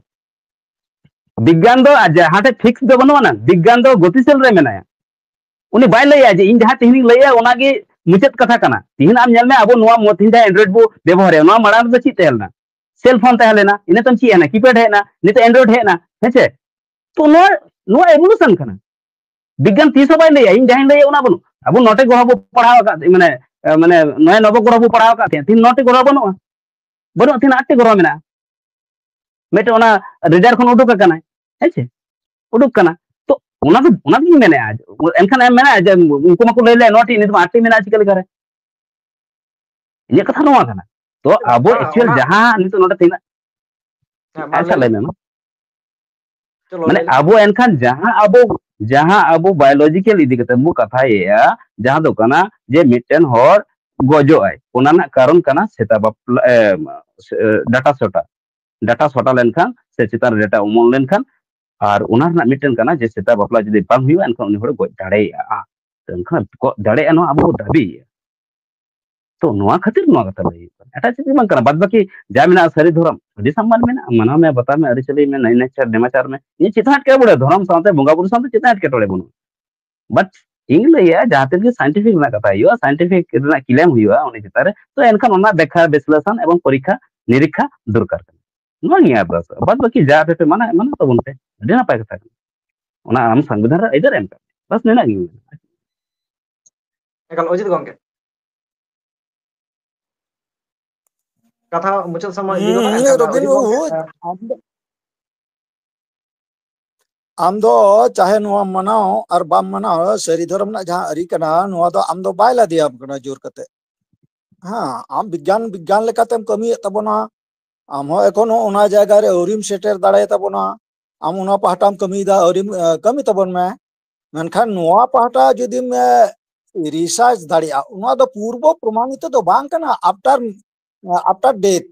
ᱵᱤᱜᱽᱜᱟᱱ ᱫᱚ ᱟᱨ ᱡᱟᱦᱟᱸ ᱴᱷᱮᱱ fix ᱫᱚ ᱵᱟᱹᱱᱩᱜ ᱟᱱᱟ, ᱵᱤᱜᱽᱜᱟᱱ ᱫᱚ ᱜᱚᱛᱤᱥᱤᱞ ᱨᱮ ᱢᱮᱱᱟᱭᱟ᱾ ᱩᱱᱤ ᱵᱟᱭ ᱞᱟᱹᱭᱟ ᱡᱮ ᱤᱧ ᱡᱟᱦᱟᱸ ᱛᱮᱦᱮᱧᱤᱧ ᱞᱟᱹᱭᱟ ᱚᱱᱟᱜᱮ ᱢᱩᱪᱟᱹᱫ ᱠᱟᱛᱷᱟ ᱠᱟᱱᱟ᱾ ᱛᱮᱦᱮᱧ ᱟᱢ ᱧᱮᱞ ᱢᱮ, ᱟᱵᱚ ᱱᱚᱣᱟ ᱢᱚ-, ᱛᱮᱦᱮᱧ ᱡᱟᱦᱟᱸ Android ᱵᱚ ᱵᱮᱵᱚᱦᱟᱨᱮᱫᱼᱟ, ᱱᱚᱣᱟ ᱢᱟᱲᱟᱝ ᱨᱮᱫᱚ ᱪᱮᱫ ᱛᱟᱦᱮᱸ ᱞᱮᱱᱟ? Cell phone ᱛᱟᱦᱮᱸ ᱞᱮᱱᱟ, ᱤᱱᱟᱹ ᱛᱟᱭᱚᱢ ᱪᱮᱫ ᱦᱮᱡ ᱮᱱᱟ? Keypad ᱦᱮᱡ ᱮᱱᱟ, ᱱᱤᱛᱚᱜ Android ᱦᱮᱡ ᱮᱱᱟ, ᱦᱮᱸ ᱪᱮ? ᱛᱚ ᱱᱚᱣᱟ, ᱱᱚᱣᱟ evolution ᱠᱟᱱᱟ᱾ ᱵᱤᱜᱽᱜᱟᱱ ᱛᱤᱥ ᱦᱚᱸ ᱵᱟᱭ ᱞᱟᱹᱭᱟ ᱤᱧ ᱡᱟᱦᱟᱸᱧ ᱞᱟᱹᱭᱟ ᱚᱱᱟ ᱵᱟᱹᱱᱩᱜ᱾ ᱟᱵᱚ ᱱᱚᱴᱮ ᱜᱨᱚᱦᱚ ᱵᱚ ᱯᱟᱲᱦᱟᱣ ᱟᱠᱟᱫ, ᱢᱟᱱᱮ, ᱢᱟᱱᱮ ᱱᱚᱭ ᱱᱚᱵᱚᱜᱨᱚᱦᱚ ᱵᱚ ᱯᱟᱲᱦᱟᱣ ᱟᱠᱟᱫ ᱛᱟᱦᱮᱸᱫ, ᱛᱮᱦᱮᱧ ᱱᱚᱴᱮ ᱜᱨᱚᱦᱚ ᱵᱟᱹᱱᱩᱜᱼᱟ, ᱵᱟᱹᱱᱩᱜᱼᱟ, ᱛᱮᱦᱮᱧ ᱟᱴᱴᱤ ᱜᱨᱚᱦᱚ ᱢᱮᱱᱟᱜᱼᱟ᱾ ᱢᱤᱫᱴᱮᱱ ᱚᱱᱟ radar ᱠᱷᱚᱱ ᱩᱰᱩᱠ ᱟᱠᱟᱱᱟᱭ, ᱦᱮᱸ ᱪᱮ? ᱩᱰᱩᱠ ᱠᱟᱱᱟ᱾ ᱛᱚ ᱚᱱᱟ ᱫᱚ, ᱚᱱᱟ ᱫᱚᱧ ᱢᱮᱱᱮᱫᱼᱟ, ᱮᱱᱠᱷᱟᱱ ᱮᱢ ᱢᱮᱱᱟ ᱡᱮ ᱩᱱᱠᱩ ᱢᱟᱠᱚ ᱞᱟᱹᱭ ᱞᱮᱫ ᱱᱚᱴᱤ, ᱱᱤᱛ ᱢᱟ ᱟᱴᱴᱤ ᱢᱮᱱᱟᱜᱼᱟ, ᱪᱤᱠᱟᱹ ᱞᱮᱠᱟᱨᱮ? ᱤᱧᱟᱹᱜ ᱠᱟᱛᱷᱟ ᱱᱚᱣᱟ ᱠᱟᱱᱟ᱾ ᱛᱚ ᱟᱵᱚ ᱵᱟᱝ, actual ᱚᱱᱟ ᱡᱟᱦᱟᱸ ᱱᱤᱛᱚᱜ ᱱᱚᱰᱮ ᱛᱤᱱᱟᱹᱜ, ᱦᱮᱸ, ᱢᱟ ᱟᱪᱪᱷᱟ, ᱞᱟᱹᱭ ᱞᱟᱹᱭ ᱢᱮ᱾ ᱢᱮ ᱢᱟ᱾ ᱪᱚᱞᱚ, ᱢᱟᱱᱮ ᱞᱟᱹᱭ ᱞᱮ᱾ ᱟᱵᱚ ᱮᱱᱠᱷᱟᱱ ᱡᱟᱦᱟᱸ ᱟᱵᱚ, ᱡᱟᱦᱟᱸ ᱟᱵᱚ biological ᱤᱫᱤ ᱠᱟᱛᱮ ᱵᱚ ᱠᱟᱛᱷᱟᱭᱮᱫᱼᱟ, ᱡᱟᱦᱟᱸ ᱫᱚ ᱠᱟᱱᱟ ᱡᱮ ᱢᱤᱫᱴᱮᱱ ᱦᱚᱲ ᱜᱚᱡᱚᱜ ᱟᱭ, ᱚᱱᱟ ᱨᱮᱱᱟᱜ ᱠᱟᱨᱚᱱ ᱠᱟᱱᱟ ᱥᱮᱛᱟ ᱵᱟᱯᱞᱟ, ᱮ, ᱮ, ᱰᱟᱴᱟ ᱥᱚᱴᱟ᱾ ᱰᱟᱴᱟ ᱥᱚᱴᱟ ᱞᱮᱱᱠᱷᱟᱱ ᱥᱮ ᱪᱮᱛᱟᱱ ᱨᱮ ᱰᱟᱴᱟ ᱚᱢᱚᱱ ᱞᱮᱱᱠᱷᱟᱱ, ᱟᱨ ᱚᱱᱟ ᱨᱮᱱᱟᱜ ᱢᱤᱫᱴᱮᱱ ᱠᱟᱱᱟ ᱡᱮ ᱥᱮᱛᱟ ᱵᱟᱯᱞᱟ ᱡᱩᱫᱤ ᱵᱟᱝ ᱦᱩᱭᱩᱜᱼᱟ, ᱮᱱᱠᱷᱟᱱ ᱩᱱᱤ ᱦᱚᱲ ᱜᱚᱡ ᱫᱟᱲᱮᱭᱟᱜᱼᱟ᱾ ᱮᱱᱠᱷᱟᱱ ᱜᱚᱡ ᱫᱟᱲᱮᱭᱟᱜᱼᱟ, ᱱᱚᱣᱟ ᱟᱵᱚ ᱵᱚ ᱫᱟᱹᱵᱤᱭᱮᱫᱼᱟ᱾ ᱛᱚ ᱱᱚᱣᱟ ᱠᱷᱟᱹᱛᱤᱨ ᱱᱚᱣᱟ ᱠᱟᱛᱷᱟ ᱞᱟᱹᱭ ᱦᱩᱭᱩᱜ ᱠᱟᱱᱟ, ᱮᱴᱟᱜ ᱪᱮᱫ ᱜᱮ ᱵᱟᱝ ᱠᱟᱱᱟ᱾ ᱵᱟᱫ ᱵᱟᱹᱠᱤ ᱡᱟ ᱢᱮᱱᱟᱜᱼᱟ ᱥᱟᱹᱨᱤ ᱫᱷᱚᱨᱚᱢ, ᱟᱹᱰᱤ ᱥᱚᱢᱢᱟᱱ ᱢᱮᱱᱟᱜᱼᱟ, ᱢᱟᱱᱟᱣ ᱢᱮ, ᱵᱟᱛᱟᱣ ᱢᱮ, ᱟᱹᱨᱤᱪᱟᱹᱞᱤ ᱢᱮ, ᱱᱟᱭ ᱱᱟᱪᱟᱨ ᱱᱮᱢᱟᱪᱟᱨ ᱢᱮ, ᱤᱧᱟᱹᱜ ᱪᱮᱫ ᱦᱚᱸ ᱮᱴᱠᱮᱴᱚᱬᱮ, ᱫᱷᱚᱨᱚᱢ ᱥᱟᱶᱛᱮ ᱵᱚᱸᱜᱟ ᱵᱩᱨᱩ ᱥᱟᱶᱛᱮ ᱪᱮᱫ ᱦᱚᱸ ᱮᱴᱠᱮᱴᱚᱬᱮ ᱵᱟᱹᱱᱩᱜᱼᱟ᱾ But ᱤᱧ ᱞᱟᱹᱭᱟ ᱡᱟᱦᱟᱸ ᱛᱤᱱ ᱜᱮ scientific ᱨᱮᱱᱟᱜ ᱠᱟᱛᱷᱟ ᱦᱩᱭᱩᱜᱼᱟ, scientific ᱨᱮᱱᱟᱜ claim ᱦᱩᱭᱩᱜᱼᱟ ᱩᱱᱤ ᱪᱮᱛᱟᱱ ᱨᱮ, ᱛᱚ ᱮᱱᱠᱷᱟᱱ ᱚᱱᱟ ᱵᱮᱠᱷᱟ ᱵᱤᱥᱞᱮᱥᱚᱱ ᱮᱵᱚᱝ ᱯᱚᱨᱤᱠᱠᱷᱟ ᱱᱤᱨᱤᱠᱠᱷᱟ ᱫᱚᱨᱠᱟᱨ ᱠᱟᱱᱟ᱾ ᱱᱚᱣᱟ ᱜᱮ ᱟᱨᱫᱟᱥ᱾ ᱵᱟᱫ ᱵᱟᱹᱠᱤ ᱡᱟ ᱟᱯᱮ ᱯᱮ ᱢᱟᱱᱟ, ᱢᱟᱱᱟ ᱛᱟᱵᱚᱱ ᱯᱮ, ᱟᱹᱰᱤ ᱱᱟᱯᱟᱭ ᱠᱟᱛᱷᱟ ᱠᱟᱱᱟ᱾ ᱚᱱᱟ ᱟᱢ ᱥᱚᱝᱵᱤᱫᱷᱟᱱ ᱨᱮ ᱟᱹᱭᱫᱟᱹᱨ ᱮᱢ ᱠᱟᱜ ᱢᱮ, ᱵᱟᱥ ᱱᱤᱱᱟᱹᱜ ᱜᱤᱧ ᱢᱮᱱᱟ᱾ ᱮᱠᱟᱞ, ᱚᱡᱤᱛ ᱜᱚᱝᱠᱮ᱾ ᱠᱟᱛᱷᱟ ᱢᱩᱪᱟᱹᱫ ᱥᱚᱢᱚᱭ ᱤᱫᱤ ᱜᱚᱫ ᱦᱩᱸ, ᱮᱱᱠᱷᱟᱱ ᱨᱚᱵᱤᱱ ᱚᱡᱤᱛ ᱜᱚᱝᱠᱮ, ᱵᱟᱹᱵᱩ, ᱟᱢ ᱫᱚ, ᱟᱢ ᱫᱚ ᱪᱟᱦᱮ ᱱᱚᱣᱟ ᱢᱟᱱᱟᱣ ᱟᱨ ᱵᱟᱢ ᱢᱟᱱᱟᱣ, ᱥᱟᱹᱨᱤ ᱫᱷᱚᱨᱚᱢ ᱨᱮᱱᱟᱜ ᱡᱟᱦᱟᱸ ᱟᱹᱨᱤ ᱠᱟᱱᱟ, ᱱᱚᱣᱟ ᱫᱚ ᱟᱢ ᱫᱚ ᱵᱟᱭ ᱞᱟᱫᱮᱭᱟᱢ ᱠᱟᱱᱟ ᱡᱳᱨ ᱠᱟᱛᱮ᱾ ᱦᱮᱸ, ᱟᱢ ᱵᱤᱜᱽᱜᱟᱱ, ᱵᱤᱜᱽᱜᱟᱱ ᱞᱮᱠᱟᱛᱮᱢ ᱠᱟᱹᱢᱤᱭᱮᱫ ᱛᱟᱵᱚᱱᱟ, ᱟᱢ ᱦᱚᱸ ᱮᱠᱷᱚᱱ ᱦᱚᱸ ᱚᱱᱟ ᱡᱟᱭᱜᱟ ᱨᱮ ᱟᱹᱣᱨᱤᱢ ᱥᱮᱴᱮᱨ ᱫᱟᱲᱮᱭᱟᱛᱟᱵᱚᱱᱟ᱾ ᱟᱢ ᱚᱱᱟ ᱯᱟᱦᱴᱟᱢ ᱠᱟᱹᱢᱤᱭᱮᱫᱟ, ᱟᱹᱣᱨᱤᱢ ᱮ, ᱠᱟᱹᱢᱤ ᱛᱟᱵᱚᱱ ᱢᱮ᱾ ᱢᱮᱱᱠᱷᱟᱱ ᱱᱚᱣᱟ ᱯᱟᱦᱴᱟ ᱡᱩᱫᱤᱢ ᱨᱤᱥᱟᱨᱪ ᱫᱟᱲᱮᱭᱟᱜᱼᱟ, ᱚᱱᱟ ᱫᱚ ᱯᱩᱨᱵᱚ ᱯᱨᱚᱢᱟᱱᱤᱛ ᱫᱚ ᱵᱟᱝ ᱠᱟᱱᱟ, ᱟᱯᱴᱟᱨ ᱟᱯᱴᱟᱨ ᱰᱮᱛᱷ᱾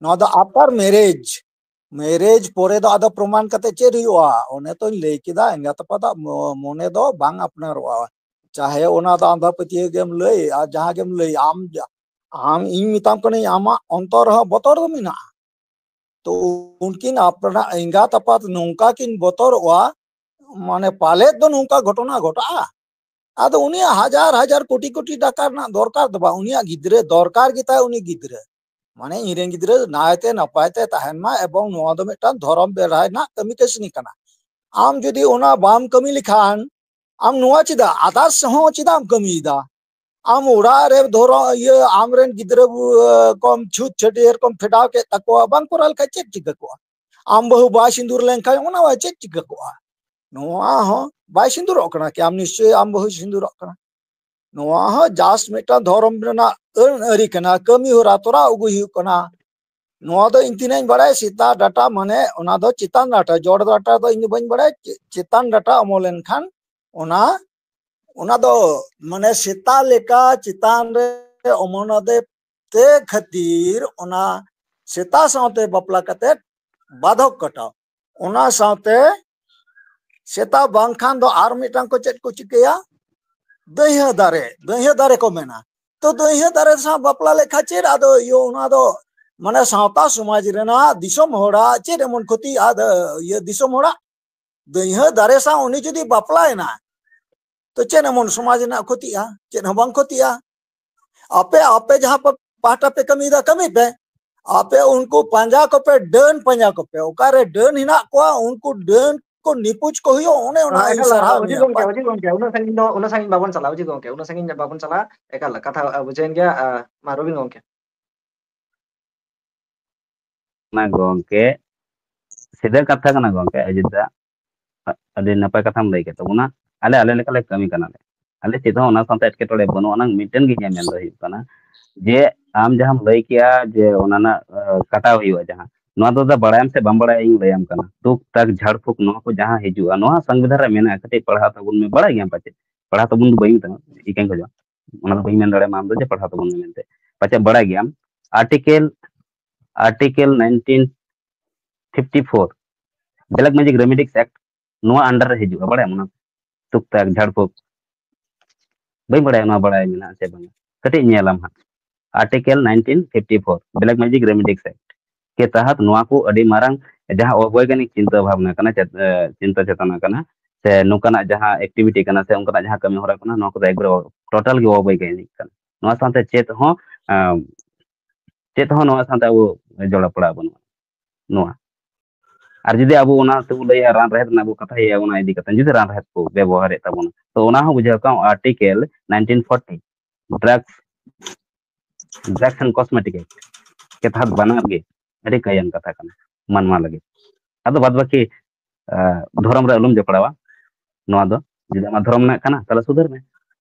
ᱱᱚᱣᱟ ᱫᱚ ᱟᱯᱴᱟᱨ ᱢᱮᱨᱮᱡᱽ᱾ ᱢᱮᱨᱮᱡᱽ ᱯᱚᱨᱮ ᱫᱚ ᱟᱫᱚ ᱯᱨᱚᱢᱟᱱ ᱠᱟᱛᱮ ᱪᱮᱫ ᱦᱩᱭᱩᱜᱼᱟ? ᱚᱱᱮ ᱛᱚᱧ ᱞᱟᱹᱭ ᱠᱮᱫᱟ, ᱮᱸᱜᱟᱛ ᱟᱯᱟᱛᱟᱜ ᱢᱚ- ᱢᱚᱱᱮ ᱫᱚ ᱵᱟᱝ ᱟᱯᱱᱟᱨᱚᱜᱼᱟ᱾ ᱪᱟᱦᱮ ᱚᱱᱟ ᱫᱚ ᱟᱸᱫᱷᱟ ᱯᱟᱹᱛᱭᱟᱹᱣ ᱜᱮᱢ ᱞᱟᱹᱭ ᱟᱨ ᱡᱟᱦᱟᱸ ᱜᱮᱢ ᱞᱟᱹᱭ, ᱟᱢ ᱡᱟ- ᱟᱢ, ᱤᱧ ᱢᱮᱛᱟᱢ ᱠᱟᱹᱱᱟᱹᱧ, ᱟᱢᱟᱜ ᱚᱱᱛᱚᱨ ᱨᱮᱦᱚᱸ ᱵᱚᱛᱚᱨ ᱫᱚ ᱢᱮᱱᱟᱜᱼᱟ᱾ ᱛᱚ ᱩᱱᱠᱤᱱ ᱟᱯᱱᱟᱨ ᱮᱸᱜᱟᱛ ᱟᱯᱟᱛ ᱱᱚᱝᱠᱟ ᱠᱤᱱ ᱵᱚᱛᱚᱨᱚᱜᱼᱟ, ᱢᱟᱱᱮ ᱯᱟᱞᱮᱫ ᱫᱚ ᱱᱚᱝᱠᱟ ᱜᱷᱚᱴᱚᱱᱟ ᱜᱷᱚᱴᱟᱜᱼᱟ᱾ ᱟᱫᱚ ᱩᱱᱤᱭᱟᱜ ᱦᱟᱡᱟᱨ ᱦᱟᱡᱟᱨ ᱠᱳᱴᱤ ᱠᱳᱴᱤ ᱴᱟᱠᱟ ᱨᱮᱱᱟᱜ ᱫᱚᱨᱠᱟᱨ ᱫᱚ ᱵᱟᱝ, ᱩᱱᱤᱭᱟᱜ ᱜᱤᱫᱽᱨᱟᱹ ᱫᱚᱨᱠᱟᱨ ᱜᱮᱛᱟᱭ, ᱩᱱᱤ ᱜᱤᱫᱽᱨᱟᱹ᱾ ᱢᱟᱱᱮ ᱤᱧᱨᱮᱱ ᱜᱤᱫᱽᱨᱟᱹ ᱱᱟᱭᱛᱮ ᱱᱟᱯᱟᱭ ᱛᱮ ᱛᱟᱦᱮᱱ ᱢᱟ, ᱮᱵᱚᱝ ᱱᱚᱣᱟ ᱫᱚ ᱢᱤᱫᱴᱟᱝ ᱫᱷᱚᱨᱚᱢ ᱵᱮᱲᱦᱟᱭ ᱨᱮᱱᱟᱜ ᱠᱟᱹᱢᱤ ᱠᱟᱹᱥᱱᱤ ᱠᱟᱱᱟ᱾ ᱟᱢ ᱡᱩᱫᱤ ᱚᱱᱟ ᱵᱟᱢ ᱠᱟᱹᱢᱤ ᱞᱮᱠᱷᱟᱱ, ᱟᱢ ᱱᱚᱣᱟ ᱪᱮᱫᱟᱜ, ᱟᱫᱟᱨᱥ ᱦᱚᱸ ᱪᱮᱫᱟᱜ ᱮᱢ ᱠᱟᱹᱢᱤᱭᱮᱫᱟ? ᱟᱢ ᱚᱲᱟᱜ ᱨᱮ ᱫᱷᱚᱨᱚ ᱤᱭᱟᱹ ᱟᱢᱨᱮᱱ ᱜᱤᱫᱽᱨᱟᱹ ᱵᱩ- ᱠᱚᱢ ᱪᱷᱩᱛ ᱪᱷᱟᱹᱴᱭᱟᱹᱨ ᱠᱚᱢ ᱯᱷᱮᱰᱟᱣ ᱠᱮᱫ ᱛᱟᱠᱚᱣᱟ, ᱵᱟᱝ ᱠᱚᱨᱟᱣ ᱞᱮᱠᱷᱟᱱ ᱪᱮᱫ ᱪᱤᱠᱟᱹ ᱠᱚᱜᱼᱟ? ᱟᱢ ᱵᱟᱹᱦᱩ ᱵᱟᱭ ᱥᱤᱸᱫᱩᱨ ᱞᱮᱱᱠᱷᱟᱱ ᱚᱱᱟ ᱪᱮᱫ ᱪᱤᱠᱟᱹ ᱠᱚᱜᱼᱟ? ᱱᱚᱣᱟ ᱦᱚᱸ ᱵᱟᱭ ᱥᱤᱸᱫᱩᱨᱚᱜ ᱠᱟᱱᱟ ᱠᱤ? ᱟᱢ ᱱᱤᱥᱪᱚᱭ ᱟᱢ ᱵᱟᱹᱦᱩ ᱥᱤᱸᱫᱩᱨᱚᱜ ᱠᱟᱱᱟ᱾ ᱱᱚᱣᱟ ᱦᱚᱸ ᱡᱟᱥᱴ ᱢᱤᱫᱴᱟᱝ ᱫᱷᱚᱨᱚᱢ ᱨᱮᱱᱟᱜ ᱟᱹᱱ ᱟᱹᱨᱤ ᱠᱟᱱᱟ, ᱠᱟᱹᱢᱤ ᱦᱚᱨᱟ ᱛᱚᱨᱟᱣ ᱟᱹᱜᱩᱭ ᱦᱩᱭᱩᱜ ᱠᱟᱱᱟ᱾ ᱱᱚᱣᱟ ᱫᱚ ᱤᱧ ᱛᱤᱱᱟᱹᱜ ᱤᱧ ᱵᱟᱲᱟᱭᱟ, ᱥᱮᱛᱟ ᱰᱟᱴᱟ ᱢᱟᱱᱮ ᱚᱱᱟ ᱫᱚ ᱪᱮᱛᱟᱱ ᱰᱟᱴᱟ, ᱡᱚᱲ ᱰᱟᱴᱟ ᱫᱚ ᱤᱧ ᱫᱚ ᱵᱟᱹᱧ ᱵᱟᱲᱟᱭᱟ᱾ ᱪᱮ- ᱪᱮᱛᱟᱱ ᱰᱟᱴᱟ ᱚᱢᱚᱱ ᱞᱮᱱᱠᱷᱟᱱ ᱚᱱᱟ, ᱚᱱᱟ ᱫᱚ ᱢᱟᱱᱮ ᱥᱮᱛᱟ ᱞᱮᱠᱟ ᱪᱮᱛᱟᱱ ᱨᱮ ᱚᱢᱚᱱ ᱟᱫᱮ ᱛᱮ ᱠᱷᱟᱹᱛᱤᱨ ᱚᱱᱟ ᱥᱮᱛᱟ ᱥᱟᱶᱛᱮ ᱵᱟᱯᱞᱟ ᱠᱟᱛᱮ ᱵᱟᱫᱷᱚᱠ ᱠᱟᱴᱟᱣ᱾ ᱚᱱᱟ ᱥᱟᱶᱛᱮ ᱥᱮᱛᱟ ᱵᱟᱝᱠᱷᱟᱱ ᱫᱚ ᱟᱨ ᱢᱤᱫᱴᱟᱝ ᱠᱚ ᱪᱮᱫ ᱠᱚ ᱪᱤᱠᱟᱹᱭᱟ? ᱫᱟᱹᱭᱦᱟᱹ ᱫᱟᱨᱮ, ᱫᱟᱹᱭᱦᱟᱹ ᱫᱟᱨᱮ ᱠᱚ ᱢᱮᱱᱟ᱾ ᱛᱚ ᱫᱟᱹᱭᱦᱟᱹ ᱫᱟᱨᱮ ᱥᱟᱶ ᱵᱟᱯᱞᱟ ᱞᱮᱠᱷᱟᱱ ᱪᱮᱫ ᱟᱫᱚ ᱤᱭᱟᱹ ᱚᱱᱟ ᱫᱚ ᱢᱟᱱᱮ ᱥᱟᱶᱛᱟ ᱥᱚᱢᱟᱡᱽ ᱨᱮᱱᱟᱜ ᱫᱤᱥᱚᱢ ᱦᱚᱲᱟᱜ ᱪᱮᱫ ᱮᱢᱚᱱ ᱠᱷᱚᱛᱤᱜᱼᱟ? ᱟᱫᱚ ᱤᱭᱟᱹ ᱫᱤᱥᱚᱢ ᱦᱚᱲᱟᱜ ᱫᱟᱹᱭᱦᱟᱹ ᱫᱟᱨᱮ ᱥᱟᱶ ᱩᱱᱤ ᱡᱩᱫᱤ ᱵᱟᱯᱞᱟᱭᱮᱱᱟ, ᱛᱚ ᱪᱮᱫ ᱮᱢᱚᱱ ᱥᱚᱢᱟᱡᱽ ᱨᱮᱱᱟᱜ ᱠᱷᱚᱛᱤᱜᱼᱟ? ᱪᱮᱫ ᱦᱚᱸ ᱵᱟᱝ ᱠᱷᱚᱛᱤᱜᱼᱟ᱾ ᱟᱯᱮ, ᱟᱯᱮ ᱡᱟᱦᱟᱸ ᱯᱮ, ᱯᱟᱦᱴᱟ ᱯᱮ ᱠᱟᱹᱢᱤᱭᱮᱫᱟ, ᱠᱟᱹᱢᱤ ᱯᱮ᱾ ᱟᱯᱮ ᱩᱱᱠᱩ ᱯᱟᱸᱡᱟ ᱠᱚᱯᱮ, ᱰᱟᱹᱱ ᱯᱟᱸᱡᱟ ᱠᱚᱯᱮ᱾ ᱚᱠᱟᱨᱮ ᱰᱟᱹᱱ ᱦᱮᱱᱟᱜ ᱠᱚᱣᱟ, ᱩᱱᱠᱩ ᱰᱟᱹᱱ ᱠᱚ ᱱᱤᱯᱩᱡ ᱠᱚ ᱦᱩᱭᱩᱜᱼᱟ, ᱚᱱᱮ ᱚᱱᱟ ᱤᱧ ᱮᱠᱟᱞ, ᱥᱟᱨᱦᱟᱣ ᱚᱡᱤᱛ ᱢᱮᱭᱟ᱾ ᱜᱚᱢᱠᱮ, ᱚᱡᱤᱛ ᱜᱚᱢᱠᱮ, ᱩᱱᱟᱹᱜ ᱥᱟᱺᱜᱤᱧ ᱫᱚ, ᱩᱱᱟᱹᱜ ᱥᱟᱺᱜᱤᱧ ᱵᱟᱵᱚᱱ ᱪᱟᱞᱟᱜᱼᱟ, ᱚᱡᱤᱛ ᱜᱚᱢᱠᱮ, ᱩᱱᱟᱹᱜ ᱥᱟᱺᱜᱤᱧ ᱵᱟᱵᱚᱱ ᱪᱟᱞᱟᱜᱼᱟ᱾ ᱮᱠᱟᱞ, ᱠᱟᱛᱷᱟ, ᱟ, ᱵᱩᱡᱷᱟᱹᱣᱮᱱ ᱜᱮᱭᱟ᱾ ᱟ, ᱢᱟ, ᱨᱚᱵᱤᱱ ᱜᱚᱢᱠᱮ᱾ ᱠᱟᱱᱟ ᱜᱚᱢᱠᱮ, ᱥᱤᱫᱷᱟᱹ ᱠᱟᱛᱷᱟ ᱠᱟᱱᱟ ᱜᱚᱢᱠᱮ, ᱚᱡᱤᱛ ᱫᱟ᱾ ᱟ-, ᱟᱹᱰᱤ ᱱᱟᱯᱟᱭ ᱠᱟᱛᱷᱟᱢ ᱞᱟᱹᱭ ᱠᱮᱫ ᱛᱟᱵᱚᱱᱟ᱾ ᱟᱞᱮ, ᱟᱞᱮ ᱞᱮᱠᱟᱞᱮ ᱠᱟᱹᱢᱤ ᱠᱟᱱᱟᱞᱮ, ᱟᱞᱮ ᱪᱮᱫ ᱦᱚᱸ ᱚᱱᱟ ᱥᱟᱶᱛᱮ ᱮᱴᱠᱮᱴᱚᱬᱮ ᱵᱟᱹᱱᱩᱜ ᱟᱱᱟᱝ᱾ ᱢᱤᱫᱴᱮᱱ ᱜᱮ ᱤᱧᱟᱹᱜ ᱢᱮᱱ ᱫᱚ ᱦᱩᱭᱩᱜ ᱠᱟᱱᱟ ᱡᱮ ᱟᱢ ᱡᱟᱦᱟᱸᱢ ᱞᱟᱹᱭ ᱠᱮᱜᱼᱟ ᱡᱮ ᱚᱱᱟ ᱨᱮᱱᱟᱜ, ᱟᱸ, ᱠᱟᱴᱟᱣ ᱦᱩᱭᱩᱜᱼᱟ ᱡᱟᱦᱟᱸ, ᱱᱚᱣᱟ ᱫᱚ ᱫᱟᱫᱟ ᱵᱟᱲᱟᱭᱟᱢ ᱥᱮ ᱵᱟᱢ ᱵᱟᱲᱟᱭᱟ ᱤᱧ ᱞᱟᱹᱭᱟᱢ ᱠᱟᱱᱟ᱾ ᱛᱩᱠ, ᱛᱟᱠ, ᱡᱷᱟᱲ, ᱯᱷᱩᱠ, ᱱᱚᱣᱟ ᱠᱚ ᱡᱟᱦᱟᱸ ᱦᱤᱡᱩᱜᱼᱟ, ᱱᱚᱣᱟ ᱥᱚᱝᱵᱤᱫᱷᱟᱱ ᱨᱮ ᱢᱮᱱᱟᱜᱼᱟ, ᱠᱟᱹᱴᱤᱡ ᱯᱟᱲᱦᱟᱣ ᱛᱟᱵᱚᱱ ᱢᱮ, ᱵᱟᱲᱟᱭ ᱜᱮᱭᱟᱢ ᱯᱟᱪᱮᱫ? ᱯᱟᱲᱦᱟᱣ ᱛᱟᱵᱚᱱ ᱫᱚ ᱵᱟᱹᱧ ᱢᱮᱛᱟᱢᱟ, ᱤᱠᱟᱹᱧ ᱠᱷᱚᱡᱚᱜᱼᱟ, ᱚᱱᱟ ᱫᱚ ᱵᱟᱹᱧ ᱢᱮᱱ ᱫᱟᱲᱮᱭᱟᱢᱟ ᱟᱢ ᱫᱚ ᱡᱮ ᱯᱟᱲᱦᱟᱣ ᱛᱟᱵᱚᱱ ᱢᱮ ᱢᱮᱱᱛᱮ᱾ ᱯᱟᱪᱮᱫ ᱵᱟᱲᱟᱭ ᱜᱮᱭᱟᱢ, Article, Article nineteen fifty four, Black Magic Remedies Act, ᱱᱚᱣᱟ under ᱨᱮ ᱦᱤᱡᱩᱜᱼᱟ, ᱵᱟᱲᱟᱭᱟᱢ ᱚᱱᱟ? ᱛᱩᱠ ᱛᱟᱠ, ᱡᱷᱟᱲ ᱯᱷᱩᱠ, ᱵᱟᱹᱧ ᱵᱟᱲᱟᱭᱟ ᱱᱚᱣᱟ ᱵᱟᱲᱟᱭ ᱢᱮᱱᱟᱜᱼᱟ ᱥᱮ ᱵᱟᱝᱟ, ᱠᱟᱹᱴᱤᱡ ᱧᱮᱞᱟᱢ ᱦᱟᱸᱜ᱾ Article nineteen fifty four, Black Magic Remedies Act ᱠᱮ ᱛᱟᱦᱟᱛ ᱱᱚᱣᱟ ᱠᱚ ᱟᱹᱰᱤ ᱢᱟᱨᱟᱝ ᱡᱟᱦᱟᱸ ᱚᱵᱳᱭᱜᱟᱱᱤᱠ ᱪᱤᱱᱛᱟᱹ ᱵᱷᱟᱵᱽᱱᱟ ᱠᱟᱱᱟ, ᱪᱮᱛ-, ᱮ, ᱪᱤᱱᱛᱟᱹ ᱪᱮᱛᱱᱟ ᱠᱟᱱᱟ, ᱥᱮ ᱱᱚᱝᱠᱟᱱᱟᱜ ᱡᱟᱦᱟᱸ activity ᱠᱟᱱᱟ ᱥᱮ ᱚᱱᱠᱟᱱᱟᱜ ᱡᱟᱦᱟᱸ ᱠᱟᱹᱢᱤ ᱦᱚᱨᱟ ᱠᱟᱱᱟ, ᱱᱚᱣᱟ ᱠᱚᱫᱚ ᱮᱠᱵᱟᱨᱮ total ᱜᱮ ᱚᱵᱳᱭᱜᱟᱱᱤᱠ ᱠᱟᱱᱟ᱾ ᱱᱚᱣᱟ ᱥᱟᱶᱛᱮ ᱪᱮᱫ ᱦᱚᱸ, ᱮ, ᱪᱮᱫ ᱦᱚᱸ ᱱᱚᱣᱟ ᱥᱟᱶᱛᱮ ᱟᱵᱚ ᱡᱚᱲᱟᱣ ᱯᱟᱲᱟᱣ ᱵᱟᱹᱱᱩᱜᱼᱟ᱾ ᱱᱚᱣᱟ ᱟᱨ ᱡᱩᱫᱤ ᱟᱵᱚ ᱚᱱᱟ ᱛᱮᱵᱚ ᱞᱟᱹᱭᱟ, ᱨᱟᱱ ᱨᱮᱦᱮᱫ ᱨᱮᱱᱟᱜ ᱵᱚ ᱠᱟᱛᱷᱟᱭᱟ, ᱚᱱᱟ ᱤᱫᱤ ᱠᱟᱛᱮ ᱡᱩᱫᱤ ᱨᱟᱱ ᱨᱮᱦᱮᱫ ᱠᱚ ᱵᱮᱵᱚᱦᱟᱨᱮᱫ ᱛᱟᱵᱚᱱᱟ, ᱛᱚ ᱚᱱᱟ ᱦᱚᱸ ᱵᱩᱡᱷᱟᱹᱣ ᱠᱟᱜ Article nineteen forty, drugs, drugs and cosmetic act ᱠᱮ ᱛᱟᱦᱟᱛ ᱵᱟᱱᱟᱨ ᱜᱮ ᱟᱹᱰᱤ ᱠᱟᱭᱟᱱ ᱠᱟᱛᱷᱟ ᱠᱟᱱᱟ ᱢᱟᱱᱣᱟ ᱞᱟᱹᱜᱤᱫ᱾ ᱟᱫᱚ ᱵᱟᱫ ᱵᱟᱹᱠᱤ, ᱟᱸ, ᱫᱷᱚᱨᱚᱢ ᱨᱮ ᱟᱞᱚᱢ ᱡᱚᱯᱲᱟᱣᱟ᱾ ᱱᱚᱣᱟ ᱫᱚ ᱡᱩᱫᱤ ᱟᱢᱟᱜ ᱫᱷᱚᱨᱚᱢ ᱨᱮᱱᱟᱜ ᱠᱟᱱᱟ, ᱛᱟᱦᱚᱞᱮ ᱥᱩᱫᱷᱟᱹᱨ ᱢᱮ,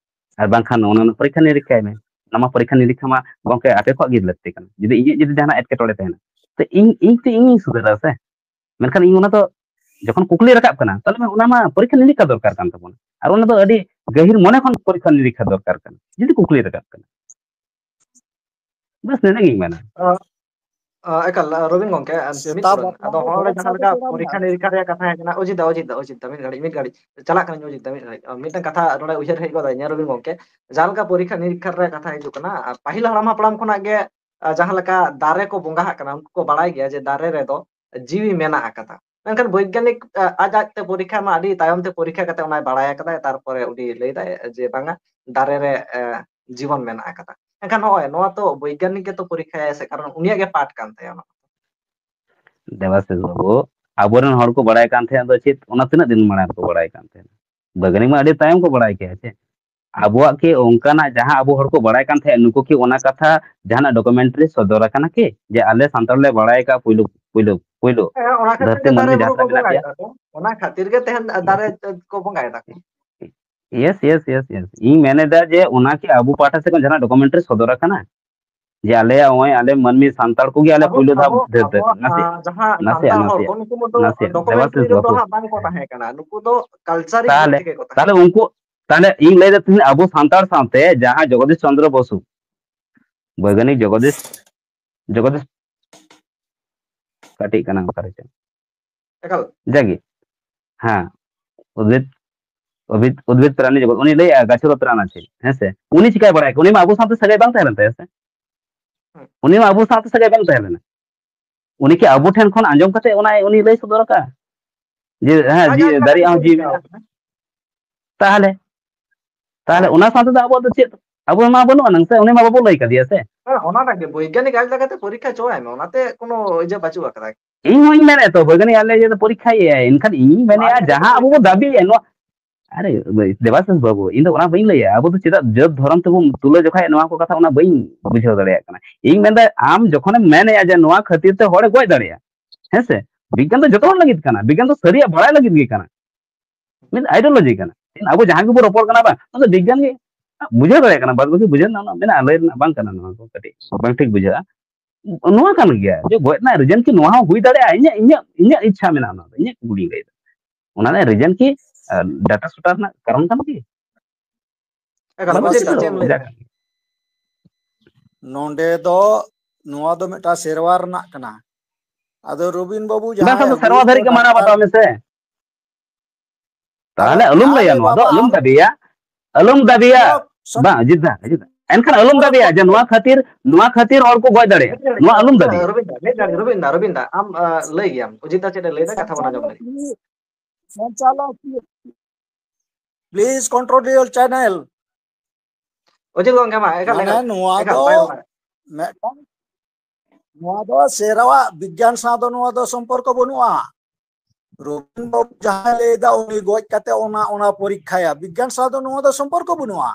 ᱟᱨ ᱵᱟᱝᱠᱷᱟᱱ ᱚᱱᱟ ᱨᱮᱱᱟᱜ ᱯᱚᱨᱤᱠᱠᱷᱟ ᱱᱤᱨᱤᱠᱠᱷᱟᱭ ᱢᱮ᱾ ᱚᱱᱟ ᱢᱟ ᱯᱚᱨᱤᱠᱠᱷᱟ ᱱᱤᱨᱤᱠᱠᱷᱟ ᱢᱟ ᱜᱚᱝᱠᱮ ᱟᱯᱮ ᱠᱚᱣᱟᱜ ᱜᱮ ᱞᱟᱹᱠᱛᱤ ᱠᱟᱱᱟ᱾ ᱡᱩᱫᱤ ᱤᱧᱟᱹᱜ ᱡᱩᱫᱤ ᱡᱟᱦᱟᱱᱟᱜ ᱮᱴᱠᱮᱴᱚᱬᱮ ᱛᱟᱦᱮᱱᱟ, ᱛᱚ ᱤᱧ, ᱤᱧ ᱛᱮ ᱤᱧᱤᱧ ᱥᱩᱫᱷᱟᱹᱨᱟ ᱥᱮ᱾ ᱢᱮᱱᱠᱷᱟᱱ ᱤᱧ ᱚᱱᱟ ᱫᱚ ᱡᱚᱠᱷᱚᱱ ᱠᱩᱠᱞᱤ ᱨᱟᱠᱟᱵ ᱠᱟᱱᱟ, ᱛᱟᱦᱚᱞᱮ ᱢᱟ ᱚᱱᱟ ᱢᱟ ᱯᱚᱨᱤᱠᱠᱷᱟ ᱱᱤᱨᱤᱠᱠᱷᱟ ᱫᱚᱨᱠᱟᱨ ᱠᱟᱱ ᱛᱟᱵᱚᱱᱟ᱾ ᱟᱨ ᱚᱱᱟ ᱫᱚ ᱟᱹᱰᱤ ᱜᱟᱹᱦᱤᱨ ᱢᱚᱱᱮ ᱠᱷᱚᱱ ᱯᱚᱨᱤᱠᱠᱷᱟ ᱱᱤᱨᱤᱠᱠᱷᱟ ᱫᱚᱨᱠᱟᱨ ᱠᱟᱱᱟ, ᱡᱩᱫᱤ ᱠᱩᱠᱞᱤ ᱨᱟᱠᱟᱵ ᱠᱟᱱᱟ᱾ ᱵᱟᱥ, ᱱᱤᱱᱟᱹᱜ ᱜᱤᱧ ᱢᱮᱱᱟ᱾ ᱚ, ᱚ, ᱮᱠᱟᱞ, ᱨᱚᱵᱤᱱ ᱜᱚᱝᱠᱮ, ᱟᱨ ᱢᱤᱫ ᱥᱮᱛᱟ ᱯᱚᱨᱮ, ᱵᱚᱛᱚᱨ ᱟᱫᱚ ᱫᱚ ᱦᱚᱸ ᱚᱸᱰᱮ ᱵᱚᱛᱚᱨ ᱡᱟᱦᱟᱸ ᱞᱮᱠᱟ ᱫᱚ ᱯᱚᱨᱤᱠᱠᱷᱟ ᱱᱤᱨᱤᱠᱠᱷᱟ ᱨᱮᱭᱟᱜ ᱠᱟᱛᱷᱟ ᱦᱮᱡ ᱮᱱᱟ, ᱚᱡᱤᱛ ᱫᱟ, ᱚᱡᱤᱛ ᱫᱟ, ᱚᱡᱤᱛ ᱫᱟ, ᱢᱤᱫ ᱜᱷᱟᱹᱲᱤᱡ, ᱢᱤᱫ ᱜᱷᱟᱹᱲᱤᱡ, ᱪᱟᱞᱟᱜ ᱠᱟᱹᱱᱟᱹᱧ, ᱚᱡᱤᱛ ᱫᱟ, ᱢᱤᱫ ᱜᱷᱟᱹᱲᱤᱡ, ᱚ, ᱢᱤᱫᱴᱟᱝ ᱠᱟᱛᱷᱟ ᱱᱚᱰᱮ ᱩᱭᱦᱟᱹᱨ ᱦᱮᱡ ᱜᱚᱫ ᱤᱧᱟᱹ, ᱨᱚᱵᱤᱱ ᱜᱚᱝᱠᱮ, ᱡᱟᱦᱟᱸ ᱞᱮᱠᱟ ᱯᱚᱨᱤᱠᱠᱷᱟ ᱱᱤᱨᱤᱠᱠᱷᱟ ᱨᱮᱭᱟᱜ ᱠᱟᱛᱷᱟ ᱦᱤᱡᱩᱜ ᱠᱟᱱᱟ, ᱟᱨ ᱯᱟᱹᱦᱤᱞ ᱦᱟᱲᱟᱢ ᱦᱟᱯᱲᱟᱢ ᱠᱷᱚᱱᱟᱜ ᱜᱮ, ᱟ, ᱡᱟᱦᱟᱸ ᱞᱮᱠᱟ ᱫᱟᱨᱮ ᱠᱚ ᱵᱚᱸᱜᱟ ᱟᱜ ᱠᱟᱱᱟ, ᱩᱱᱠᱩ ᱠᱚ ᱵᱟᱲᱟᱭ ᱜᱮᱭᱟ ᱡᱮ ᱫᱟᱨᱮ ᱨᱮᱫᱚ ᱡᱤᱣᱤ ᱢᱮᱱᱟᱜ ᱟᱠᱟᱫᱟ᱾ ᱢᱮᱱᱠᱷᱟᱱ ᱵᱳᱭᱜᱟᱱᱤᱠ, ᱟ, ᱟᱡ ᱟᱡᱛᱮ ᱯᱚᱨᱤᱠᱠᱷᱟ ᱢᱟ ᱟᱹᱰᱤ ᱛᱟᱭᱚᱢ ᱛᱮ ᱯᱚᱨᱤᱠᱠᱷᱟ ᱠᱟᱛᱮ ᱚᱱᱟᱭ ᱵᱟᱲᱟᱭ ᱟᱠᱟᱫᱟᱭ, ᱛᱟᱨᱯᱚᱨᱮ ᱩᱱᱤ ᱞᱟᱹᱭ ᱫᱟᱭ ᱡᱮ ᱵᱟᱝᱟ, ᱫᱟᱨᱮ ᱨᱮ, ᱮ, ᱡᱤᱵᱚᱱ ᱢᱮᱱᱟᱜ ᱟᱠᱟᱫᱟ᱾ ᱮᱱᱠᱷᱟᱱ ᱱᱚᱜᱼᱚᱭ ᱱᱚᱣᱟ ᱛᱚ ᱵᱳᱭᱜᱟᱱᱤᱠ ᱜᱮᱛᱚ ᱯᱚᱨᱤᱠᱠᱷᱟᱭᱟᱭ ᱥᱮ, ᱠᱟᱨᱚᱱ ᱩᱱᱤᱭᱟᱜ ᱜᱮ ᱯᱟᱴ ᱠᱟᱱ ᱛᱟᱭᱟ ᱚᱱᱟ᱾ ᱫᱮᱵᱟᱥᱤᱥ ᱵᱟᱹᱵᱩ, ᱟᱵᱚᱨᱮᱱ ᱦᱚᱲ ᱠᱚ ᱵᱟᱲᱟᱭ ᱠᱟᱱ ᱛᱟᱦᱮᱸᱫ ᱫᱚ ᱪᱮᱫ, ᱚᱱᱟ ᱛᱤᱱᱟᱹᱜ ᱫᱤᱱ ᱢᱟᱲᱟᱝ ᱨᱮᱠᱚ ᱵᱟᱲᱟᱭ ᱠᱟᱱ ᱛᱟᱦᱮᱸᱫ? ᱵᱳᱭᱜᱟᱱᱤᱠ ᱢᱟ ᱟᱹᱰᱤ ᱛᱟᱭᱚᱢ ᱠᱚ ᱵᱟᱲᱟᱭ ᱠᱮᱫᱟ ᱥᱮ᱾ ᱟᱵᱚᱣᱟᱜ ᱠᱤ ᱚᱱᱠᱟᱱᱟᱜ ᱡᱟᱦᱟᱸ ᱟᱵᱚ ᱦᱚᱲ ᱠᱚ ᱵᱟᱲᱟᱭ ᱠᱟᱱ ᱛᱟᱦᱮᱸᱫ, ᱱᱩᱠᱩ ᱠᱤ ᱚᱱᱟ ᱠᱟᱛᱷᱟ ᱡᱟᱦᱟᱱᱟᱜ ᱰᱚᱠᱩᱢᱮᱱᱴᱨᱤ ᱥᱚᱫᱚᱨ ᱟᱠᱟᱱᱟ ᱠᱤ? ᱡᱮ ᱟᱞᱮ ᱥᱟᱱᱛᱟᱲ ᱞᱮ ᱵᱟᱲᱟᱭ ᱟᱠᱟᱫ ᱯᱩᱭᱞᱩ, ᱯᱩᱭᱞᱩ, ᱯᱩᱭᱞᱩ ᱦᱮᱸ, ᱚᱱᱟ ᱠᱷᱟᱹᱛᱤᱨ ᱫᱷᱟᱹᱨᱛᱤ ᱜᱮ ᱢᱟᱹᱱᱢᱤ ᱫᱟᱨᱮ ᱡᱟᱦᱟᱸ ᱵᱩᱨᱩ ᱠᱚ ᱞᱮᱠᱟ ᱢᱮᱱᱟᱜ ᱵᱚᱸᱜᱟᱭ ᱯᱮᱭᱟ? ᱫᱟᱠᱚ, ᱚᱱᱟ ᱠᱷᱟᱹᱛᱤᱨ ᱜᱮ ᱛᱮᱦᱮᱧ ᱫᱟᱨᱮ ᱠᱚ ᱵᱚᱸᱜᱟᱭ ᱫᱟᱠᱚ᱾ Yes, Yes, Yes, Yes. ᱤᱧ ᱢᱮᱱᱮᱫᱟ ᱡᱮ ᱚᱱᱟ ᱠᱤ ᱟᱵᱚ ᱯᱟᱦᱴᱟ ᱥᱮᱫ ᱠᱷᱚᱱ ᱡᱟᱦᱟᱱᱟᱜ ᱰᱚᱠᱩᱢᱮᱱᱴᱨᱤ ᱥᱚᱫᱚᱨ ᱟᱠᱟᱱᱟ? ᱡᱮ ᱟᱞᱮᱭᱟᱜ ᱱᱚᱜᱼᱚᱭ ᱟᱞᱮ ᱢᱟᱹᱱᱢᱤ ᱥᱟᱱᱛᱟᱲ ᱠᱚᱜᱮ ᱟᱞᱮ ᱟᱵᱚ, ᱯᱩᱭᱞᱩ ᱫᱷᱟᱣ ᱟᱵᱚ, ᱫᱷᱟᱹᱨ ᱫᱷᱟᱹᱨ ᱟᱵᱚᱣᱟᱜ, ᱱᱟᱥᱮ, ᱟᱸ, ᱡᱟᱦᱟᱸ ᱱᱟᱥᱮᱭᱟᱜ, ᱥᱟᱱᱛᱟᱲ ᱦᱚᱲ ᱱᱟᱥᱮᱭᱟᱜ, ᱠᱚ, ᱱᱩᱠᱩ ᱢᱚᱛᱚ ᱱᱟᱥᱮᱭᱟᱜ, ᱰᱚᱠᱩᱢᱮᱱᱴᱟᱨᱤ ᱫᱮᱵᱟᱥᱤᱥ ᱨᱮᱫᱚ ᱵᱟᱹᱵᱩ᱾ ᱦᱟᱸᱜ ᱵᱟᱝ ᱠᱚ ᱛᱟᱦᱮᱸ ᱠᱟᱱᱟ᱾ ᱱᱩᱠᱩ ᱫᱚ ᱠᱟᱞᱪᱟᱨᱤ ᱛᱟᱦᱞᱮ, ᱛᱮᱜᱮ ᱠᱚ ᱛᱟᱦᱮᱸ ᱛᱟᱦᱞᱮ ᱠᱟᱱᱟ᱾ ᱩᱱᱠᱩ, ᱛᱟᱦᱞᱮ ᱤᱧ ᱞᱟᱹᱭ ᱫᱟ ᱛᱤᱦᱤᱧ ᱟᱵᱚ ᱥᱟᱱᱛᱟᱲ ᱥᱟᱶᱛᱮ ᱡᱟᱦᱟᱸ ᱡᱚᱜᱚᱫᱤᱥ ᱪᱚᱱᱫᱨᱚ ᱵᱚᱥᱩ, ᱵᱳᱭᱜᱟᱱᱤᱠ ᱡᱚᱜᱚᱫᱤᱥ, ᱡᱚᱜᱚᱫᱤᱥ ᱠᱟᱹᱴᱤᱡ ᱠᱟᱱᱟ ᱚᱠᱟᱨᱮ ᱪᱚ᱾ ᱮᱠᱟᱞ᱾ ᱡᱟᱜᱮ, ᱦᱮᱸ, ᱩᱫᱽᱵᱷᱤᱫ, ᱩᱫᱽᱵᱷᱤᱫ, ᱩᱫᱽᱵᱷᱤᱫ ᱯᱨᱟᱱᱤ ᱡᱚᱜᱚᱛ, ᱩᱱᱤ ᱞᱟᱹᱭᱮᱜᱼᱟ ᱜᱟᱪᱷᱚ ᱫᱚ ᱯᱨᱟᱱ ᱟᱪᱷᱮ, ᱦᱮᱸ ᱥᱮ? ᱩᱱᱤ ᱪᱤᱠᱟᱭ ᱵᱟᱲᱟᱭ ᱠᱮᱭᱟ? ᱩᱱᱤ ᱢᱟ ᱟᱵᱚ ᱥᱟᱶᱛᱮ ᱥᱟᱹᱜᱟᱹᱭ ᱵᱟᱝ ᱛᱟᱦᱮᱸ ᱞᱮᱱ ᱛᱟᱭᱟ ᱥᱮ? ᱦᱮᱸ᱾ ᱩᱱᱤ ᱢᱟ ᱟᱵᱚ ᱥᱟᱶᱛᱮ ᱥᱟᱹᱜᱟᱹᱭ ᱵᱟᱝ ᱛᱟᱦᱮᱸ ᱞᱮᱱᱟ᱾ ᱩᱱᱤ ᱠᱤ ᱟᱵᱚ ᱴᱷᱮᱱ ᱠᱷᱚᱱ ᱟᱸᱡᱚᱢ ᱠᱟᱛᱮ ᱚᱱᱟ ᱩᱱᱤ ᱞᱟᱹᱭ ᱥᱚᱫᱚᱨ ᱟᱠᱟᱫᱼᱟ? ᱡᱮ, ᱦᱮᱸ, ᱟᱡ ᱡᱤᱣᱤ, ᱟᱡ ᱫᱟᱨᱮ ᱞᱮᱠᱟᱛᱮ ᱦᱚᱸ ᱡᱤᱣᱤ ᱪᱤᱱᱛᱟᱹ ᱢᱮᱱᱟᱜᱼᱟ᱾ ᱵᱷᱟᱵᱽᱱᱟ᱾ ᱛᱟᱦᱚᱞᱮ, ᱛᱟᱦᱚᱞᱮ ᱦᱮᱸ᱾ ᱚᱱᱟ ᱥᱟᱶᱛᱮ ᱫᱚ ᱟᱵᱚᱣᱟᱜ ᱫᱚ ᱪᱮᱫ? ᱟᱵᱚ ᱢᱟ ᱵᱟᱹᱱᱩᱜ ᱟᱱᱟᱝ ᱥᱮ, ᱩᱱᱤ ᱢᱟ ᱵᱟᱵᱚ ᱞᱟᱹᱭ ᱠᱟᱫᱮᱭᱟ ᱥᱮ᱾ ᱦᱮᱸ, ᱚᱱᱟ ᱨᱮᱱᱟᱜ ᱜᱮ ᱵᱳᱭᱜᱟᱱᱤᱠ ᱟᱡ ᱞᱮᱠᱟᱛᱮ ᱯᱚᱨᱤᱠᱠᱷᱟ ᱪᱚᱣᱟᱭ ᱢᱮ, ᱚᱱᱟᱛᱮ ᱠᱳᱱᱳ ᱤᱭᱟᱹ ᱵᱟᱹᱪᱩᱜ ᱟᱠᱟᱫᱟ᱾ ᱤᱧ ᱦᱚᱸᱧ ᱢᱮᱱᱮᱫ ᱛᱚ, ᱵᱳᱭᱜᱟᱱᱤᱠ ᱟᱡ ᱞᱟᱹᱭ ᱡᱮ ᱯᱚᱨᱤᱠᱠᱷᱟᱭᱮᱭᱟᱭ, ᱮᱱᱠᱷᱟᱱ ᱤᱧᱤᱧ ᱢᱮᱱᱮᱫᱼᱟ, ᱢᱟᱱᱮ ᱡᱟᱦᱟᱸ ᱟᱵᱚ ᱵᱚ ᱫᱟᱹᱵᱤᱭᱮᱫᱼᱟ, ᱱᱚᱣᱟ, ᱟᱨᱮ, ᱫᱮᱵᱟᱥᱤᱥ ᱵᱟᱹᱵᱩ, ᱤᱧ ᱫᱚ ᱚᱱᱟ ᱵᱟᱹᱧ ᱞᱟᱹᱭᱟ, ᱟᱵᱚ ᱫᱚ ᱪᱮᱫᱟᱜ ᱡᱟᱹᱛ ᱫᱷᱚᱨᱚᱢ ᱛᱮᱵᱚᱱ ᱛᱩᱞᱟᱹ ᱡᱚᱠᱷᱟᱭᱟ, ᱱᱚᱣᱟ ᱠᱚ ᱠᱟᱛᱷᱟ ᱚᱱᱟ ᱵᱟᱹᱧ ᱵᱩᱡᱷᱟᱹᱣ ᱫᱟᱲᱮᱭᱟᱜ ᱠᱟᱱᱟ᱾ ᱤᱧ ᱢᱮᱱᱫᱟ, ᱟᱢ ᱡᱚᱠᱷᱚᱱᱮᱢ ᱢᱮᱱᱮᱫᱼᱟ ᱡᱮ ᱱᱚᱣᱟ ᱠᱷᱟᱹᱛᱤᱨ ᱛᱮ ᱦᱚᱲᱮ ᱜᱚᱡ ᱫᱟᱲᱮᱭᱟᱜᱼᱟ, ᱦᱮᱸ ᱥᱮ? ᱵᱤᱜᱽᱜᱟᱱ ᱫᱚ ᱡᱚᱛᱚ ᱦᱚᱲ ᱞᱟᱹᱜᱤᱫ ᱠᱟᱱᱟ, ᱵᱤᱜᱽᱜᱟᱱ ᱫᱚ ᱥᱟᱹᱨᱤᱭᱟᱜ ᱵᱟᱲᱟᱭ ᱞᱟᱹᱜᱤᱫ ᱜᱮ ᱠᱟᱱᱟ, ᱢᱤᱫ ideology ᱠᱟᱱᱟ᱾ ᱟᱵᱚ ᱡᱟᱦᱟᱸ ᱜᱮᱵᱚ ᱨᱚᱯᱚᱲ ᱠᱟᱱᱟ, ᱵᱟᱝ, ᱚᱱᱟ ᱫᱚ ᱵᱤᱜᱽᱜᱟᱱ ᱜᱮ ᱵᱩᱡᱷᱟᱹᱣ ᱫᱟᱲᱮᱭᱟᱜ ᱠᱟᱱᱟ, ᱵᱟᱫ ᱵᱟᱹᱠᱤ ᱵᱩᱡᱷᱟᱹᱣ ᱨᱮᱱᱟᱜ ᱢᱮᱱᱟᱜᱼᱟ, ᱞᱟᱹᱭ ᱨᱮᱱᱟᱜ ᱵᱟᱝ ᱠᱟᱱᱟ, ᱱᱚᱣᱟ ᱠᱚ ᱠᱟᱹᱴᱤᱡ ᱵᱟᱝ ᱴᱷᱤᱠ ᱵᱩᱡᱷᱟᱹᱜᱼᱟ᱾ ᱱᱚᱣᱟ ᱠᱟᱱ ᱜᱮᱭᱟ ᱡᱮ ᱜᱚᱡ ᱨᱮᱱᱟᱜ reason ᱠᱤ ᱱᱚᱣᱟ ᱦᱚᱸ ᱦᱩᱭ ᱫᱟᱲᱮᱭᱟᱜᱼᱟ, ᱤᱧᱟᱹᱜ, ᱤᱧᱟᱹᱜ, ᱤᱧᱟᱹᱜ ᱤᱪᱪᱷᱟ ᱢᱮᱱᱟᱜᱼᱟ, ᱚᱱᱟ ᱫᱚ ᱤᱧᱟᱹᱜ ᱠᱩᱠᱞᱤᱧ ᱞᱟᱹᱭ ᱮᱫᱟ, ᱚᱱᱟ ᱨᱮᱱᱟᱜ reason ᱠᱤ, ᱟᱸ, data ᱥᱚᱴᱟ ᱨᱮᱱᱟᱜ ᱠᱟᱨᱚᱱ ᱠᱟᱱᱟ ᱠᱤ? ᱮᱠᱟᱞ, ᱵᱟᱹᱱᱩᱜ ᱵᱟᱥᱤᱛ, ᱪᱮᱫ ᱮᱢ ᱞᱟᱹᱭ ᱮᱫᱟ? ᱱᱚᱰᱮ ᱫᱚ ᱱᱚᱣᱟ ᱫᱚ ᱢᱤᱫᱴᱟᱝ ᱥᱮᱨᱣᱟ ᱨᱮᱱᱟᱜ ᱠᱟᱱᱟ᱾ ᱟᱫᱚ ᱨᱚᱵᱤᱱ ᱵᱟᱹᱵᱩ ᱵᱟᱝ, ᱡᱟᱦᱟᱸᱭ ᱥᱟᱱᱛᱟᱲ ᱥᱮᱨᱣᱟ ᱟᱹᱜᱩᱭᱮᱫ ᱫᱷᱟᱹᱨᱤᱡ ᱫᱚ ᱜᱮ ᱢᱟᱱᱟᱣ ᱰᱟᱠᱛᱟᱨ, ᱵᱟᱛᱟᱣ ᱢᱮᱥᱮ᱾ ᱟᱫᱚ ᱛᱟᱦᱚᱞᱮ ᱟᱞᱚᱢ ᱟᱨᱮ ᱞᱟᱹᱭᱟ, ᱱᱚᱣᱟ ᱫᱚ ᱵᱟᱵᱟ, ᱟᱞᱚᱢ ᱫᱟᱹᱵᱤᱭᱟ, ᱟᱞᱚᱢ ᱫᱟᱹᱵᱤᱭᱟ᱾ ᱥᱚᱢᱯᱩᱨᱱᱚ, ᱥᱚᱢ- ᱵᱟᱝ, ᱚᱡᱤᱛ ᱫᱟ, ᱚᱡᱤᱛ ᱫᱟ᱾ ᱮᱱᱠᱷᱟᱱ ᱟᱞᱚᱢ ᱥᱚᱢᱯᱩᱨᱱᱚ, ᱫᱟᱹᱵᱤᱭᱟ ᱡᱮ ᱥᱚᱢᱯᱩᱨᱱᱚ᱾ ᱱᱚᱣᱟ ᱠᱷᱟᱹᱛᱤᱨ, ᱱᱚᱣᱟ ᱠᱷᱟᱹᱛᱤᱨ ᱦᱚᱲ ᱠᱚ ᱜᱚᱡ ᱫᱟᱲᱮᱭᱟᱜᱼᱟ, ᱱᱚᱣᱟ ᱟᱞᱚᱢ ᱫᱟᱹᱵᱤᱭᱟ᱾ ᱨᱚᱵᱤᱱ ᱫᱟ, ᱨᱚᱵᱤᱱ ᱫᱟ, ᱨᱚᱵᱤᱱ ᱫᱟ, ᱟᱢ, ᱟ, ᱞᱟᱹᱭ ᱜᱮᱭᱟᱢ, ᱚᱡᱤᱛ ᱫᱟ ᱪᱮᱫ ᱮ ᱞᱟᱹᱭ ᱫᱟ, ᱠᱟᱛᱷᱟ ᱵᱚᱱ ᱟᱸᱡᱚᱢ ᱞᱮᱜᱮ᱾ ᱥᱚᱧᱪᱟᱞᱚᱠᱤᱭᱟᱹ, please control your channel. ᱚᱡᱤᱛ ᱜᱚᱝᱠᱮ, ᱢᱟ, ᱮᱠᱟᱞ, ᱢᱟᱱᱮ ᱮᱠᱟᱞ, ᱱᱚᱣᱟ ᱮᱠᱟᱞ, ᱫᱚ ᱵᱟᱭ ᱨᱚᱲᱟ᱾ ᱢᱤᱫᱴᱟᱝ, ᱱᱚᱣᱟ ᱫᱚ ᱥᱮᱨᱣᱟ ᱵᱤᱜᱽᱜᱟᱱ ᱥᱟᱶ ᱫᱚ ᱱᱚᱣᱟ ᱫᱚ ᱥᱚᱢᱯᱚᱨᱠᱚ ᱵᱟᱹᱱᱩᱜᱼᱟ᱾ ᱨᱚᱵᱤᱱ ᱵᱟᱵᱩ ᱡᱟᱦᱟᱸᱭ ᱞᱟᱹᱭ ᱮᱫᱟ, ᱩᱱᱤ ᱜᱚᱡ ᱠᱟᱛᱮ ᱚᱱᱟ, ᱚᱱᱟ ᱯᱚᱨᱤᱠᱠᱷᱟᱭᱟ, ᱵᱤᱜᱽᱜᱟᱱ ᱥᱟᱶ ᱫᱚ ᱱᱚᱣᱟ ᱫᱚ ᱥᱚᱢᱯᱚᱨᱠᱚ ᱵᱟᱹᱱᱩᱜᱼᱟ᱾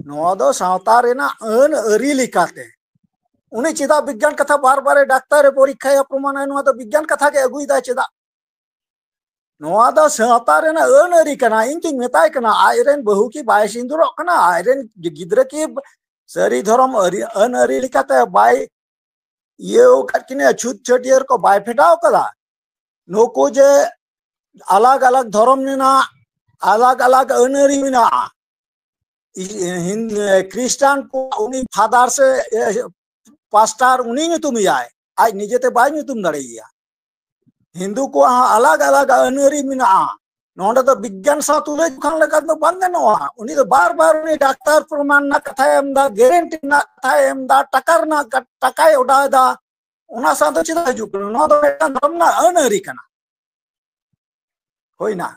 ᱱᱚᱣᱟ ᱫᱚ ᱥᱟᱶᱛᱟ ᱨᱮᱱᱟᱜ ᱟᱹᱱ ᱟᱹᱨᱤ ᱞᱮᱠᱟᱛᱮ᱾ ᱩᱱᱤ ᱪᱮᱫᱟᱜ ᱵᱤᱜᱽᱜᱟᱱ ᱠᱟᱛᱷᱟ ᱵᱟᱨ ᱵᱟᱨᱮ ᱰᱟᱠᱛᱟᱨᱮ ᱯᱚᱨᱤᱠᱠᱷᱟᱭᱟ, ᱯᱨᱚᱢᱟᱱᱟᱭ, ᱱᱚᱣᱟ ᱫᱚ ᱵᱤᱜᱽᱜᱟᱱ ᱠᱟᱛᱷᱟ ᱜᱮ ᱟᱹᱜᱩᱭᱮᱫᱟᱭ ᱪᱮᱫᱟᱜ? ᱱᱚᱣᱟ ᱫᱚ ᱥᱟᱶᱛᱟ ᱨᱮᱱᱟᱜ ᱟᱹᱱ ᱟᱹᱨᱤ ᱠᱟᱱᱟ᱾ ᱤᱧ ᱠᱤᱧ ᱢᱮᱛᱟᱭ ᱠᱟᱱᱟ, ᱟᱡᱨᱮᱱ ᱵᱟᱹᱦᱩ ᱠᱤ ᱵᱟᱭ ᱥᱤᱸᱫᱩᱨᱚᱜ ᱠᱟᱱᱟ? ᱟᱡᱨᱮᱱ ᱜᱤᱫᱽᱨᱟᱹ ᱠᱤ ᱥᱟᱹᱨᱤ ᱫᱷᱚᱨᱚᱢ ᱟᱹᱨᱤ, ᱟᱹᱱ ᱟᱹᱨᱤ ᱞᱮᱠᱟᱛᱮ ᱵᱟᱭ ᱤᱭᱟᱹ ᱟᱠᱟᱫ ᱠᱤᱱᱟ, ᱪᱷᱩᱛ ᱪᱷᱟᱹᱴᱭᱟᱹᱨ ᱠᱚ ᱵᱟᱭ ᱯᱷᱮᱰᱟᱣ ᱠᱟᱫᱟ᱾ ᱱᱩᱠᱩ ᱡᱮ ᱟᱞᱟᱜᱽ ᱟᱞᱟᱜᱽ ᱫᱷᱚᱨᱚᱢ ᱢᱮᱱᱟᱜ, ᱟᱞᱟᱜᱽ ᱟᱞᱟᱜᱽ ᱟᱹᱱ ᱟᱹᱨᱤ ᱢᱮᱱᱟᱜᱼᱟ᱾ ᱤ-, ᱦᱤᱱ-, ᱠᱷᱨᱤᱥᱴᱟᱱ ᱠᱚ ᱩᱱᱤ ᱯᱷᱟᱫᱟᱨ ᱥᱮ, ᱮ, ᱯᱟᱥᱴᱟᱨ ᱩᱱᱤ ᱧᱩᱛᱩᱢ ᱮᱭᱟᱭ, ᱟᱡ ᱱᱤᱡᱮᱛᱮ ᱵᱟᱭ ᱧᱩᱛᱩᱢ ᱫᱟᱲᱮᱭᱟᱭᱟ᱾ ᱦᱤᱱᱫᱩ ᱠᱚᱣᱟᱜ ᱦᱚᱸ ᱟᱞᱟᱜᱽ ᱟᱞᱟᱜᱽ ᱟᱹᱱ ᱟᱹᱨᱤ ᱢᱮᱱᱟᱜᱼᱟ᱾ ᱱᱚᱰᱮ ᱫᱚ ᱵᱤᱜᱽᱜᱟᱱ ᱥᱟᱶ ᱛᱩᱞᱟᱹ ᱡᱚᱠᱷᱟ ᱞᱮᱠᱟ ᱫᱚ ᱵᱟᱝ ᱜᱟᱱᱚᱜᱼᱟ᱾ ᱩᱱᱤ ᱫᱚ ᱵᱟᱨ ᱵᱟᱨ ᱩᱱᱤ ᱰᱟᱠᱛᱟᱨ ᱯᱨᱚᱢᱟᱱ ᱨᱮᱱᱟᱜ ᱠᱟᱛᱷᱟᱭ ᱮᱢ ᱮᱫᱟ, ᱜᱮᱨᱮᱱᱴᱤ ᱨᱮᱱᱟᱜ ᱠᱟᱛᱷᱟᱭ ᱮᱢ ᱮᱫᱟ, ᱴᱟᱠᱟ ᱨᱮᱱᱟᱜ ᱠᱟ-, ᱴᱟᱠᱟᱭ ᱚᱰᱟᱣ ᱮᱫᱟ᱾ ᱚᱱᱟ ᱥᱟᱶᱛᱮ ᱪᱮᱫᱟᱜ ᱦᱤᱡᱩᱜ ᱠᱟᱱᱟ? ᱱᱚᱣᱟ ᱫᱚ ᱢᱤᱫᱴᱟᱝ ᱫᱷᱚᱨᱚᱢ ᱨᱮᱱᱟᱜ ᱟᱹᱱ ᱟᱹᱨᱤ ᱠᱟᱱᱟ᱾ ᱦᱩᱭᱱᱟ᱾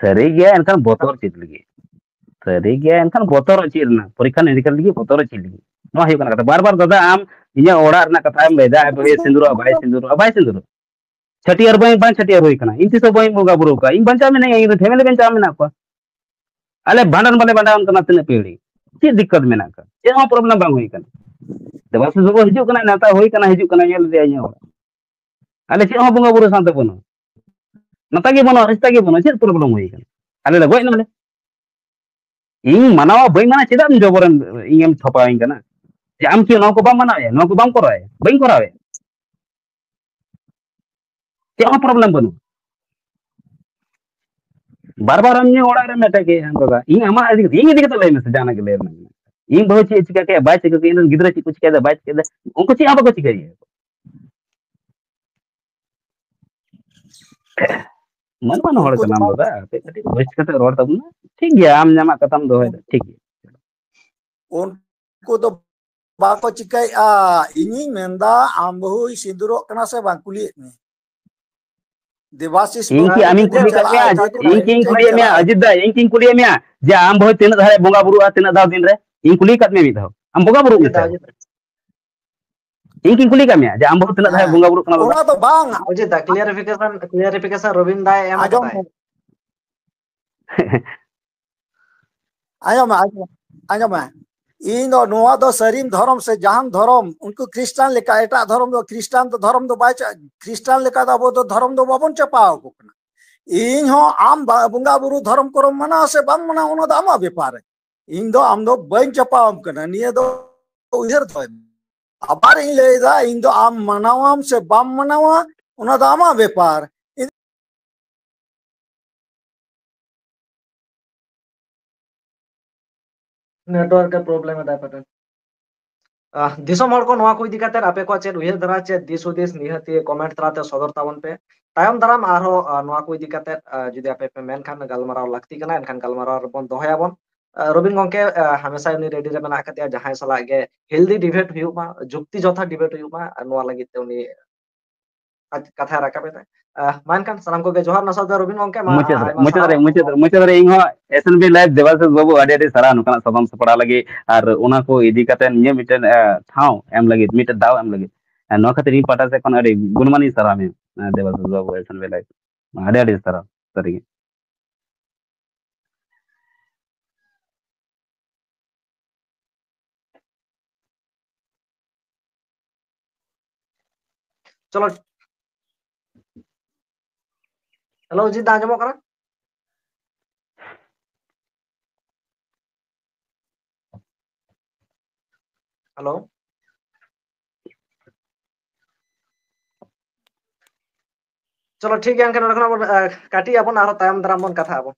ᱥᱟᱹᱨᱤ ᱜᱮᱭᱟ, ᱮᱱᱠᱷᱟᱱ ᱵᱚᱛᱚᱨ ᱪᱮᱫ ᱞᱟᱹᱜᱤᱫ? ᱥᱟᱹᱨᱤ ᱜᱮᱭᱟ, ᱮᱱᱠᱷᱟᱱ ᱵᱚᱛᱚᱨ ᱪᱮᱫ ᱨᱮᱱᱟᱜ? ᱯᱚᱨᱤᱠᱠᱷᱟ ᱱᱤᱨᱤᱠᱠᱷᱟ ᱞᱟᱹᱜᱤᱫ ᱵᱚᱛᱚᱨ ᱪᱮᱫ ᱞᱟᱹᱜᱤᱫ? ᱱᱚᱣᱟ ᱦᱩᱭᱩᱜ ᱠᱟᱱᱟ ᱠᱟᱛᱷᱟ᱾ ᱵᱟᱨ ᱵᱟᱨ ᱫᱟᱫᱟ, ᱟᱢ ᱤᱧᱟᱹᱜ ᱚᱲᱟᱜ ᱨᱮᱱᱟᱜ ᱠᱟᱛᱷᱟᱢ ᱞᱟᱹᱭᱫᱟ, ᱟᱡ ᱵᱟᱹᱦᱩᱭ ᱥᱤᱸᱫᱩᱨᱚᱜᱼᱟ, ᱵᱟᱭ ᱥᱤᱸᱫᱩᱨᱚᱜᱼᱟ, ᱵᱟᱭ ᱥᱤᱸᱫᱩᱨᱚᱜᱼᱟ᱾ ᱪᱷᱟᱹᱴᱭᱟᱹᱨ ᱵᱟᱹᱧ, ᱵᱟᱝ ᱪᱷᱟᱹᱴᱭᱟᱹᱨ ᱦᱩᱭ ᱠᱟᱱᱟ, ᱤᱧ ᱛᱤᱥ ᱦᱚᱸ ᱵᱟᱹᱧ ᱵᱚᱸᱜᱟ ᱵᱩᱨᱩ ᱠᱟᱜᱼᱟ, ᱤᱧ ᱵᱟᱧᱪᱟᱣ ᱢᱮᱱᱟᱧᱟ, ᱤᱧ ᱨᱮᱱ ᱯᱷᱮᱢᱮᱞᱤ ᱵᱟᱧᱪᱟᱣ ᱢᱮᱱᱟᱜ ᱠᱚᱣᱟ᱾ ᱟᱞᱮ ᱵᱷᱟᱸᱰᱟᱱ ᱵᱟᱞᱮ ᱵᱷᱟᱸᱰᱟᱱ ᱠᱟᱱᱟ ᱛᱤᱱᱟᱹᱜ ᱯᱤᱲᱦᱤ, ᱪᱮᱫ ᱫᱤᱠᱠᱟᱛ ᱢᱮᱱᱟᱜ ᱠᱟᱜ? ᱪᱮᱫ ᱦᱚᱸ ᱯᱨᱚᱵᱞᱮᱢ ᱵᱟᱝ ᱦᱩᱭ ᱠᱟᱱᱟ᱾ ᱫᱮᱵᱟᱥᱤᱥ ᱵᱟᱵᱩ ᱦᱤᱡᱩᱜ ᱠᱟᱱᱟ, ᱱᱮᱣᱛᱟ ᱦᱩᱭ ᱠᱟᱱᱟ, ᱦᱤᱡᱩᱜ ᱠᱟᱱᱟ, ᱧᱮᱞ ᱤᱫᱤᱭᱟ ᱤᱧᱟᱹᱜ ᱚᱲᱟᱜ᱾ ᱟᱞᱮ ᱪᱮᱫ ᱦᱚᱸ ᱵᱚᱸᱜᱟ ᱵᱩᱨᱩ ᱥᱟᱶᱛᱮ ᱵᱟᱹᱱᱩᱜᱼᱟ, ᱱᱟᱛᱟ ᱜᱮ ᱵᱟᱹᱱᱩᱜᱼᱟ, ᱨᱤᱥᱛᱟ ᱜᱮ ᱵᱟᱹᱱᱩᱜᱼᱟ, ᱪᱮᱫ ᱯᱨᱚᱵᱞᱮᱢ ᱦᱩᱭ ᱠᱟᱱᱟ? ᱟᱞᱮ ᱞᱮ ᱜᱚᱡ ᱮᱱᱟᱞᱮ᱾ ᱤᱧ ᱢᱟᱱᱟᱣᱟ ᱵᱟᱹᱧ ᱢᱟᱱᱟᱣᱟ, ᱪᱮᱫᱟᱜ ᱮᱢ ᱡᱚᱵᱚᱨᱮᱢ ᱤᱧᱮᱢ ᱛᱷᱚᱯᱟᱣᱤᱧ ᱠᱟᱱᱟ? ᱡᱮ ᱟᱢ ᱠᱤ ᱱᱚᱣᱟ ᱠᱚ ᱵᱟᱢ ᱢᱟᱱᱟᱣᱮᱫᱼᱟ, ᱱᱚᱣᱟ ᱠᱚ ᱵᱟᱢ ᱠᱚᱨᱟᱣᱮᱫᱼᱟ? ᱵᱟᱹᱧ ᱠᱚᱨᱟᱣᱮᱫᱼᱟ, ᱪᱮᱫ ᱦᱚᱸ ᱯᱨᱚᱵᱞᱮᱢ ᱵᱟᱹᱱᱩᱜᱼᱟ᱾ ᱵᱟᱨ ᱵᱟᱨ ᱟᱢ ᱤᱧᱟᱹᱜ ᱚᱲᱟᱜ ᱨᱮᱢ ᱮᱴᱮᱠᱮᱜᱼᱟ ᱫᱟᱫᱟ, ᱤᱧ ᱟᱢᱟᱜ ᱤᱫᱤ ᱠᱟᱛᱮ, ᱤᱧ ᱤᱫᱤ ᱠᱟᱛᱮ ᱞᱟᱹᱭ ᱢᱮᱥᱮ, ᱡᱟᱦᱟᱱᱟᱜ ᱜᱮ ᱞᱟᱹᱭ ᱨᱮᱱᱟᱜ ᱢᱮᱱᱟᱜᱼᱟ᱾ ᱤᱧ ᱵᱟᱹᱦᱩ ᱪᱮᱫ ᱮ ᱪᱤᱠᱟ ᱠᱮᱫᱟ, ᱵᱟᱭ ᱪᱤᱠᱟ ᱠᱮᱫᱟ, ᱤᱧ ᱨᱮᱱ ᱜᱤᱫᱽᱨᱟᱹ ᱪᱮᱫ ᱠᱚ ᱪᱤᱠᱟᱹᱭᱮᱫᱟ, ᱵᱟᱭ ᱪᱤᱠᱟᱹᱭᱮᱫᱟ, ᱩᱱᱠᱩ ᱪᱮᱫ ᱦᱚᱸ ᱵᱟᱠᱚ ᱪᱤᱠᱟᱹᱭᱮᱫᱟ᱾ ᱢᱟᱱ ᱢᱟᱱ ᱦᱚᱲ ᱩᱱᱠᱩ ᱠᱟᱱᱟᱢ ᱫᱚ ᱫᱟᱫᱟ, ᱟᱯᱮ ᱠᱟᱹᱴᱤᱡ ᱵᱩᱡᱽ ᱠᱟᱛᱮ ᱨᱚᱲ ᱛᱟᱵᱚᱱ ᱢᱮ᱾ ᱴᱷᱤᱠ ᱜᱮᱭᱟ, ᱟᱢ ᱟᱢᱟᱜ ᱠᱟᱛᱷᱟᱢ ᱫᱚᱦᱚᱭᱮᱫᱟ, ᱴᱷᱤᱠ ᱜᱮᱭᱟ᱾ ᱩᱱᱠᱩ ᱫᱚ ᱵᱟᱠᱚ ᱪᱤᱠᱟᱹᱭᱮᱫᱼᱟ᱾ ᱤᱧᱤᱧ ᱢᱮᱱᱫᱟ, ᱟᱢ ᱵᱟᱹᱦᱩᱭ ᱥᱤᱸᱫᱩᱨᱚᱜ ᱠᱟᱱᱟ ᱥᱮ ᱵᱟᱝ, ᱠᱩᱞᱤᱭᱮᱫ ᱢᱮ᱾ ᱫᱮᱵᱟᱥᱤᱥ ᱤᱧ ᱠᱤ ᱵᱟᱹᱦᱩᱭ ᱟᱢᱤᱧ ᱠᱩᱞᱤ ᱠᱟᱫ ᱪᱟᱞᱟᱜᱼᱟ, ᱢᱮᱭᱟ? ᱡᱟᱦᱟᱸ ᱠᱚᱨᱮ ᱤᱧ ᱠᱤᱧ ᱪᱮᱫ ᱠᱩᱞᱤᱭᱮᱫ ᱢᱮᱭᱟ, ᱪᱟᱞᱟᱜᱼᱟ? ᱚᱡᱤᱛ ᱫᱟ, ᱤᱧ ᱠᱤᱧ ᱠᱩᱞᱤᱭᱮᱫ ᱢᱮᱭᱟ ᱡᱮ ᱟᱢ ᱵᱟᱹᱦᱩ ᱛᱤᱱᱟᱹᱜ ᱫᱷᱟᱣ ᱵᱚᱸᱜᱟ ᱵᱩᱨᱩᱜᱼᱟ, ᱛᱤᱱᱟᱹᱜ ᱫᱷᱟᱣ ᱫᱤᱱ ᱨᱮ? ᱤᱧ ᱠᱩᱞᱤ ᱠᱟᱫ ᱢᱮᱭᱟ ᱢᱤᱫ ᱫᱷᱟᱣ, ᱟᱢ ᱵᱚᱸᱜᱟ ᱵᱩᱨᱩᱜ ᱚᱡᱤᱛ ᱫᱟ, ᱜᱮᱛᱟᱢ? ᱚᱡᱤᱛ ᱫᱟ᱾ ᱤᱧ ᱠᱤᱧ ᱠᱩᱞᱤ ᱠᱟᱫ ᱢᱮᱭᱟ ᱡᱮ ᱟᱢ ᱵᱟᱹᱦᱩ ᱛᱤᱱᱟᱹᱜ ᱫᱷᱟᱣ ᱦᱮᱸ, ᱵᱚᱸᱜᱟ ᱵᱩᱨᱩᱜ ᱠᱟᱱᱟ, ᱫᱟᱫᱟ? ᱚᱱᱟ ᱫᱚ ᱵᱟᱝ᱾ ᱚᱡᱤᱛ ᱫᱟ, clarification, clarification ᱨᱚᱵᱤᱱ ᱫᱟᱭ ᱮᱢ ᱟᱸᱡᱚᱢ ᱠᱟᱫᱟᱭ᱾ ᱢᱮ᱾ ᱟᱸᱡᱚᱢ ᱢᱮ, ᱟᱸᱡᱚᱢ ᱢᱮ, ᱟᱸᱡᱚᱢ ᱢᱮ᱾ ᱤᱧ ᱫᱚ ᱱᱚᱣᱟ ᱫᱚ ᱥᱟᱹᱨᱤᱢ ᱫᱷᱚᱨᱚᱢ ᱥᱮ ᱡᱟᱦᱟᱱ ᱫᱷᱚᱨᱚᱢ, ᱩᱱᱠᱩ ᱠᱷᱨᱤᱥᱴᱟᱱ ᱞᱮᱠᱟ, ᱮᱴᱟᱜ ᱫᱷᱚᱨᱚᱢ ᱫᱚ, ᱠᱷᱨᱤᱥᱴᱟᱱ ᱫᱚ ᱫᱷᱚᱨᱚᱢ ᱫᱚ ᱵᱟᱭ ᱪᱟ-, ᱠᱷᱨᱤᱥᱴᱟᱱ ᱞᱮᱠᱟ ᱫᱚ ᱟᱵᱚ ᱫᱚ ᱫᱷᱚᱨᱚᱢ ᱫᱚ ᱵᱟᱵᱚᱱ ᱪᱟᱯᱟᱣ ᱟᱠᱚ ᱠᱟᱱᱟ᱾ ᱤᱧ ᱦᱚᱸ ᱟᱢ ᱵᱟ-, ᱵᱚᱸᱜᱟ ᱵᱩᱨᱩ ᱫᱷᱚᱨᱚᱢ ᱠᱚᱨᱚᱢ ᱢᱟᱱᱟᱣᱟ ᱥᱮ ᱵᱟᱢ ᱢᱟᱱᱟᱣᱟ, ᱚᱱᱟ ᱫᱚ ᱟᱢᱟᱜ ᱵᱮᱯᱟᱨ ᱨᱮ᱾ ᱤᱧ ᱫᱚ ᱟᱢ ᱫᱚ ᱵᱟᱹᱧ ᱪᱟᱯᱟᱣᱟᱢ ᱠᱟᱱᱟ, ᱱᱤᱭᱟᱹ ᱫᱚ ᱩᱭᱦᱟᱹᱨ ᱫᱚᱦᱚᱭ ᱢᱮ᱾ ᱟᱵᱟᱨ ᱤᱧ ᱞᱟᱹᱭ ᱮᱫᱟ, ᱤᱧ ᱫᱚ ᱟᱢ ᱢᱟᱱᱟᱣᱟᱢ ᱥᱮ ᱵᱟᱢ ᱢᱟᱱᱟᱣᱟ, ᱚᱱᱟ ᱫᱚ ᱟᱢᱟᱜ ᱵᱮᱯᱟᱨ᱾ ᱱᱮᱴᱣᱟᱨᱠ ᱮ ᱯᱨᱚᱵᱞᱮᱢ ᱮᱫᱟᱭ ᱯᱟᱞᱮᱱ᱾ ᱟᱦ, ᱫᱤᱥᱚᱢ ᱦᱚᱲ ᱠᱚ, ᱱᱚᱣᱟ ᱠᱚ ᱤᱫᱤ ᱠᱟᱛᱮ ᱟᱯᱮ ᱠᱚᱣᱟᱜ ᱪᱮᱫ ᱩᱭᱦᱟᱹᱨ ᱫᱷᱟᱨᱟ, ᱪᱮᱫ ᱫᱤᱥ ᱦᱩᱫᱤᱥ, ᱱᱤᱦᱟᱹᱛᱤ ᱠᱚᱢᱮᱱᱴ ᱛᱟᱞᱟᱛᱮ ᱥᱚᱫᱚᱨ ᱛᱟᱵᱚᱱ ᱯᱮ᱾ ᱛᱟᱭᱚᱢ ᱫᱟᱨᱟᱢ ᱟᱨᱦᱚᱸ, ᱟᱦ, ᱱᱚᱣᱟ ᱠᱚ ᱤᱫᱤ ᱠᱟᱛᱮ, ᱟᱦ, ᱡᱩᱫᱤ ᱟᱯᱮ ᱯᱮ ᱢᱮᱱ ᱠᱷᱟᱱ ᱜᱟᱞᱢᱟᱨᱟᱣ ᱞᱟᱹᱠᱛᱤ ᱠᱟᱱᱟ, ᱮᱱᱠᱷᱟᱱ ᱜᱟᱞᱢᱟᱨᱟᱣ ᱨᱮᱵᱚᱱ ᱫᱚᱦᱚᱭᱟᱵᱚᱱ᱾ ᱟᱦ, ᱨᱚᱵᱤᱱ ᱜᱚᱝᱠᱮ, ᱟᱦ, ᱦᱟᱢᱮᱥᱟ ᱩᱱᱤ ᱨᱮᱰᱤ ᱨᱮ ᱢᱮᱱᱟᱜ ᱟᱠᱟᱫᱮᱭᱟ, ᱡᱟᱦᱟᱸᱭ ᱥᱟᱞᱟᱜ ᱜᱮ ᱦᱮᱞᱫᱤ ᱰᱤᱵᱮᱴ ᱦᱩᱭᱩᱜ ᱢᱟ, ᱡᱩᱠᱛᱤ ᱡᱚᱛᱷᱟ ᱰᱤᱵᱮᱴ ᱦᱩᱭᱩᱜ ᱢᱟ, ᱱᱚᱣᱟ ᱞᱟᱹᱜᱤᱫ ᱛᱮ ᱩᱱᱤ ᱟᱡ ᱠᱟᱛᱷᱟᱭ ᱨᱟᱠᱟᱵ ᱮᱫᱟ᱾ ᱟᱦ, ᱢᱟ ᱮᱱᱠᱷᱟᱱ ᱥᱟᱱᱟᱢ ᱠᱚᱜᱮ ᱡᱚᱦᱟᱨ, ᱚᱱᱟ ᱥᱟᱶᱛᱮ ᱨᱚᱵᱤᱱ ᱜᱚᱝᱠᱮ, ᱢᱟ, ᱢᱩᱪᱟᱹᱫ ᱨᱮ, ᱟᱭᱢᱟ ᱢᱩᱪᱟᱹᱫ ᱥᱟᱨᱦᱟᱣ᱾ ᱨᱮ, ᱢᱩᱪᱟᱹᱫ ᱨᱮ, ᱢᱩᱪᱟᱹᱫ ᱨᱮ ᱤᱧ ᱦᱚᱸ S N B Live Debasish ᱵᱟᱹᱵᱩ ᱟᱹᱰᱤ ᱟᱹᱰᱤ ᱥᱟᱨᱦᱟᱣ ᱱᱚᱝᱠᱟᱱᱟᱜ ᱥᱟᱛᱟᱢ ᱥᱟᱯᱲᱟᱣ ᱞᱟᱹᱜᱤᱫ ᱟᱨ ᱚᱱᱟ ᱠᱚ ᱤᱫᱤ ᱠᱟᱛᱮ ᱤᱧᱟᱹᱜ ᱢᱤᱫᱴᱮᱱ, ᱟᱦ, ᱴᱷᱟᱶ ᱮᱢ ᱞᱟᱹᱜᱤᱫ, ᱢᱤᱫᱴᱮᱱ ᱫᱟᱣ ᱮᱢ ᱞᱟᱹᱜᱤᱫ᱾ ᱟᱨ ᱱᱚᱣᱟ ᱠᱷᱟᱹᱛᱤᱨ ᱤᱧ ᱯᱟᱦᱴᱟ ᱥᱮᱫ ᱠᱷᱚᱱ ᱟᱹᱰᱤ ᱜᱩᱱᱢᱟᱱᱤᱧ ᱥᱟᱨᱦᱟᱣ ᱢᱮᱭᱟ, ᱟᱦ, ᱫᱮᱵᱟᱥᱤᱥ ᱵᱟᱹᱵᱩ S N B Live᱾ ᱟᱹᱰᱤ ᱟᱹᱰᱤ ᱥᱟᱨᱦᱟᱣ, ᱥᱟᱹᱨᱤᱜᱮ᱾ ᱪᱚᱞᱚ᱾ ᱦᱮᱞᱳ, ᱚᱡᱤᱛ ᱫᱟ, ᱟᱸᱡᱚᱢᱚᱜ ᱠᱟᱱᱟ? ᱦᱮᱞᱳ᱾ ᱪᱚᱞᱚ, ᱴᱷᱤᱠ ᱜᱮᱭᱟ, ᱮᱱᱠᱷᱟᱱ ᱱᱚᱰᱮ ᱠᱷᱚᱱᱟᱜ ᱵᱚᱱ, ᱟᱦ, ᱠᱟᱹᱴᱤᱡ ᱟᱵᱚᱱ, ᱟᱨᱦᱚᱸ ᱛᱟᱭᱚᱢ ᱫᱟᱨᱟᱢ ᱵᱚᱱ ᱠᱟᱛᱷᱟᱜ ᱟᱵᱚᱱ᱾